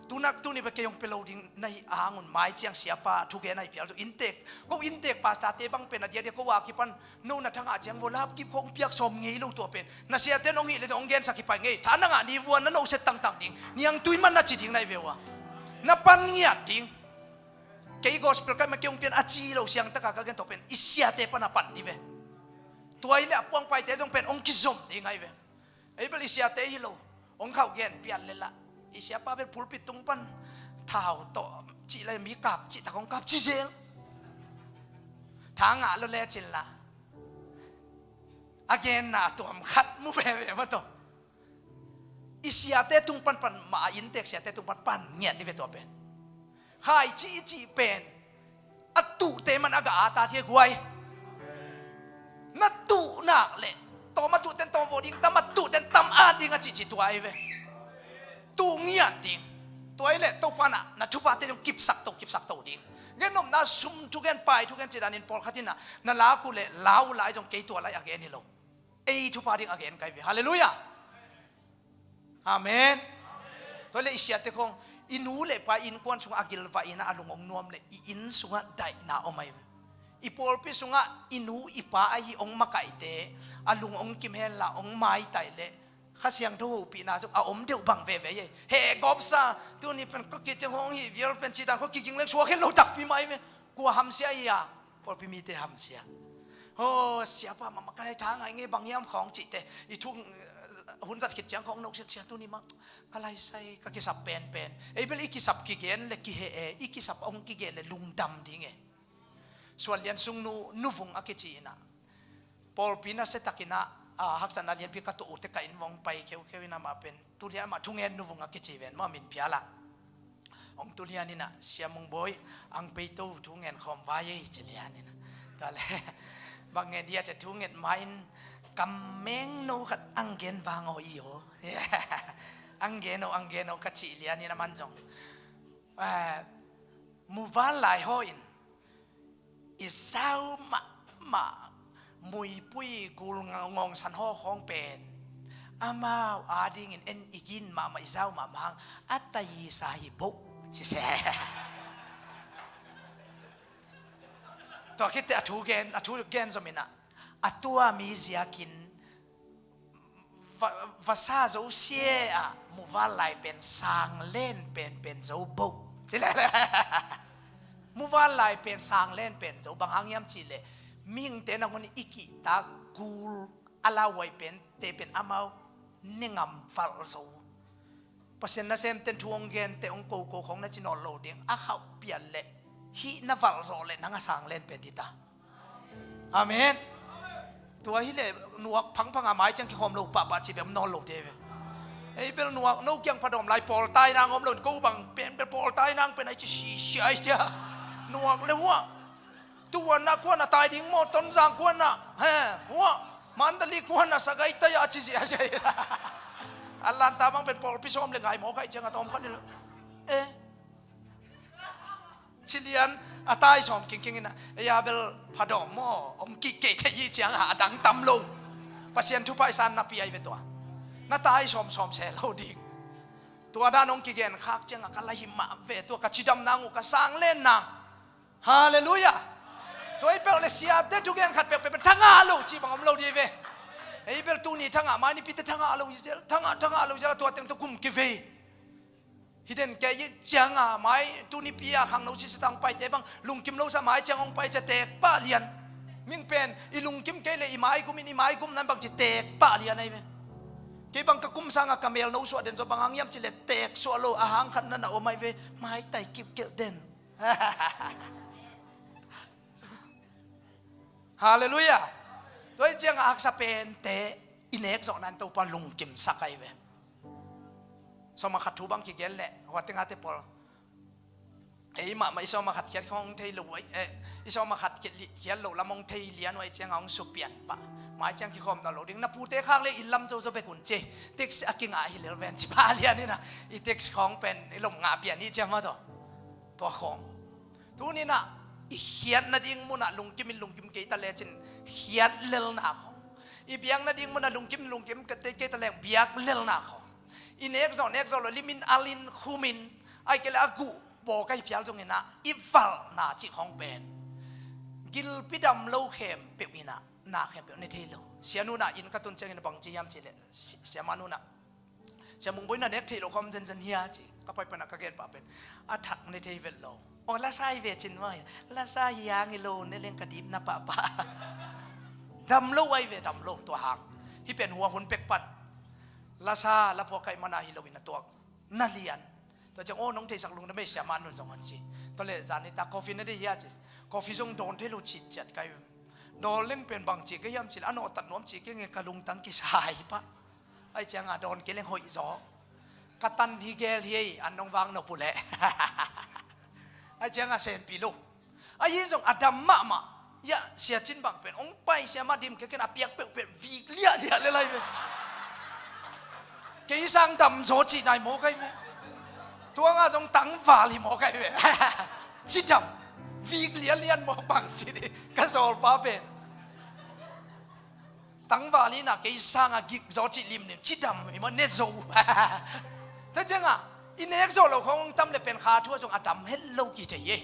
tunak tuni bek kei hong pia lo ding na hi a hangun mai ciang siapa thugen ahi pial tu inntek ko inntek pastate bang pen a diadia ko a kipan no na thangah ciang vo lapkip khong piak sawm ngei lo tua pen na siate nong hih le nong gensak hi pai ngei tha na ngah ni vuan na noset tangtang ding niangtui man na ci ding na hi ve uh a na pan ngiat ding. Kei gospel kai ma kei hong pian a ci lo siangtaka ka gen tawh pen i siate pan a pan di ve. Tua hi le a puangpaite zong pen hong kizom ding ahi ve. Ei bel i siate hi lo hong khauh gen pian le lah i siapa bel pulpit tung pan thau tawh cih lai mi kap cih tak hong kap ci zel. Tha ngah lo le cin lah a genna a tuam khat mu veve ma tawh. I siate tung pan pan mah a inntek siate tung pan pan ngiat ni ve tua pen. Khaici i cih pen a tuhte man a ga ata thia guai. Na tuh nak leh tawm a tuhten tawm vawh ding tam a tuhten tam at ding a cihcih tua ahi ve. Tuh ngiat ding. Tua ahi leh Topa na na thupate zong kipsak to kipsak to ding. Gen nopna sum thugen pai thugen cidanin pawlkhat in na lak uh leh lau lai zong kei tua lai a gen hi lo. Ei thupha ding a gen kai ve. Halleluiah. Amen. Tua le i siate khong i nu le pa innkuan sungah a gilvah inah a lung hong nuam le i inn sungah daihna om ahi ve. I pawlpi sungah i nu i pa ahi hong makaihte a lung hong kim henla hong maitai le Kha Siangtho hopihna zong a om deuh bang veve hi. Heh gawpsa tuni pen ka kite hong hih vial pen cidan kho kiging leng suak hen lo takpi mah ahi ve. Kua hamsia hi a, pawlpi mite hamsia. Aw, siapa mahmah ka lai tha ngai ngei bang hiam khawng cihte. I thu, hun zat khit ciang khawng no siasia tuni mah ka lai sai ka kisap penpen. Ei bel i kisap kigen le kiheh e, i kisap hong kigen le lungdam ding e. Suan Lian Sung nu, nuvung a kici inah. Pawlpi nasia takinah, a, haksatna lianpi ka tuah uh te ka inn vong pai kheukheu inah mah pen. Tulian mah thungen nuvung a kici ven mah min phialah. Hong tulian inah Sia Mung Bawi ang peito thungen khawm vai ei ci lian inah. Tuale bang ngen dia cia thunget ma in kam meng no khat ang gen vang aw i aw. Ang gen aw, ang gen aw ka cih lian inah man zong. Eh, muval lai haw in i zau mahmah muipui gul ngawngsan haw khawng pen amau adingin en i gin mahmah i zau mahmah hang a taisa hi boh ci se. Tua khitte a thu gen, a thu gen zom inah a tua mi ziakin va, vasa zosia ah muval lai pen sang len penpen zo boh. Ci lele. Muval lai pen sang len pen zo bang hang hiam cihleh mihingte nangun i kihtak kul a lauhuai pente pen amau nengam valh zo. Pasian nasemten thu hong gente hong koko khawng na ci nawn lo ding a khauh pian leh hih na valh zawh leh nang a sang len pen dita. Amen. Tua hileh nuak phangphang a mai ciang kikhawm lo pahpah cih bem nawn lo te ve. Ei bel nuak no kiang phadawm lai pawltai nang om lo in ko bang pen bel pawltai nang pen ai ci sisia ai cia. Nuak le huah. Tuanah kuanah tai ding maw Tonzang kuanah he huah. Mandali kuanah sagai tai a ci sia sia. A lanta bang pen pawlpi sawm le ngai maw kai ciang a tawm khan ni lo. Eh. Cilian a tai sawm kingking inah ei a bel phadawm maw om kih kei thei hi ciangah a dang tam lo. Pasian thupha i san napi ai ve tua. Na tai sawm sawm se lo ding. Tua dan hong kigen khak ciangah ka la himah ve tua ka cidam nang uh ka sang len nang. Halleluiah. Tua i peuh le siate thugen khat peuhpeuh pen thangah lo cih bang om lo dih ve. Ei bel tuni thangah mai nipite thangah lo hi zel thangah thangah lo hi zel a tua teng tua kum kivei. Hiden kei cianga mai tunipi a khangno sisatang paite bang lungkim lo sa mai ciang hong pai cia teek pah lian. Ming pen i lungkim kei le i maigum in i maigum nan bang ci teek pah lian ahi ve. Kei bang ka kum sanga ka mel no suah den zaw bang hang hiam ci le teek suah lo a hang khat nan a om ahi ve. Maitai kipkelh den. Halleluiah. Tua hi cianga haksa pente i nek zawhna in Topa lungkimsak ahi ve. Sawma khat thu bang kigen leh hua tengate pawl ei mahmah i sawma khat khiat khong thei lo eh, i sawma khat khiat loh lam hong thei lian uh ahi cianga hong supian pah. Mai ciang kikhawm nawn lo ding na pute khak le inn lam zozo bek un ci. Taxi a kingah hi lel ven ci pah lian ina i taxi khong pen i lom ngah pian i ciang mah tawh. Tua khong tuninah i khiat nading munah lungkim in lungkim kei ta lecin khiat lelna khong, i biak nading munah lungkim in lungkim kei ta leng biak lelna khong, i nek zawh nek zawh lo limin alin khumin ai kei le a guh baw ka hi phial zonginah i valhna cih khong pen gilpi dam lo khempeuh inah na khempeuh ne thei lo. Sianunah inn ka tun ciangin a bangci hiam cihleh siamanunah Sia Mung Bawi na nek theih loh khawm zenzen hia ci ka pai pana ka gen pah pen a thak ne thei vet lo. Aw lasa hi ve cin mah hia lasa hi hang hi lo ne leng ka dipna pahpah. Dam lo ahi ve dam lo tua hang hi pen hua hun pek pan lasa la phuak kaih mana hi lo in a tuak na lian. Tua ciang aw nong theisak lungdam ei siamah nun zong hon ci. Tua le zan ni ta coffee na dei hia ci coffee zong dawn thei lo citciat kai. Dawn leng pen bang ci ka hiam ci le a nawhtat nuam ci kei nge ka lungtang kisa hi pah. Ai cianga dawn kei leng hoih zaw ka tan hi gel hi ei an nong vang nop uh leh. Ai cianga senpi lo. Ai hi zong a dam mahmah. Iah siacin bang pen ong pai siamah dim keken a piak peuhpeuh vik liahliah le lai ve. Kei sang dam zaw cih nai maw kai ve. Tuanga zong tangval hi maw kai ve. Cidam vik liahlian maw bang ci di ka zawlpa pen. Tangval inah kei sanga gik zaw cih limlim cidam i maw ne zo. Tua cianga i nek zawh lo khong tam le pen kha thu a zong a dam het lo ki thei e.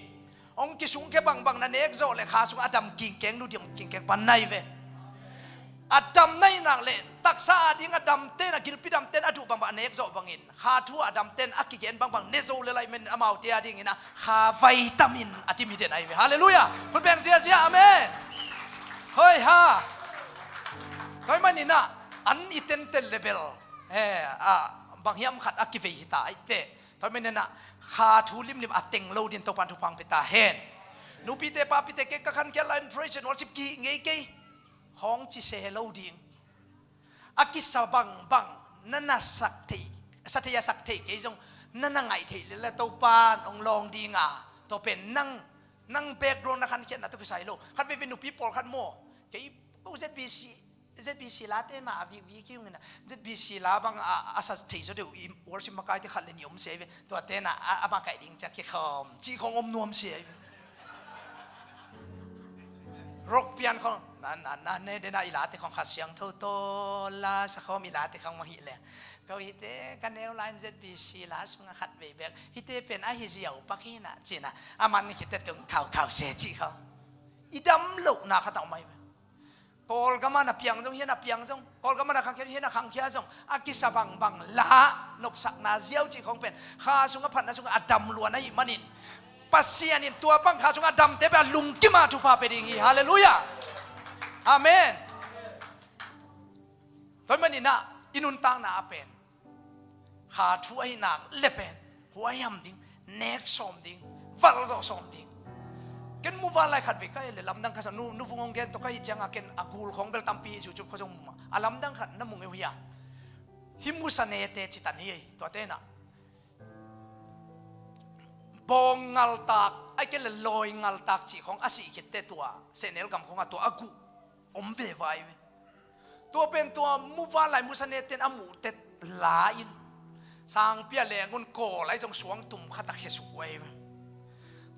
Hong kisungkhia bangbang na nek zawh le kha sungah a dam kingkeng lu diam kingkeng pan nai ve. A damna in nak leh taksa a ding a damte'n, a gilpi damte'n a duh bangbang a nek zawh bangin, kha thu a damte'n a kigen bangbang ne zo le laih manin amaute a dingin ah kha vitamin a tim hi den ahi ve. Halleluiah. Khut beng ziazia. Amen. Hoi ha. Tua ahih manin ah an i tenten le bel, eh, ah, bang hiam khat a kivei hi ta ahih teh. Tua ahih manin ah kha thu limlim a teng lo dingin Topa'n thupha hong pia ta hen. Nupite papite, kei ka khankhia lai-in praise and worship kihih ngei kei, khawng ci se lo ding. A kisa bangbang na na sak thei, sa thei a sak thei kei zong na na ngaih theih leh la Topa'n hong lawng ding a, tua pen nang, nang background na khankhiatna tawh kisai lo. Khat veivei nupi pawlkhat maw, kei ko Z B C, Z B C late mah a vikvik hi ung in ah, Z B C la bang a, a sa thei zaw deuh, i worship makaite khat le nih om se ve. Tuate'n ah a, a makaih ding ciang kikhawm cih khawng om nuam se. Rock pian khawng, na, na, na, ne, de na i late khawng Kha Siangtho tawh la sa khawm i late khawng mah hi leh. Ko hite ka neu lai-in Z B C la sungah khat vei bek. Hite pen ahi ziau pak hi na, ci-in ah. A man khit teh tung khaukhau se cih khawng. I dam lohna khat a om ahi ve. Kawlgam ah na piang zong, hih ah na piang zong. Kawlgam ah na khangkhia, hih ah na khangkhia zong. A kisa bangbang la, nopsakna ziau cih khawng pen kha sungah, phatna sungah a dam lua na hih manin, Pasian in tua bang kha sungah a damte pen a lungkim a thupha pia ding hi. Halleluiah. Amen. Tua ahih manin ah i nuntakna ah pen kha thu ahih nak leh pen huaiham ding, nek sawm ding, valh zawh sawm ding. Ken muvanlai khat vei ka et leh lamdang khat sa, nu, Nu Vung hong gen tawh ka hih ciangah ken a gul khawng bel tampi hi, YouTube khawng zong mu mah. A lamdang khat na mu ngei uh hiam? Hih musanete ci tan hi ei, tuate'n ah. Bawng ngaltak, ahih kei leh lawi ngaltak cih khawng a sih khit teh tua sehnel gam khawng ah tua a guh om veve hi ve. Tua pen tua muvanlai musanete'n a muh teh la-in, sangpi a leng un kawl ahi zong suangtum khat a khesuk uh ahi ve.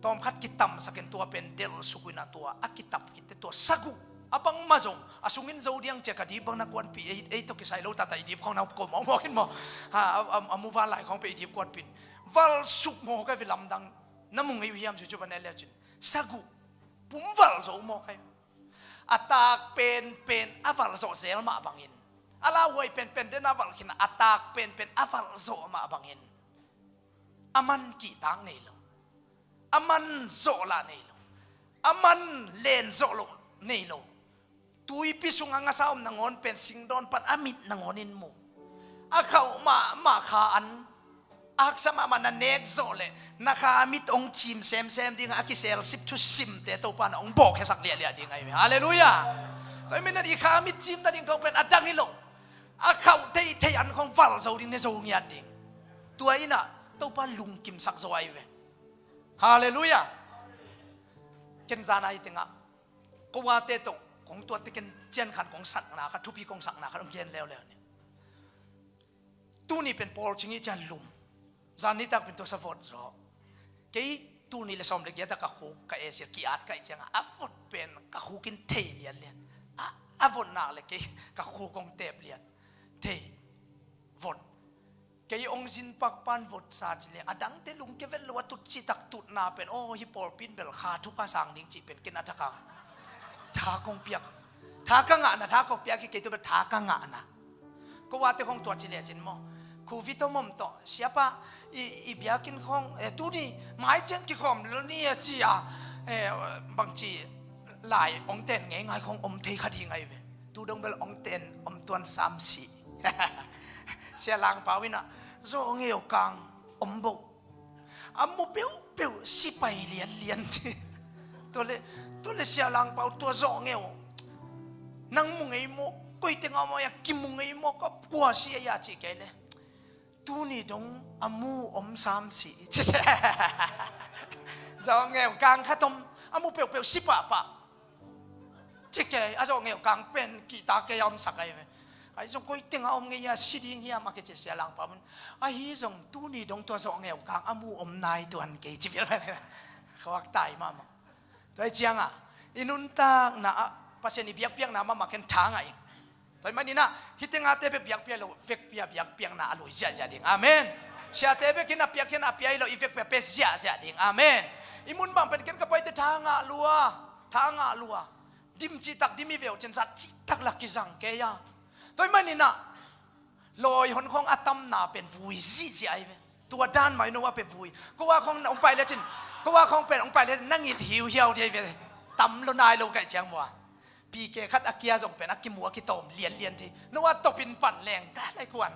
Tawmkhat kitamsak in tua pen delhsuk uh in ah tua a kitap khit teh tua saguh a bangmah zong a sungin zo diang ci-a ka dip bang na kuanpih, ei, ei tawh kisai lo, tata i dip khawng na ko mawkmawk in maw. Ha, a, a, a muvanlai khawng pen i dip kuanpih in valhsuk mawk ahi ve. Lamdang na mu ngei uh hiam, YouTube ah na et le cin. Saguh pum valh zo mawk ahi. A tak penpen a valh zawh zel mah bangin, a lauhuai penpen den a valh khin a, a tak penpen a valh zawh mah bangin, a man kihtak nei lo, a man zawhlah nei lo, a man len zawh loh nei lo. Tuipi sungah ngasa om nangawn pen singdawn pan a mit nangawn in mu. A khauh mahmah kha an a haksa mahmah na nek zawh leh na kha mit hong cim semsem ding a, a kiselsip thusimte Topa'n hong bawhkhiasak liahliah ding ahi ve. Halleluiah. Tua ahih manin i kha mit cim nading khawng pen a dang hi lo, a khauh theithei an khawng valh zo ding, ne zo ngiat ding. Tua in ah Topa lungkimsak zaw ahi ve. Halleluiah. Ken zan a hih tengah ko ate tawh kong tuat teh ken cian khat kong sakna khat, thupi kong sakna khat hong gen leuleu ni. Tuni pen Paul cing hi ciang lum. Zan nitak pen tua sa vot zaw. Kei tul nih le sawm le giat ah ka khuk ka esia ki-at ka hih ciangah a vot pen ka khuk in thei lianlian. A, a vot nak le kei ka khuk hong tep lian. Thei. Vot. Kei hong zin pakpa'n vot sa ci leng a dangte lungkia vet lo a, tut citak tutna pen, aw, hih pawlpi in bel kha thupha sang ding cih pen ken a thakang. Tha kong piak. Tha ka ngahna, tha kong piak hi kei, tua bel tha ka ngahna. Ko ate khong tua ci lecin maw, Covid om om tawh, siapa, i, i biakinn khong, eh, tuni mai ciang kikhawm lo ni a ci a, eh, bangci lai ong ten ngeingai khong om thei kha ding ahi ve. Tu dong bel ong ten om tuan sam si. Sia Lang Pau in a, zawh ngeu kang om boh. A mu peuhpeuh sipai lianlian ci. Tua le, tua le Sia Lang Pau tua zawh ngeu. Nang mu ngei maw, koi teng a maw, a kimu ngei maw, ka kua si a, a ci kei le. Tuni dong a mu om sam si. Zawh ngeu kang khat om, a mu peuhpeuh si pahpah. Ci kei, a zawh ngeu kang pen kihta kei a omsak ahi ve. Ahi zong koi teng a om ngei a si ding hiam a kici Sia Lang Pau in. Ahi zong tuni dong tua zawh ngeu kang a mu om nai tuan kei ci bil. Khuak tai mahmah. Tua hi ciangah i nuntakna ah Pasian i biakpiakna mahmah ken tha ngah ing. Tua hi maninah hih tengah te bek biakpiak lo, vekpi-a biakpiakna a lui ziahziah ding. Amen. Siate bek in a piak hian a pia hi lo, i vekpi-a pia ziahziah ding. Amen. I mun bang pen ken ka paite tha ngah lua, tha ngah lua. Dim cihtak dim hi ve uh cin, zat cihtak la kizang kei a. Tua ahih manin ah, lawi hon khawng a tamna pen vui zihziah ahi ve. Tua dan mah hi, Noah pen vui. Ko a khawng hong pai lecin, ko a khawng pen hong pai lecin na ngilh hiuhiau ding ahi ve. Tam lo nai lo kaih ciang vua. Pike khat a kia zong pen a kimu a kitawm lianlian thei. Noah tawpin pan leng ka lai kuan.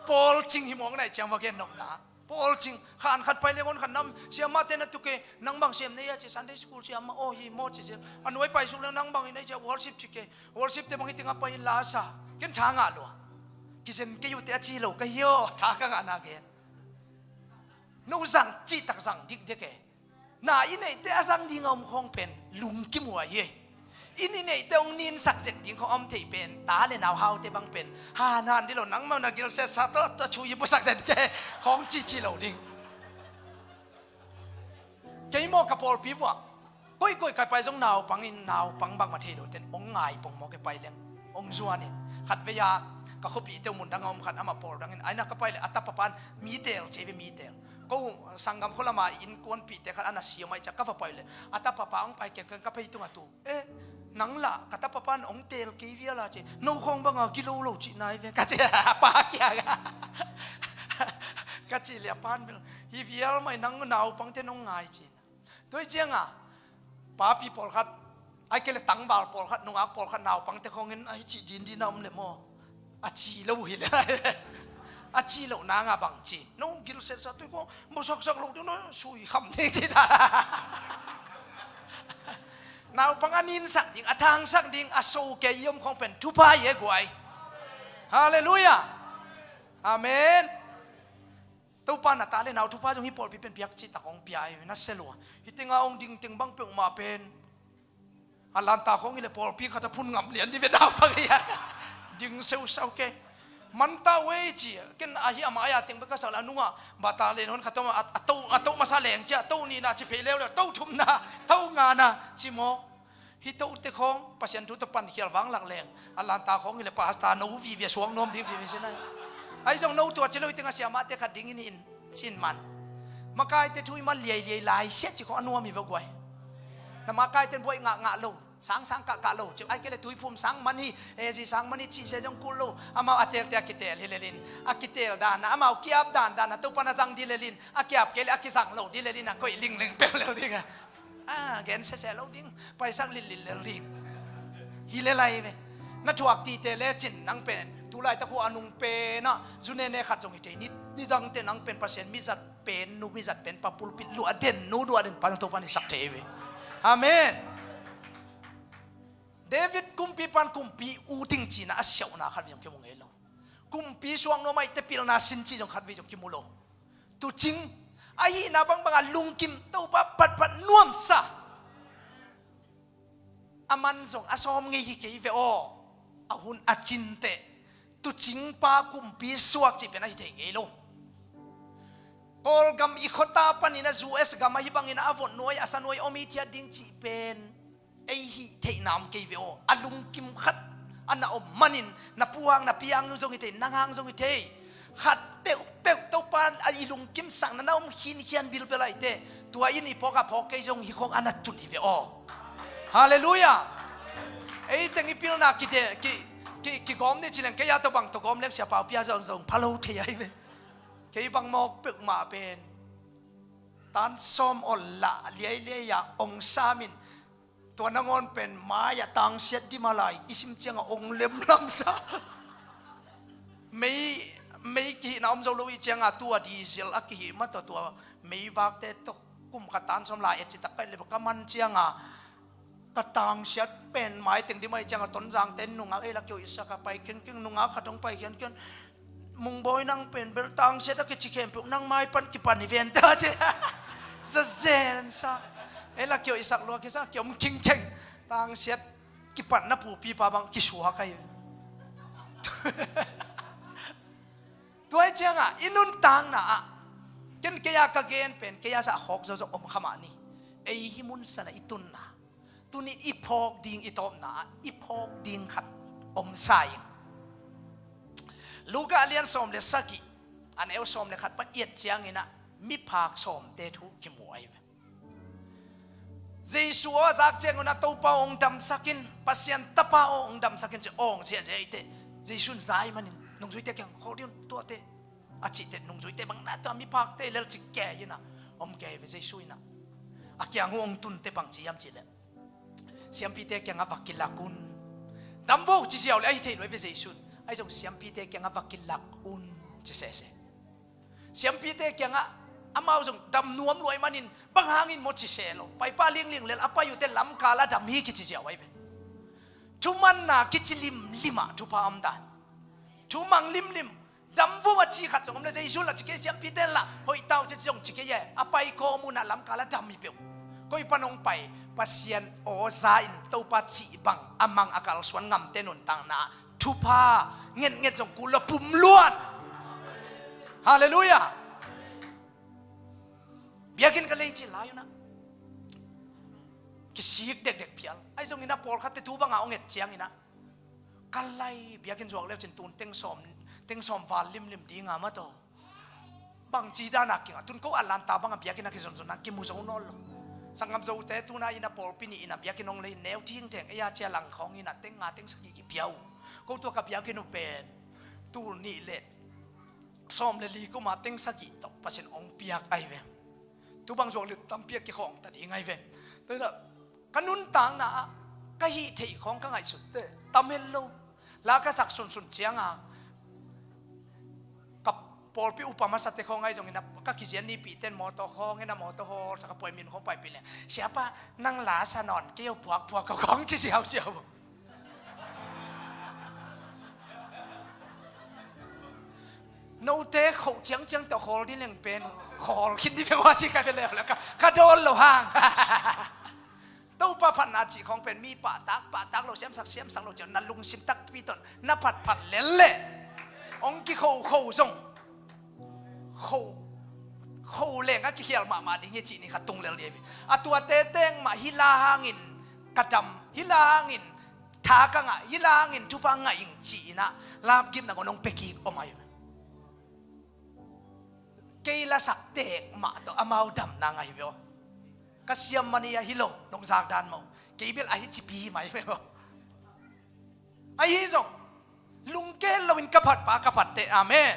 Pawl cing hi mawk naih ciang vua gen nopna. Pawl cing, khan khat pai leng hon khat nam, siamahte na tuk e, nang bang sem na hia ci, Sunday school siamah aw hi maw ci zel. A nuai pai suk leng nang bang hi na hia ci, worship ci ke, worship te bang hi teng a pai in la sa. Ken tha ngah lua. Kizen kei uh teh a ci lo ka hi aw, tha ka ngahna gen. No zang cihtak zang dikdek e. Na i neihte a zang ding a om khawng pen lungkim uh ahi hi. Inn i neihte hong ninsak zek ding khawng a om theih pen, ta le nau haute bang pen, han han dih lo, nangmah na gilsetsa tawh, tawh chu i pusak den ke, khawng cici lo ding. Kei maw ka pawlpi vuah, koikoi ka pai zong naupang in, naupang bangmah thei lo ten hong ngai pong maw, ka pai leng hong zuan in. Khatvei a ka khuapihte uh mundang a om khat, amah pawl dang in, a inn ah ka pai leh a tapa pan mi teel ci ve, mi teel. Ko sanggam khua lamah innkuanpihte khat a na siam ahih ciang ka va pai leh, a tapa pa hong pai keng keng ka phei tungah tu. Eh, nang lah ka tapa pan hong teel kei vial a ci. No khawng banga gilo lo cihna hi ve ka ci, a pa kiangah. Ka cih leh a pan bel, hi vial mah hi, nang naupangte nong ngai ci. Tua hi cianga papi pawlkhat, ahih kei leh tangval pawlkhat, nungak pawlkhat, naupangte khawngin a hi cih dindin a om leh maw, a ci lo hi leh. A ci loh nanga bang ci, no gilsetsa tui khawng mawsaksak lo ding, no sui kham ding ci na. Naupang a ninsak ding, a thangsak ding, a so kei i om khawng pen thupha hi e guai. Halleluiah. Amen. Topa na ta le nau thupha zong hih pawlpi pen piak cihtak hong pia hi, na sia lua. Hih tenga hong ding teng bang peuhmah pen, a lanta khawng hi leh pawlpi khat a phun ngam lian dih ve naupang hi a. Ding seusau ke. Manta uh ei ci, ken ahi a mai-a teng bek ka sak leh a nungah battalion hon khat om a, a to, a to masa leng cia, to nihna ci phei leuleu, to thumna, to ngana ci mawk. Hih tote khawng Pasian thu tawh pankhial vanglak leng, a lanta khawng hi leh pastor no vive suak nuam ding vive si nai. Ahi zong no tua ci lo hi teng a siamahte khat ding in hi in, ci in man. Makaite thu i man liailiai lai siah ci khawng a nuam hi ve guai. Na makaite in buaih ngahngah lo, sangsang kahkah lo ci, ahih kei leh tuiphum sang man hi, ezi sang man hi cih se zong kul lo. Amau a teelte a kiteel hi lel in, a kiteel dan a, amau kiap dandan a Topa na zang dih lel in, a kiap kei leh a kizang lo dih lel in, a koih lingling pel lel ding a. A gen sese lo ding, paisak lillit lel ding. Hi lel lai ve. Na thuak tite lecin nang pen tulaitak khua a nung pen ah zu nene khat zong hi thei. Ni, nidangte nang pen Pasian mizat pen nu, mizat pen pa, pulpit luah den nu, luah den pa zong Topa in sak thei ve. Amen. David kumpipa in kumpi ut ding cihna a siauhna khatvei zong kimu ngei lo. Kumpi suak nuam ahih teh pilna sin cih zong khatvei zong kimu lo. Tuucing, ahihna bangbang a lungkim, Topa phatphat nuamsa. A man zong a sawm ngei hi kei ve aw. A hun a cin teh tuucingpa kumpi suak cih pen ahi thei ngei lo. Kawlgam i khuata panin a U S gam ahi bangin a vot nuai a sa nuai om hithiat ding cih pen ei hih theihna om kei ve aw. A lungkim khat a na om manin, na pu hang na pi hang zong hi thei, nang hang zong hi thei. Khat peuhpeuh Topa a i lungkimsakna na om khinkhian bilbel ahih teh, tua in i phawk a phawk kei zong hih khawng a na tun hi ve aw. Halleluiah. Ei teng i pilna kite, ki, ki, kigawm ni ci leng, kei a tawh bang tawh gawm leng Sia Pau Pia zong zong pha lo thei ahi ve. Kei bang mawk peuhmah pen tan sawm ol lah liailiai a ong sam in, tua nangawn pen mai-ah tangsiat dim a lai i sim ciangah ong lemlamsa. Mei, mei kihihna om zo lo i ciangah tua diesel a kihih mah tawh tua mei vakte tawh kum khat tan sawm lai et citak ka et leh ka man ciangah ka tangsiat pen mai teng dim ahih ciangah Tonzangte in nungak ei la kio i sak a pai kengkeng, nungak khat hong pai kengkeng. Mungbawi, nang pen bel tangsiat a kici khempeuh nang mai pan kipan hi ven ta ci. Zazen sa. Ei la kio i sak lua kisa kiom khingkheng. Tangsiat kipan na pupipa bang kisuak ahi. Tua hi ciangah i nuntakna ah ken kei a ka gen pen kei a zah khawk zawzaw om kha mah ni. Ei hih mun sanah i tunna, tuni i phawk ding, i tawpna ah i phawk ding khat om sa ing. Luka a lian sawm le sagih, a neu sawm le khat pan i et ciangin ah miphak sawmte thu kimu ahi ve. Jesu aw a zak ciangun a Topa aw hong damsak in, Pasian Tapa aw hong damsak in ci awng ziahziah eite. Jesu in za ahih manin nungzuite kiang khawl dih un tuate a cihte nungzuite bang na tua mipakte lel ci kei inah om kei ve. Jesu inah a kiang uh hong tunte bang ci hiam cihleh siampite kiangah va kilak un. Dam vo ci ziau le ahi thei luai ve Jesu in. Ahi zong siampite kiangah va kilak un ci sese. Siampite kiangah amau zong dam nuam luai manin bang hangin maw ci se lo. Paipa liangliang lel a pai uhte lamkal a dam hi kici ziau ahi ve. Thumanna kici limlim ah thupha om dan. Thu mang limlim. Dam vua ci khat zong om le Jesu la ci kei siampite la hoih tau ci zong ci kei e. A pai kawm unah lamkal a dam hi peuh. Koi pan hong pai Pasian aw za in Topa cih bang a mang a kalsuan ngamte nuntakna thupha ngetnget zong kul lo pum luat. Halleluiah. Biakinn ka lei cil lai unah kisik dekdek phial. Ahi zongin a pawlkhatte tu banga hong et cianginah ka lai biakinn zuak leu cin tun teng sawm, teng sawm val limlim dinga mataw. Bangci dana kinga tun ko a lanta banga biakinn a kizonzonna kimu zo nawn lo. Sanggam zote tuna ina pawlpi ni ina biakinn hong lei neu thingtheng ei a cia lang khawng ina teng nga teng sagih kipia uh. Ko tua ka biakinn uh pen tul nih le sawm le li kuma teng sagih tawh Pasian hong piak ahi ve. Tubang zuak liu tampi a kikhawng ta ding ahi ve. Tua ina ka nuntakna ah ka hih theih khawng ka ngaihsutte tam het lo. La ka sak sunsun cianga ka pawlpi upa masate khawng ahi zongin ka kizian nipihten mawtaw khawng ina mawtaw hawl sa ka puai min khawng paipih leng siapa nang la sa nawn kei aw puakpuak ka khawng ci siausiau. Note khoh ciangciang tawh khawl ding leng pen khawl khin ding peuh a ci ka ve leu le ka, ka dawn lo hang. Topa phatna cih khawng pen mi pahtak pahtak lo siamsak siamsak lo ciang na lungsim takpi tawh na phatphat lel leh hong kikhokho zong kho kho leng a kikhial mahmah ding hi cih ni kha tung lel dih a tuate teng mah hi la hangin ka dam hi la hangin tha ka ngah hi la hangin thupha ngah ing ci inah lapgimna ngon hong pia kik om ahi ve. Kei lasak tek mah tawh amau damna ngah hi ve aw. Ka siam mani ahi lo nong zak dan mah uh kei bel ahi cipi hi mai ve aw. Ahi zong lungke loin ka phatpa ka phatte amen.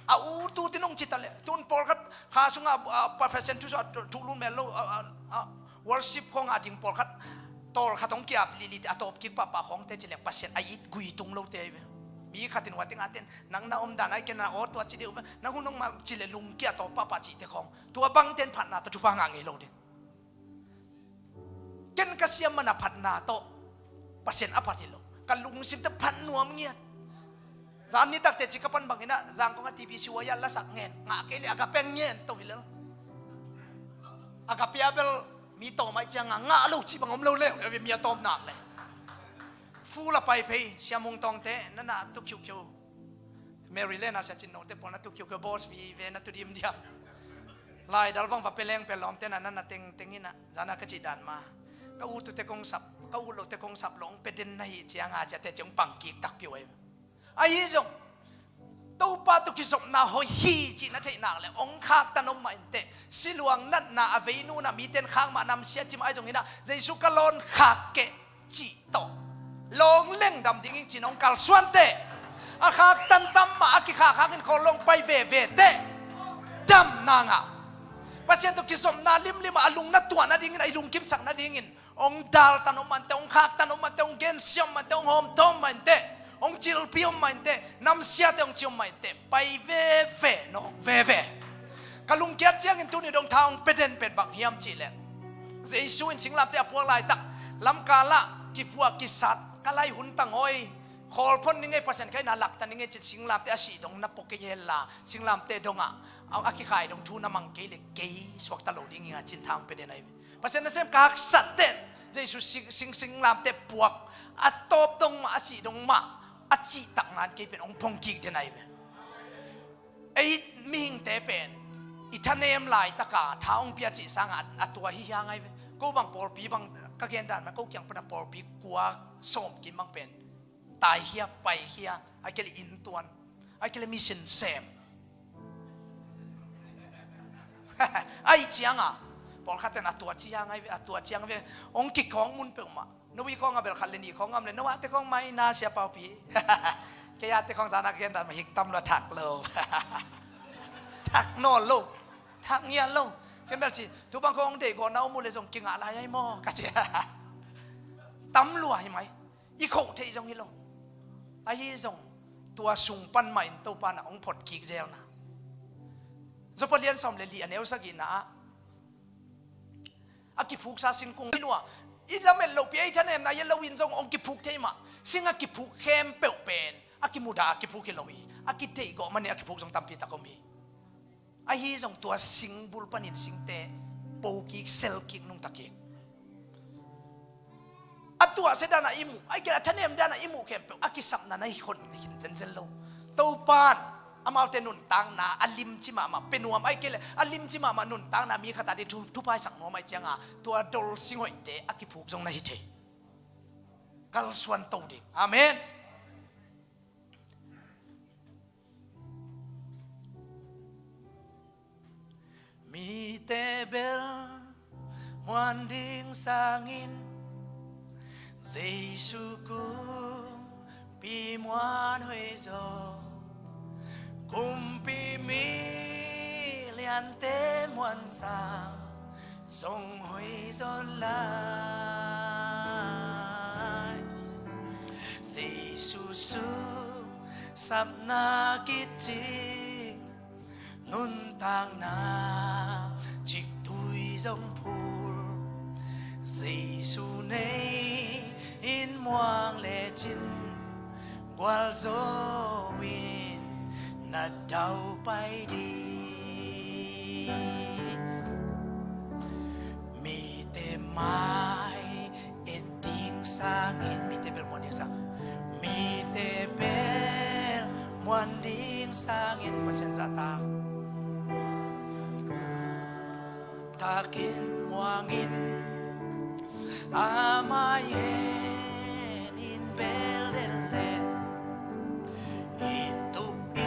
A u tu tinung cita le tun pawlkhat kha sunga a, a, pa Pasian thu a thu lun mel lo a, a, a, worship khong a ding pawlkhat tawlkhat hong kiap lilite a tawp kik pahpah khongte ci leng Pasian a it gui tung lote ahi ve. Mi khatin hua teng a ten nang na om dan ai ken na aw tua ci deuh ve nang hun hong ma ci le lungkia tawp pahpah cihte khong tua bangten phatna tawh thupha ngah ngei lo ding. Ken ka siam mana phatna tawh Pasian a phat hi lo ka lungsimte phat nuam ngiat. Zan nitak teci ka pan bangin ah Zangkong a T V C Y ah lasak ngen ngah kei le a ka peng ngen to hi lel. A ka pia bel mi tawm ai cianga ngah lo cih bang om lo le mi a tawm nak le. Fu la pai phei siamung tawngte na na tu khiukhiu. Maryland a sia cin note pawl na tu kiukiu boss vive na tu dim diam. Lai dal bang va peleng pelawm te na na na teng teng ina zana ka cih dan ma ka ut tu te kong sap ka ut lo te kong sap lo ong pe den na hi cianga cia te ciong pang kik tak piu ai. Ahi zong Topa tu kizopna hoi hi cih na theih nak le ong khak tan om mah in te siluang natna a vei nuna miten khak mah nam sia cim ai zong ina Jesu ka lawn khak keh cih tawh lawng lengdam dingin cin hong kalsuan teh a khaktan tam mah a kikhak hakin khawl lawng pai veve teh damna ngah. Pasian tawh kizopna limlim ah a lung na tuah nadingin a i lungkimsak nadingin hong daltan om mah inteh hong khaktan om mah inteh hong gensiam mah inteh hong hawmtawm mah inteh hong cilpi om mah inteh namsiate hong ci om mah inteh pai veve nawk veve. Ka lungkiat ciangin tuni dong tha hong pia den pen bang hiam cihleh Jesu in singlamte a puak laitak lamkal ah kivuak kisat ka lai hun tangawi khawlphon ning ei Pasian khaina laktan ning ei cin singlamte a sih dong na pua kei hella singlamte dongah a kikhai dong thu na mang kei le kei suakta lo ding inga cin tha hong pia den ahi. Pasian nasem ka haksat ten Jesu sing sing singlamte puak a tawp dong mah a sih dong mah a cihtak ngan kei pen hong phong kik den ahi ve. Ei mihingte pen i thanem laitaka tha hong pia cih sanga a tua hi hiang ahi ve. Ko bang pawlpi bang ka gendan ma ko kiang pana pawlpi kua sawm kim bang pen tai hia pai hia ai kele inntuan ai kele mission sem. Ai cianga Pawlkhat ten a tua ciang ai ve, a tua ciang ve. Hong kikhawng mun peuhmah. No i khawng a bel khat le nih khawng a om le, no a te khawng mai na sia paupi. Kei a te khawng zan a gen dan mah hik tam lua, thak lo. Thak nawn lo. Thak ngiat lo. Ken bel ci, tu bang khawng deih gawh na om uh le zong kingah lai ai maw, ka ci. Tam lua hi mai. I khoh theih zong hi lo. Ahi zong tua sung pan mah in Topa na hong phot kik zelna. Joppa lian sawm le li a neu sagihna ah a kiphuksa singkung nua, i lamet lohpi a i thanemna i et loin zong hong kiphuk thei mah. Sing a kiphuk khempeuh pen a kimudah a kiphuk hi lo hi. A kitheih gawh manin a kiphuk zong tampi tak om hi. Ahi zong tua singbul panin singte po kik, sel kik, nungta kik. A tuahsia dan a i muh, ahih kei leh a thanem dan a i muh khempeuh a kisapna na hi khon hi khin zenzen lo. Topa'n amaute nuntakna a limci mahmah, pe nuam ahih kei leh a limci mahmah nuntakna mi khat a ding thu, thupha i sak nuam ahih ciangin tua dol singhoihte a kiphuk zong na hi thei. Kalsuan to ding. Amen. Mite bel muan ding sangin Jesu kumpi muan hoih zaw. Kumpi mi liante muan sang zong hoih zaw lai. Jesu sung sapna kicing, nuntakna ciktui zong phul. Jesu nei in muang lecin gualzo in na daupai ding. Mite mai et ding sangin, mite bel muan ding sang, mite bel muan ding sangin Pasian zahtak takin muangin, a mai en in bel delh leh, i tup i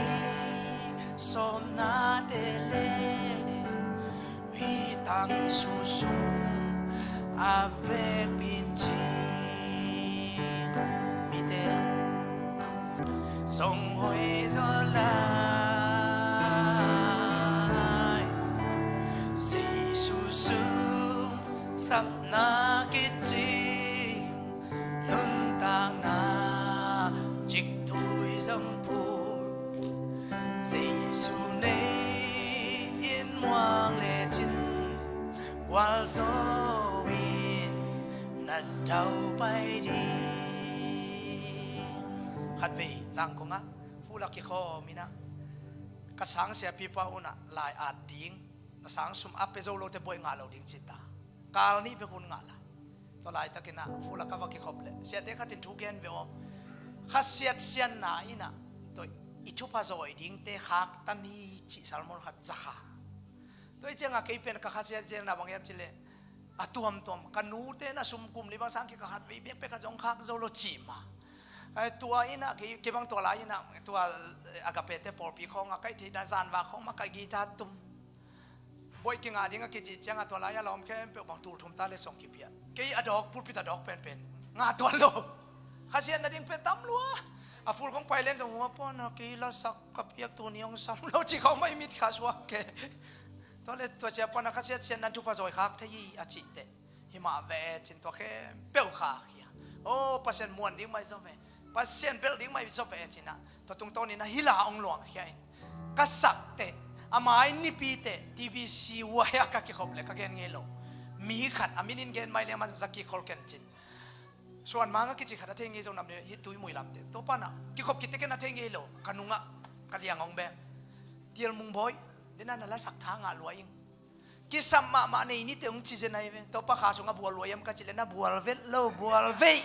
sawmnate le i tang i susum a vekpi in cing, mite zong hoih zaw lai. Jesu sung sapna kicing, nuntakna ciktui zong phul. Jesu nei in muang lecin gualzo in na daupai ding. Khatvei Zangkong ah ful a kikhawm in ah, ka sang siapipa un ah lai at ding, na sang sum a pia zo lote buai ngah lo ding ci ta. Kal nih bek hun ngah lai. Tua laitakin ah ful a ka va kikhop leh siate khat in thu gen ve aw. Khasiat sianna in ah tua i thupha zawi dingte khaktan hi cih sermon khat za kha. Tua hi ciangin kei pen ka khasiat sianna bang hiam cih leh, a tuamtuam ka nute na sum kum li bang sang kei ka khatvei bek pek a zong khak zo lo cih mah. Eh, tua in ah kei, kei bang tua lai in ah tua, eh, Agape te pawlpi khawng ah kaih theih dan zanva khawng mah ka guitar tum. Buai kingah ding a kicih ciangin tua lai a lawm khempeuh bang tul thum ta le song kipia. Kei a dawk, pulpit a dawk penpen ngah tuan lo. Khasiat nading pen tam lua. A ful khawng pai len zong hua puan a kei lasak ka piak tuni hong sam lo ci khawng mah i mit kha suak ke. Tua le tua sia puan a khasiat sian nan thupha zawi khak thei hi a cih teh. Hi mah ve e cin tua khempeuh khak hi a. Oh, Pasian muan ding mah i zaw ve. Pasian belh ding mah i zaw ve e cin ah. Tua tungtawn in ah hih la hong luangkhia in. Ka sak teh, a mai nipi teh, T B C huai ah ka kikhop leh ka gen ngei lo. Mi khat, a min in gen mai leng amah zong za kik khol ken cin. Suan Mang a kici khat a thei ngei zo nam le hih Tuimui lam teh. Tua pan ah, kikhop kit teh ken a thei ngei lo. Ka nungah, ka liang hong beng. Tial Mung Bawi, den ah na lasak tha ngah lua ing. Kisam mahmah nei ni teh hong ci zen ahi ve. Topa kha sungah bual lua hiam ka cih leh na bual vet lo, bual veih.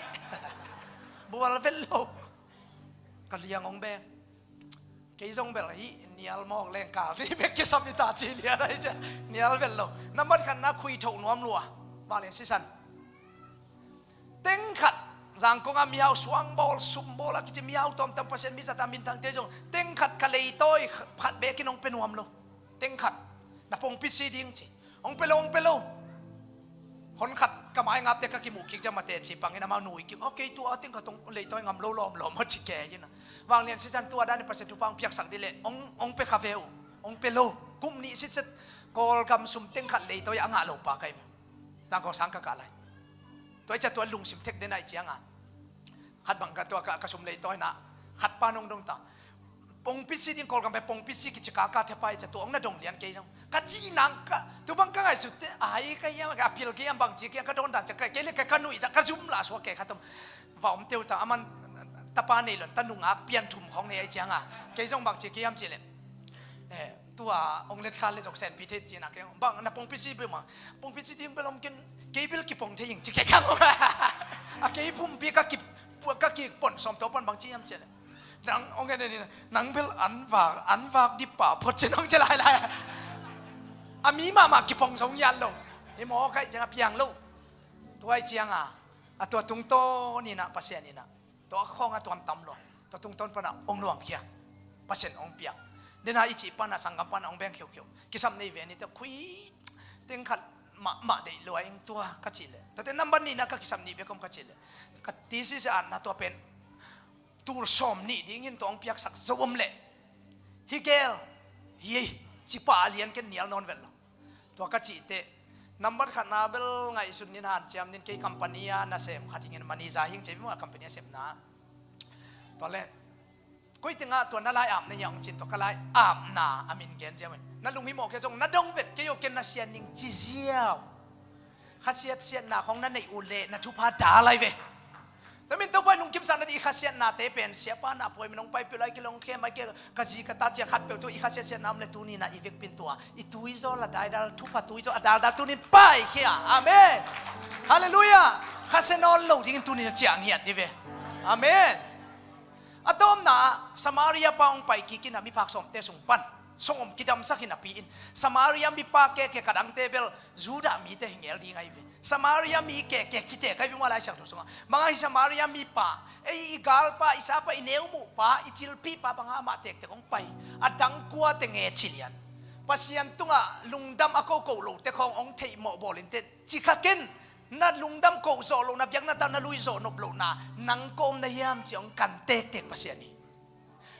Bual vet lo. Ka liang hong beng. Kei zong bel hih nial mawk leng kal ni bek kisam hi ta ci lian ahi cia. Nial vet lo. Na mat khat na khui thoh nuam lua. Vanglian sisan. Teng khat Zangkong a mihau suang bawl, sum bawl a kici mihau tuamtuam Pasian mi zat a minthangte zong teng khat ka leitawi khat beek in hong pia nuam lo. Teng khat na pongpi si ding ci. Hong pia lo, hong pia lo. Hon khat ka mai ngapte ka kimuh kik ciang mate ci pangin amau nui kik. Okay, tua a teng ka tong leitawi ngam lo lawm lawm aw ci kei in a. Vanglian sisan tua dan in Pasian thupha hong piaksak dih leh hong, hong pia kha ve uh, hong pia lo. Kum nih sitset Kawlgam sum teng khat leitawi a ngah lo pa ka hi ve. Zangkong sang ka kah lai. Tua i cia tua lungsim thek den a i ciang a. Khat bang ka tua ka, ka sum leitawi na. Khat pa nong dong ta. Pongpisi ding Kawlgam pen pongpisi kici kaka thei pa i cia tua ong na dong lian kei zong. Ka ci nang ka, tu bang ka ngaihsut te, ai ka hiam, a pil kei hiam bang ci kei hiam ka dawn dan cia ka, kei le ka, ka nuih cia ka zum lah suak kei khat om. Va om teu ta, aman tapa nei lon ta nungak pian thum khawng nei a i ciang a. Kei zong bang ci kei hiam ci le. Eh, tua ong let kha le zok sen pi thei ci na kei bang na pongpisi bel ma. Pongpisi ding bel om ken kei bel kipong thei ing ci kei khang. A kei pumpi ka ki, ka kipon sawm to pan bang ci hiam ci le. Nang ong en ni nang bel an vak, an vak dip pa phot ci nong ci lai lai. A mi mahmah kipong zong yan lo. Hi maw ka i ciang a piang lo. Tua i ciang a, a tua tungtawn in a Pasian in a. Tua khawng a tuam tam lo. Tua tungtawn pan a ong luangkhia. Pasian ong piang. Den a i cih pan a sanggam pan a ong beng khiukheu. Kisam nei ve ni te khui teng khat mahmah deih lua ing tua ka cih le. Tate nambat nih na ka kisam nih bek om ka cih le. Ka thesis a na tua pen tul sawm nih dingin tua ong piaksak zo om leh. Hi gel, hi ei, ci pa a lian ken nial nawn vel lo. Tua ka cih teh, nambat khat na bel ngaihsun nin hanciam nin kei company a nasem khat hingin manager hing ci bima company a sepna. Tua le, koi tengah tua na lai apna hiang cin tua ka lai apna a min gen ziau in. Na lung hi mawh kei zong, na dong vet kei uh ken na sian ning ci ziau. Khasiatsiatna khong na neih uh leh na thupha dal lai ve. Tua min Topa i lungkimsak na dih i khasiatnate pen siapa na puai min hong paipih lai kilong khem ai ke ka zi ka ta cia khat peuh tu i khasiatsiatna om le tuni na i vekpin tua i tuizawl a daidal thupha tuizawl a daldal tunin paikhia. Amen. Halleluiah. Khasia nawn lo dingin tunin ciah ngiat dih ve. Amen. A tawmna ah Samaria pa hong pai kikin a miphak sawmte sung pan song om kidamsak hi napi in Samaria mipa keke ka dangte bel Judah mite hi ngel ding ahi ve. Samaria mi keke cite kai ve mah Lai Siangtho sungah. Manga hi Samaria mipa ei i galpa i sapa i neumuhpa i cilpihpa banga amah tektek hong pai a dang kuate nge cilian Pasian tungah lungdam a koko lote khawng hong theih mawh bawlin te cikhakin na lungdam koh zawh lohna biakna tau na lui zawh nop lohna nang kawm na hiam ci hong kan tektek Pasian hi.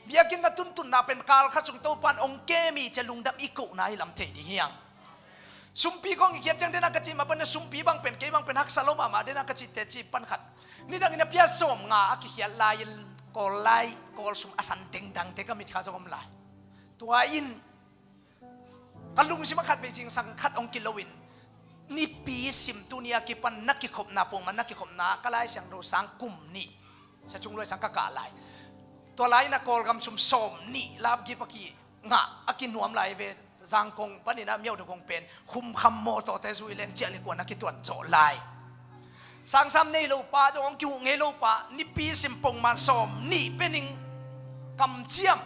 Biakinn na tuntunna pen kal khat sung Topan hong kem hi cia lungdam i kohna hi lam thei ding hiang. Sumpi kong i khiat ciang dena ka cih mah pan na sumpi bang pen kei bang pen haksa lo mahmah dena ka cih teci pan khat. Nidangin a pia sawm nga a kikhiat lai-in kawl lai kawl sum a san dengdangte ka mit kha zong om lai. Tua in ka lungsim a khat vei zingsang khat hong kiloin nipi sim tuni a kipan na kikhopna pongman na kikhopna ka Lai Siangtho sang kum nih sia cung luai sang ka kah lai. Tua lai na Kawlgam sum sawm nih lapgip a kingah a kinuam lai ve. Zangkong panin a miaudo kong pen humkham mawtawte zui leng ciah le kuan a kituan zawh lai. Sangsam nei lo pa zong hong kihuh ngei lo pa nipi sim pongman sawm nih pening kamciam.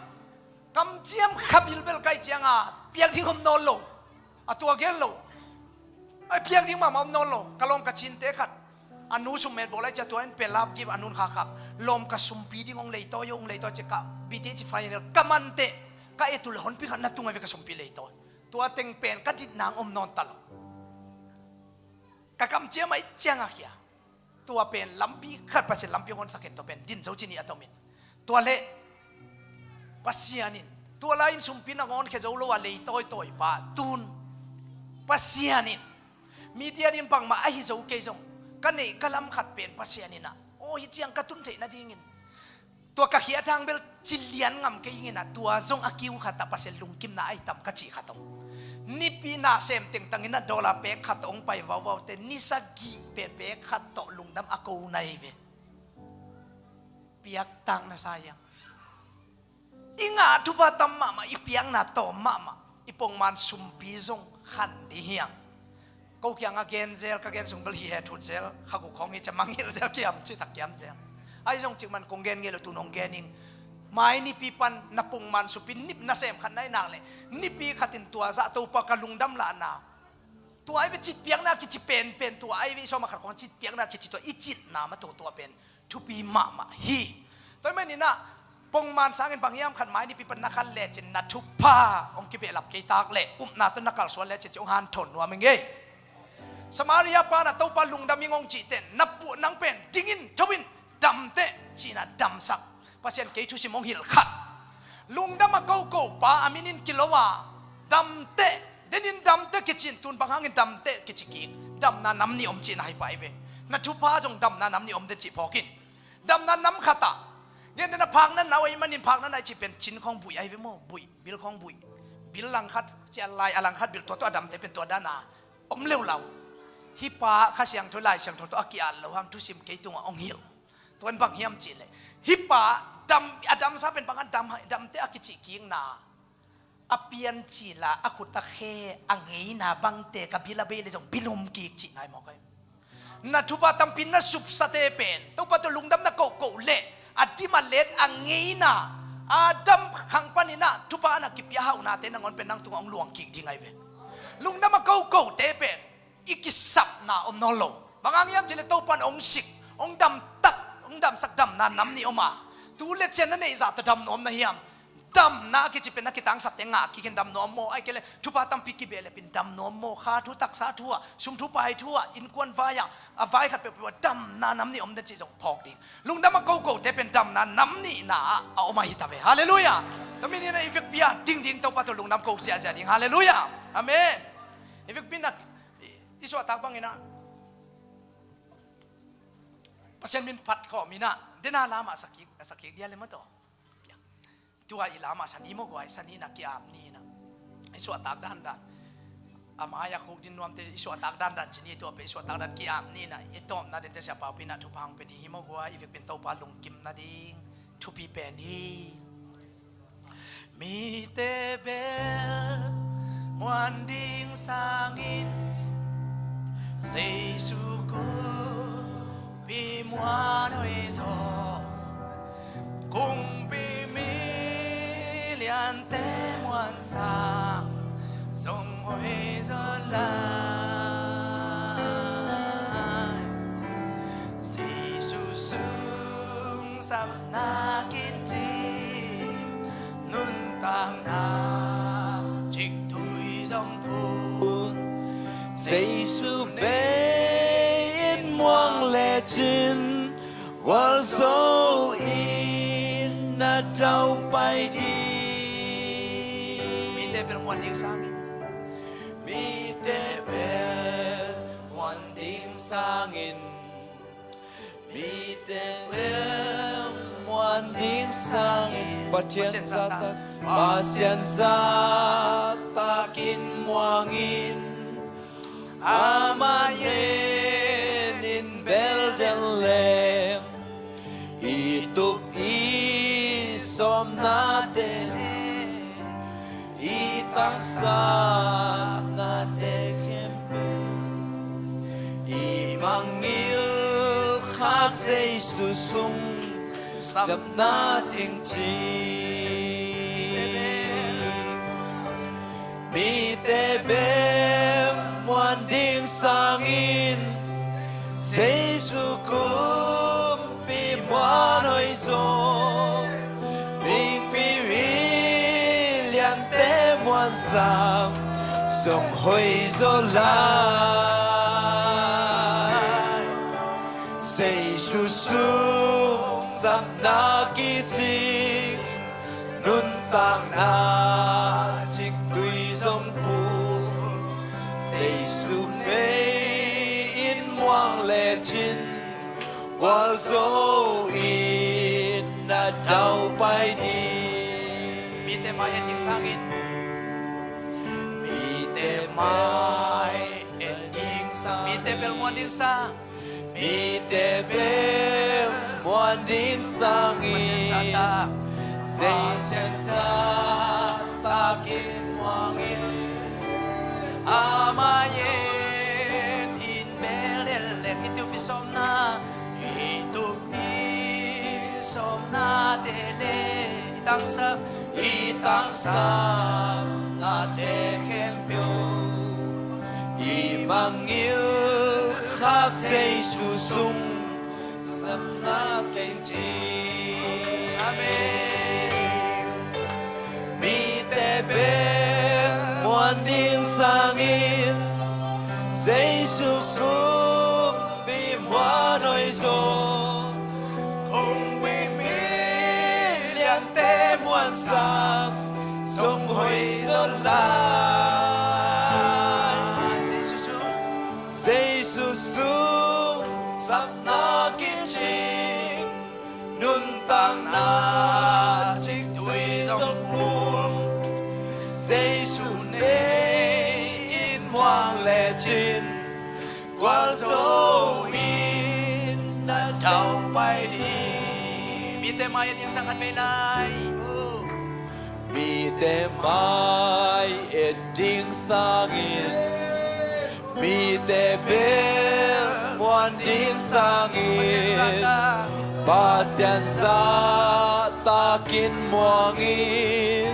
Kamciam kha bilbel kai cianga piak ding om nawn lo. A tua gel lo. Ai piak ding mahmah om nawn lo. Ka lawm ka cinte khat a nu sum met bawl ai cia tua in pelap gip a nun khakhak lawm ka sumpi ding hong leitawi hong leitawi cia ka bite ci final ka mante ka etul honpi khat na tung ai ve ka sumpi leitawi. Tua teng pen ka ditnang om nawn ta lo. Ka kamciam ai cianga khia. Tua pen lampi khat Pasian lampi hong honsak hen tua pen din zo ci nih a tomin. Tua leh Pasian in tua lai-in sumpi na ngawnkhia zo lo a lei tawitawi pa tun Pasian in mite adin bangmah ahi zo kei zong ka neih ka lam khat pen Pasian in ah aw hi ciang ka tun theih nadingin tua ka khiat hang bel cilian ngam kei ingin ah tua zong a kiu khatah Pasian lungkimna ahi tam ka cih khat om. Nipi na sem tengtangin ah dollar pek khat tawh hong pai vauvaute ni sagih pen pek khat tawh lungdam a ko nai ve. Piaktak na sa hiang. I ngah thupha tam mahmah i piakna tawm mahmah i pongman sumpi zong khan dih hiang. Ko kiangah gen zel ka gen sung bel hi he thut zel kha guk khawng hi cia mangngilh zel kiam citak kiam zel. Ahi zong cikman kong gen ngei lo tu nong gen ing. Mai nipi pan na pongman sumpi nip nasem khat na hi nak leh nipi khatin tua zah Topa ka lungdam lahna tua ai ve citpiakna kici penpen tua ai ve i sawma khat khawng citpiakna kici tua i citna ma to tua pen thupi mahmah hi. Tua hi maninah pongman sangin bang hiam khat mai nipi pan na khan lecin na thupha hong kibehlap kei tak leh upna tawh na kalsuan lecin ci hong hanthawn nuam ing ei. Samaria pa na Topa lungdam ing hong cih teh, na puah nang pen dingin, tho in, damteh, ci-in ah damsak. Pasian kei thusim hong hilh khat. Lungdam a koko pa a min in kilo a, damteh, denin damteh kici in, tun bang hangin damteh kici kik? Damna nam nih om cihna hi pah hi ve. Na thupha zong damna nam nih om den cih phawk in. Damna nam khat ah, gen den a, phakna nau ahih manin phakna nai cih pen cin khawng buih ahi ve maw, buih, bil khawng buih. Bil langkhat, ci a lai a langkhat bil tua tawh a damteh pen tua dan a om leulau. Hih pa Kha Siangtho, Lai Siangtho tawh a ki-at loh hang thusim kei tungah hong hilh. Tua in bang hiam cih leh, hih pa dam, a damsa pen bang a dam, damteh a kici kikna, a piancil a, a khut a khe, a ngeina bangte ka bil a bei leh zong bilum kik cihna hi mawk hi. Na thupha tampi na supsate pen Topa tawh lungdam na kohkoh leh, a dim a let, a ngeina, a dam khang panin ah thupha na kipia hauhnate nangawn pen nang tungah hong luang kik ding ahi ve. Lungdam a kokote pen i kisapna om nawn lo. Bang hang hiam cih leh Topa in hong sik, hong damtak, hong damsak damna nam nih om a, tu le ciang na neih zah tawh dam nuam na hiam? Damna a kici pen na kitangsapte ngah kik in dam nuam maw, ahih kei leh thupha tampi kibeh leh pen dam nuam maw, kha thu, taksa thu ah, sum thu pai thu ah, innkuan vai ah, a vai khat peuhpeuh ah damna nam nih om den cih zong phawk ding. Lungdam a kokote pen damna nam nihna ah a om ahi ta ve. Halleluiah. Tua manin ah i vekpi ah dingding Topa tawh lungdam ko ziahziah ding. Halleluiah. Amen. I vekpi in ah i, i suahtak bangin ah Pasian min phat khawm in ah, den a lam ah sak kik, sak kik dia leh maw tawh. Tua i lam ah san hi maw guai, san hi in ah ki-ap ni in ah. I suahtak dandan. A mai-ah khukdin nuamte i suahtak dandan ci ni, tua pen i suahtak dan ki-ap ni in ah, i tawpna dente Sia Pau Pi in ah thupha hong pia ding hi maw guai, i vekpi in Topa lungkim nading thupi pen hi. Mite bel muan ding sangin Jesu kumpi muan hoih zaw. Kumpi mi liante muan sang zong hoih zaw lai. Jesu sung sapna kici, nuntakna ciktui zong phun. Jesu mei in muang lecin, gualzo in na daupai ding. Mite bel muan ding sangin. Mite bel muan ding sangin. Mite bel muan ding sangin. Pasian zahtak, Pasian zahtakin muangin. Amah yen in bel den leng, i tup i sawmnate leh i tangsapnate khempeuh, i mangngilh khak Jesu sung sapna teng ci. Mite bel muan ding sangin, Jesu kumpi muan hoih zaw. Mingpi mi liante muan sang zong hoih zaw lai. Jesu sung sapna kici, nuntakna ciktui zong phun. Jesu mei in muang lecin, gualzo in na daupai ding. Mite mai et ding sangin. Mite mai et ding sang. Mite bel muan ding sang. Mite bel muan ding sangin. Pasian zahtak, Pasian zahtakin muangin. Amah yen in bel den leng, i tup i sawmna, i tup i sawmnate leh i tangsap, i tangsapnate khempeuh, i mangngilh khak Jesu sung sapna teng ci. Amen. Mite bel muan ding sangin, Jesu sang zong hoih zaw lai. Jesu sung, Jesu sung sapna kicing, nuntakna ciktui zong pul. Jesu nei in muang lecin, gualzo in na daupai ding. Mite mai a ding sang khat vei lai. Mite mai et ding sangin, mite bel muan ding sangin, Pasian zahtakin muangin,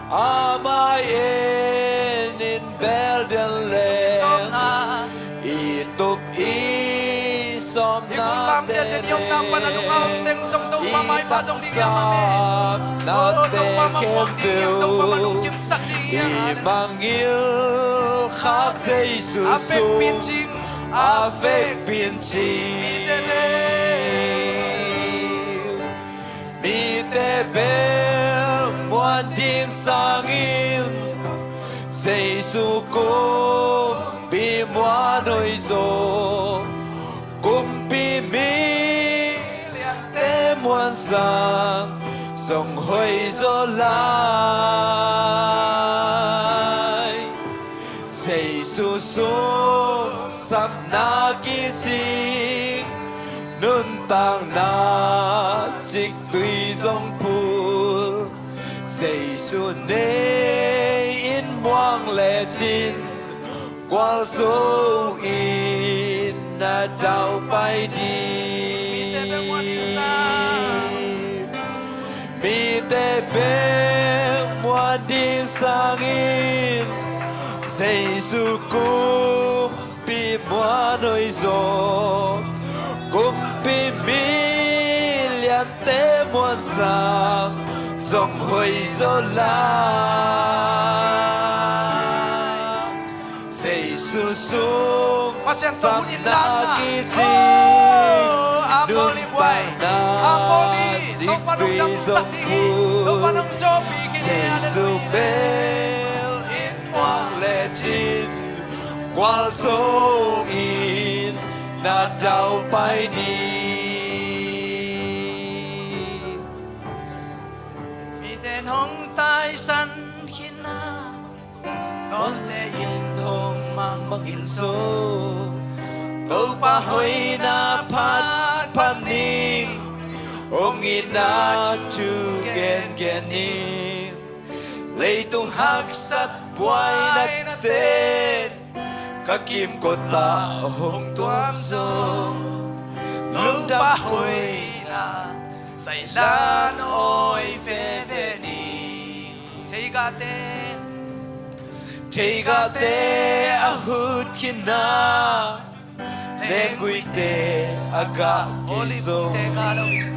amah en in bel den leng, i tup i sawmna, i lamsiasia ni om nang pan a nunga om teng zong Topa maipha zong ding hiam, amen. O Topa ma muang ding hiam, Topa ma lungkimsak ding hiam. I mangngilh khak Jesu sung a vekpin cing, a vekpin cing. Mite bel, mite bel muan ding sangin, Jesu kumpi muan hoih zaw, kumpi mi liante muan sang zong hoih zaw lai. Jesu sung sapna kicing, nuntakna ciktui zong pul. Jesu nei in muang lecin, gualzo in na daupai ding. Mite bel muan ding sang, mite bel muan ding sangin, Jesu kumpi muan hoih zaw, kumpi mi liante muan sang zong hoih zaw lai. Jesu sung Pasian tawh hun in, sapna lanna kicing, oh, a bawl hi guai, nuntakna a bawl hi. Topa nong ciktui damsak ding hi. Zong pul. Topa nong sawpih khin hi. Jesu, halleluiah, bel in muang lecin, gualzo in na daupai ding. Mite in hong taisan khin a, Lawmte in hong mangngilh zo, Topa hoihna phatphat ning, hong itna thu gengen ning. Leitung haksat buainate ka kimkot ah hong tuam zong, Topa hoihna zai lan awi veve ni. Theigahte, theigahte a hut khin a, lengguite a gah kei zong, olive kungte gah lo in,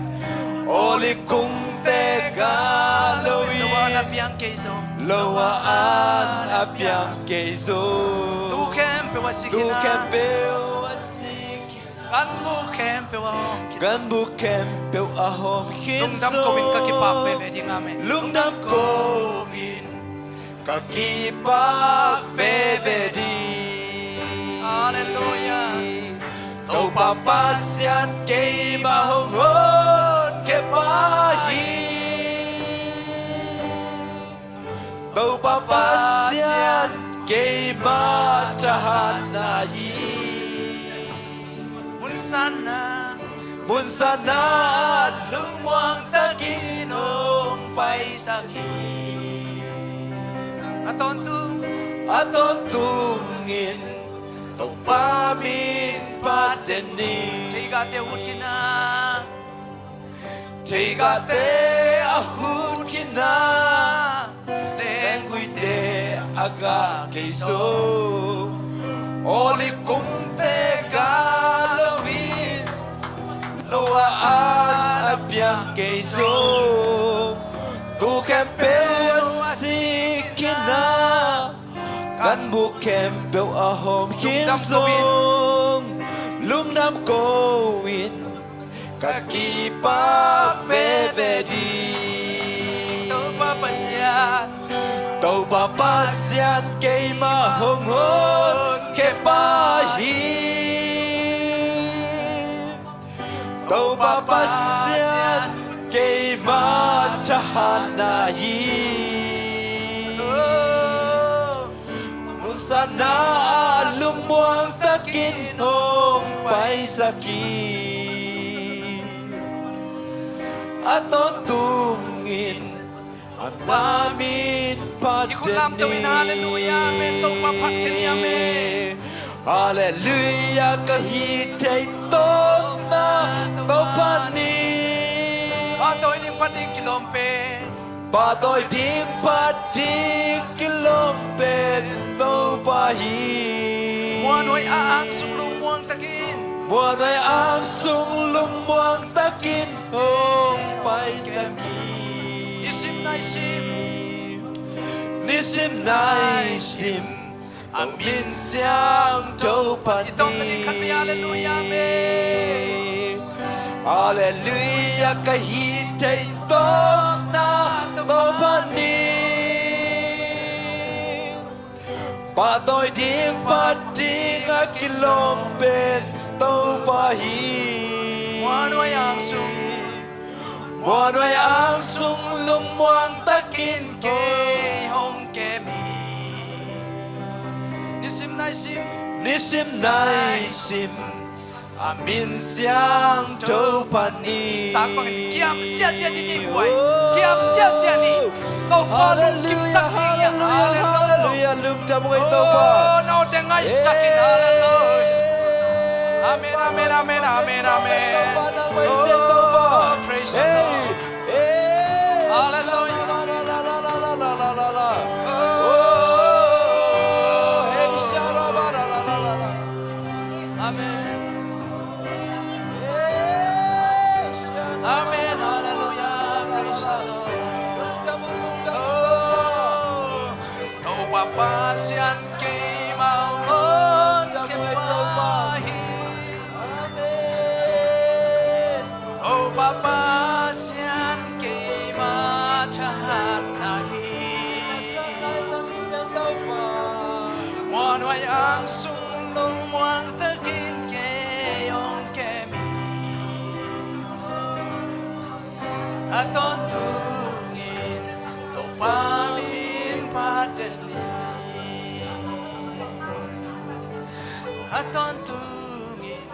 olive kungte gah lo in, lo-a an a piang kei zong, lo-a an a piang kei zong. Tu khempeuh a sik khin a, tu khempeuh a sik khin a, ganbuk khempeuh a hawm khin, ganbuk khempeuh a hawm khin zong. Lungdam ko-in ka kipak veve ding, amen. Lungdam ko-in ka kipak veve ding. Halleluiah. Topa Pasian keimah hong honkhia pa hi. Topa Pasian keimah thahatna hi. Mun sanna, mun sanna ah lungmuang takin hong paisak hi. A tawntung, a tawntungin Topa min phat den ni. Theigahte a hut khin a, theigahte a hut khin a, lengguite a gah kei zong, olive kungte gah lo in, lo-a an a piang kei zong. Tu khempeuh a sik khin a, ganbuk khempeuh a hawm khin zong. Lungdam ko-in, lungdam ko-in ka kipak veve ding. Topa Topa Pasian keima hong honkhia pa hi. Topa Pasian keima thahatna hi. Mun satna ah lungmuang takin hong paisak hi. A tawntungin Topa min phat den ni. Hallelujah, amen. Topa phat kei ni, amen. Hallelujah, ka hih theih tawpna Topa ni. Pahtawi ding phat ding kilawm pen. Pahtawi ding phat ding kilawm pen Topa hi. Muanhuai a angsung lungmuang takin. Muanhuai angsung lungmuang takin hong paisak hi. Nisim naisim. Nisim naisim. A min siangtho phat ni. I tawpna ding khat vei, hallelujah, amen. Hallelujah, ka hih theih tawpna Topa ni. Pahtawi ding phat ding a kilawm pen Topa hi. Muanhuai angsung. Muanhuai angsung lungmuang takin kei hong kem hi. Nisim naisim. Nisim naisim. A min siangtho phat ni. Sang bangin kiam siasia ni, ni guai. Kiam siasia ni. Topa lungkimsak ni. Hallelujah, hallelujah, hallelujah. Lungdam ngei Topa. Oh, na awte ngaisak in, hallelujah. Amen, amen, amen, amen, amen. Oh, praise the Lord. Hallelujah. Oh, amen. Amen. Hallelujah. Praise the Lord. Oh, Topa Pasian keima hong honkhia pa hi. Topa Pasian keima thahatna hi. Muanhuai angsung lungmuang takin kei hong kem hi. A tawntungin Topa min phat den ni. A tawntungin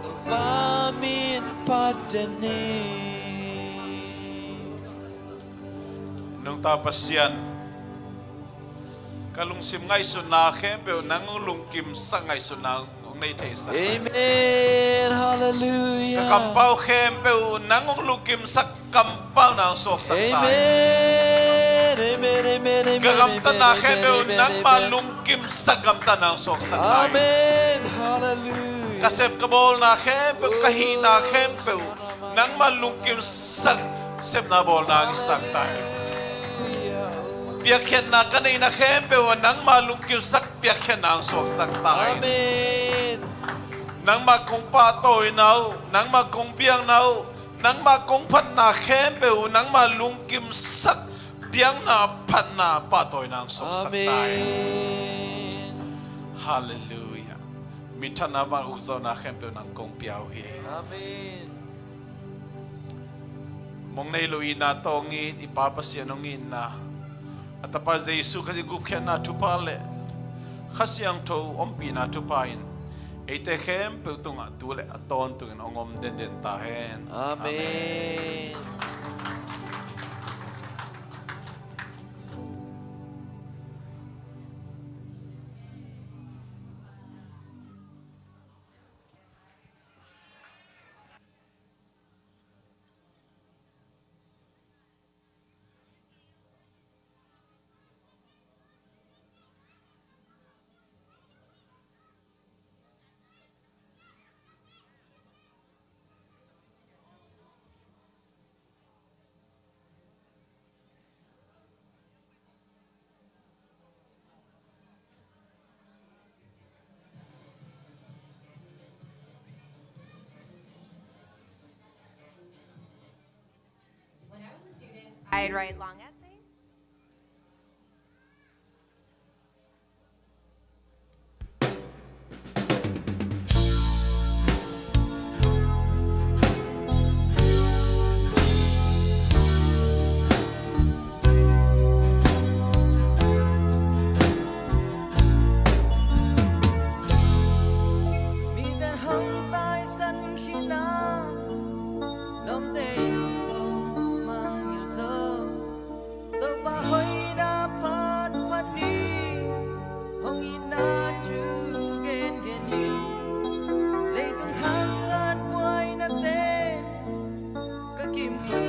Topa min phat den ni. Nungta Pasian, ka lungsim ngaihsutna khempeuh nang hong lungkimsak ngaihsutna hong nei theisak. Amen. Hallelujah. Ka kampau khempeuh nang hong lungkimsak kampauna hong suaksak ta. Amen. Amen, amen, amen, amen. Ka gamtatna khempeuh nangma lungkimsak gamtatna hong suaksak ta. Amen. Hallelujah. Ka sep ka bawlna khempeuh, ka hihna khempeuh nangma lungkimsak sepna bawlna hong hisak ta. Piakkhiatna ka neihna khempeuh ah nangma lungkimsak piakkhiatna hong suaksak ta. Amen. Nangma kong pahtawina uh, nangma kong biakna uh, nangma kong phatna khempeuh uh nangma lungkimsak biakna, phatna, pahtawina hong suaksak ta. Amen. Hallelujah. Minthanna, van ukzawhna khempeuh nang kong pia uh hi. Amen. Mong nei lo itna tawh hong it, i Pa Pasian hong itna, a Tapa Jesu Khazih gupkhiatna thupha le Kha Siangtho ompihna thupha in eite khempeuh tungah tu le a tawntungin hong om denden ta hen. Amen. Amen. When I was a student, I'd write long essays. kim tua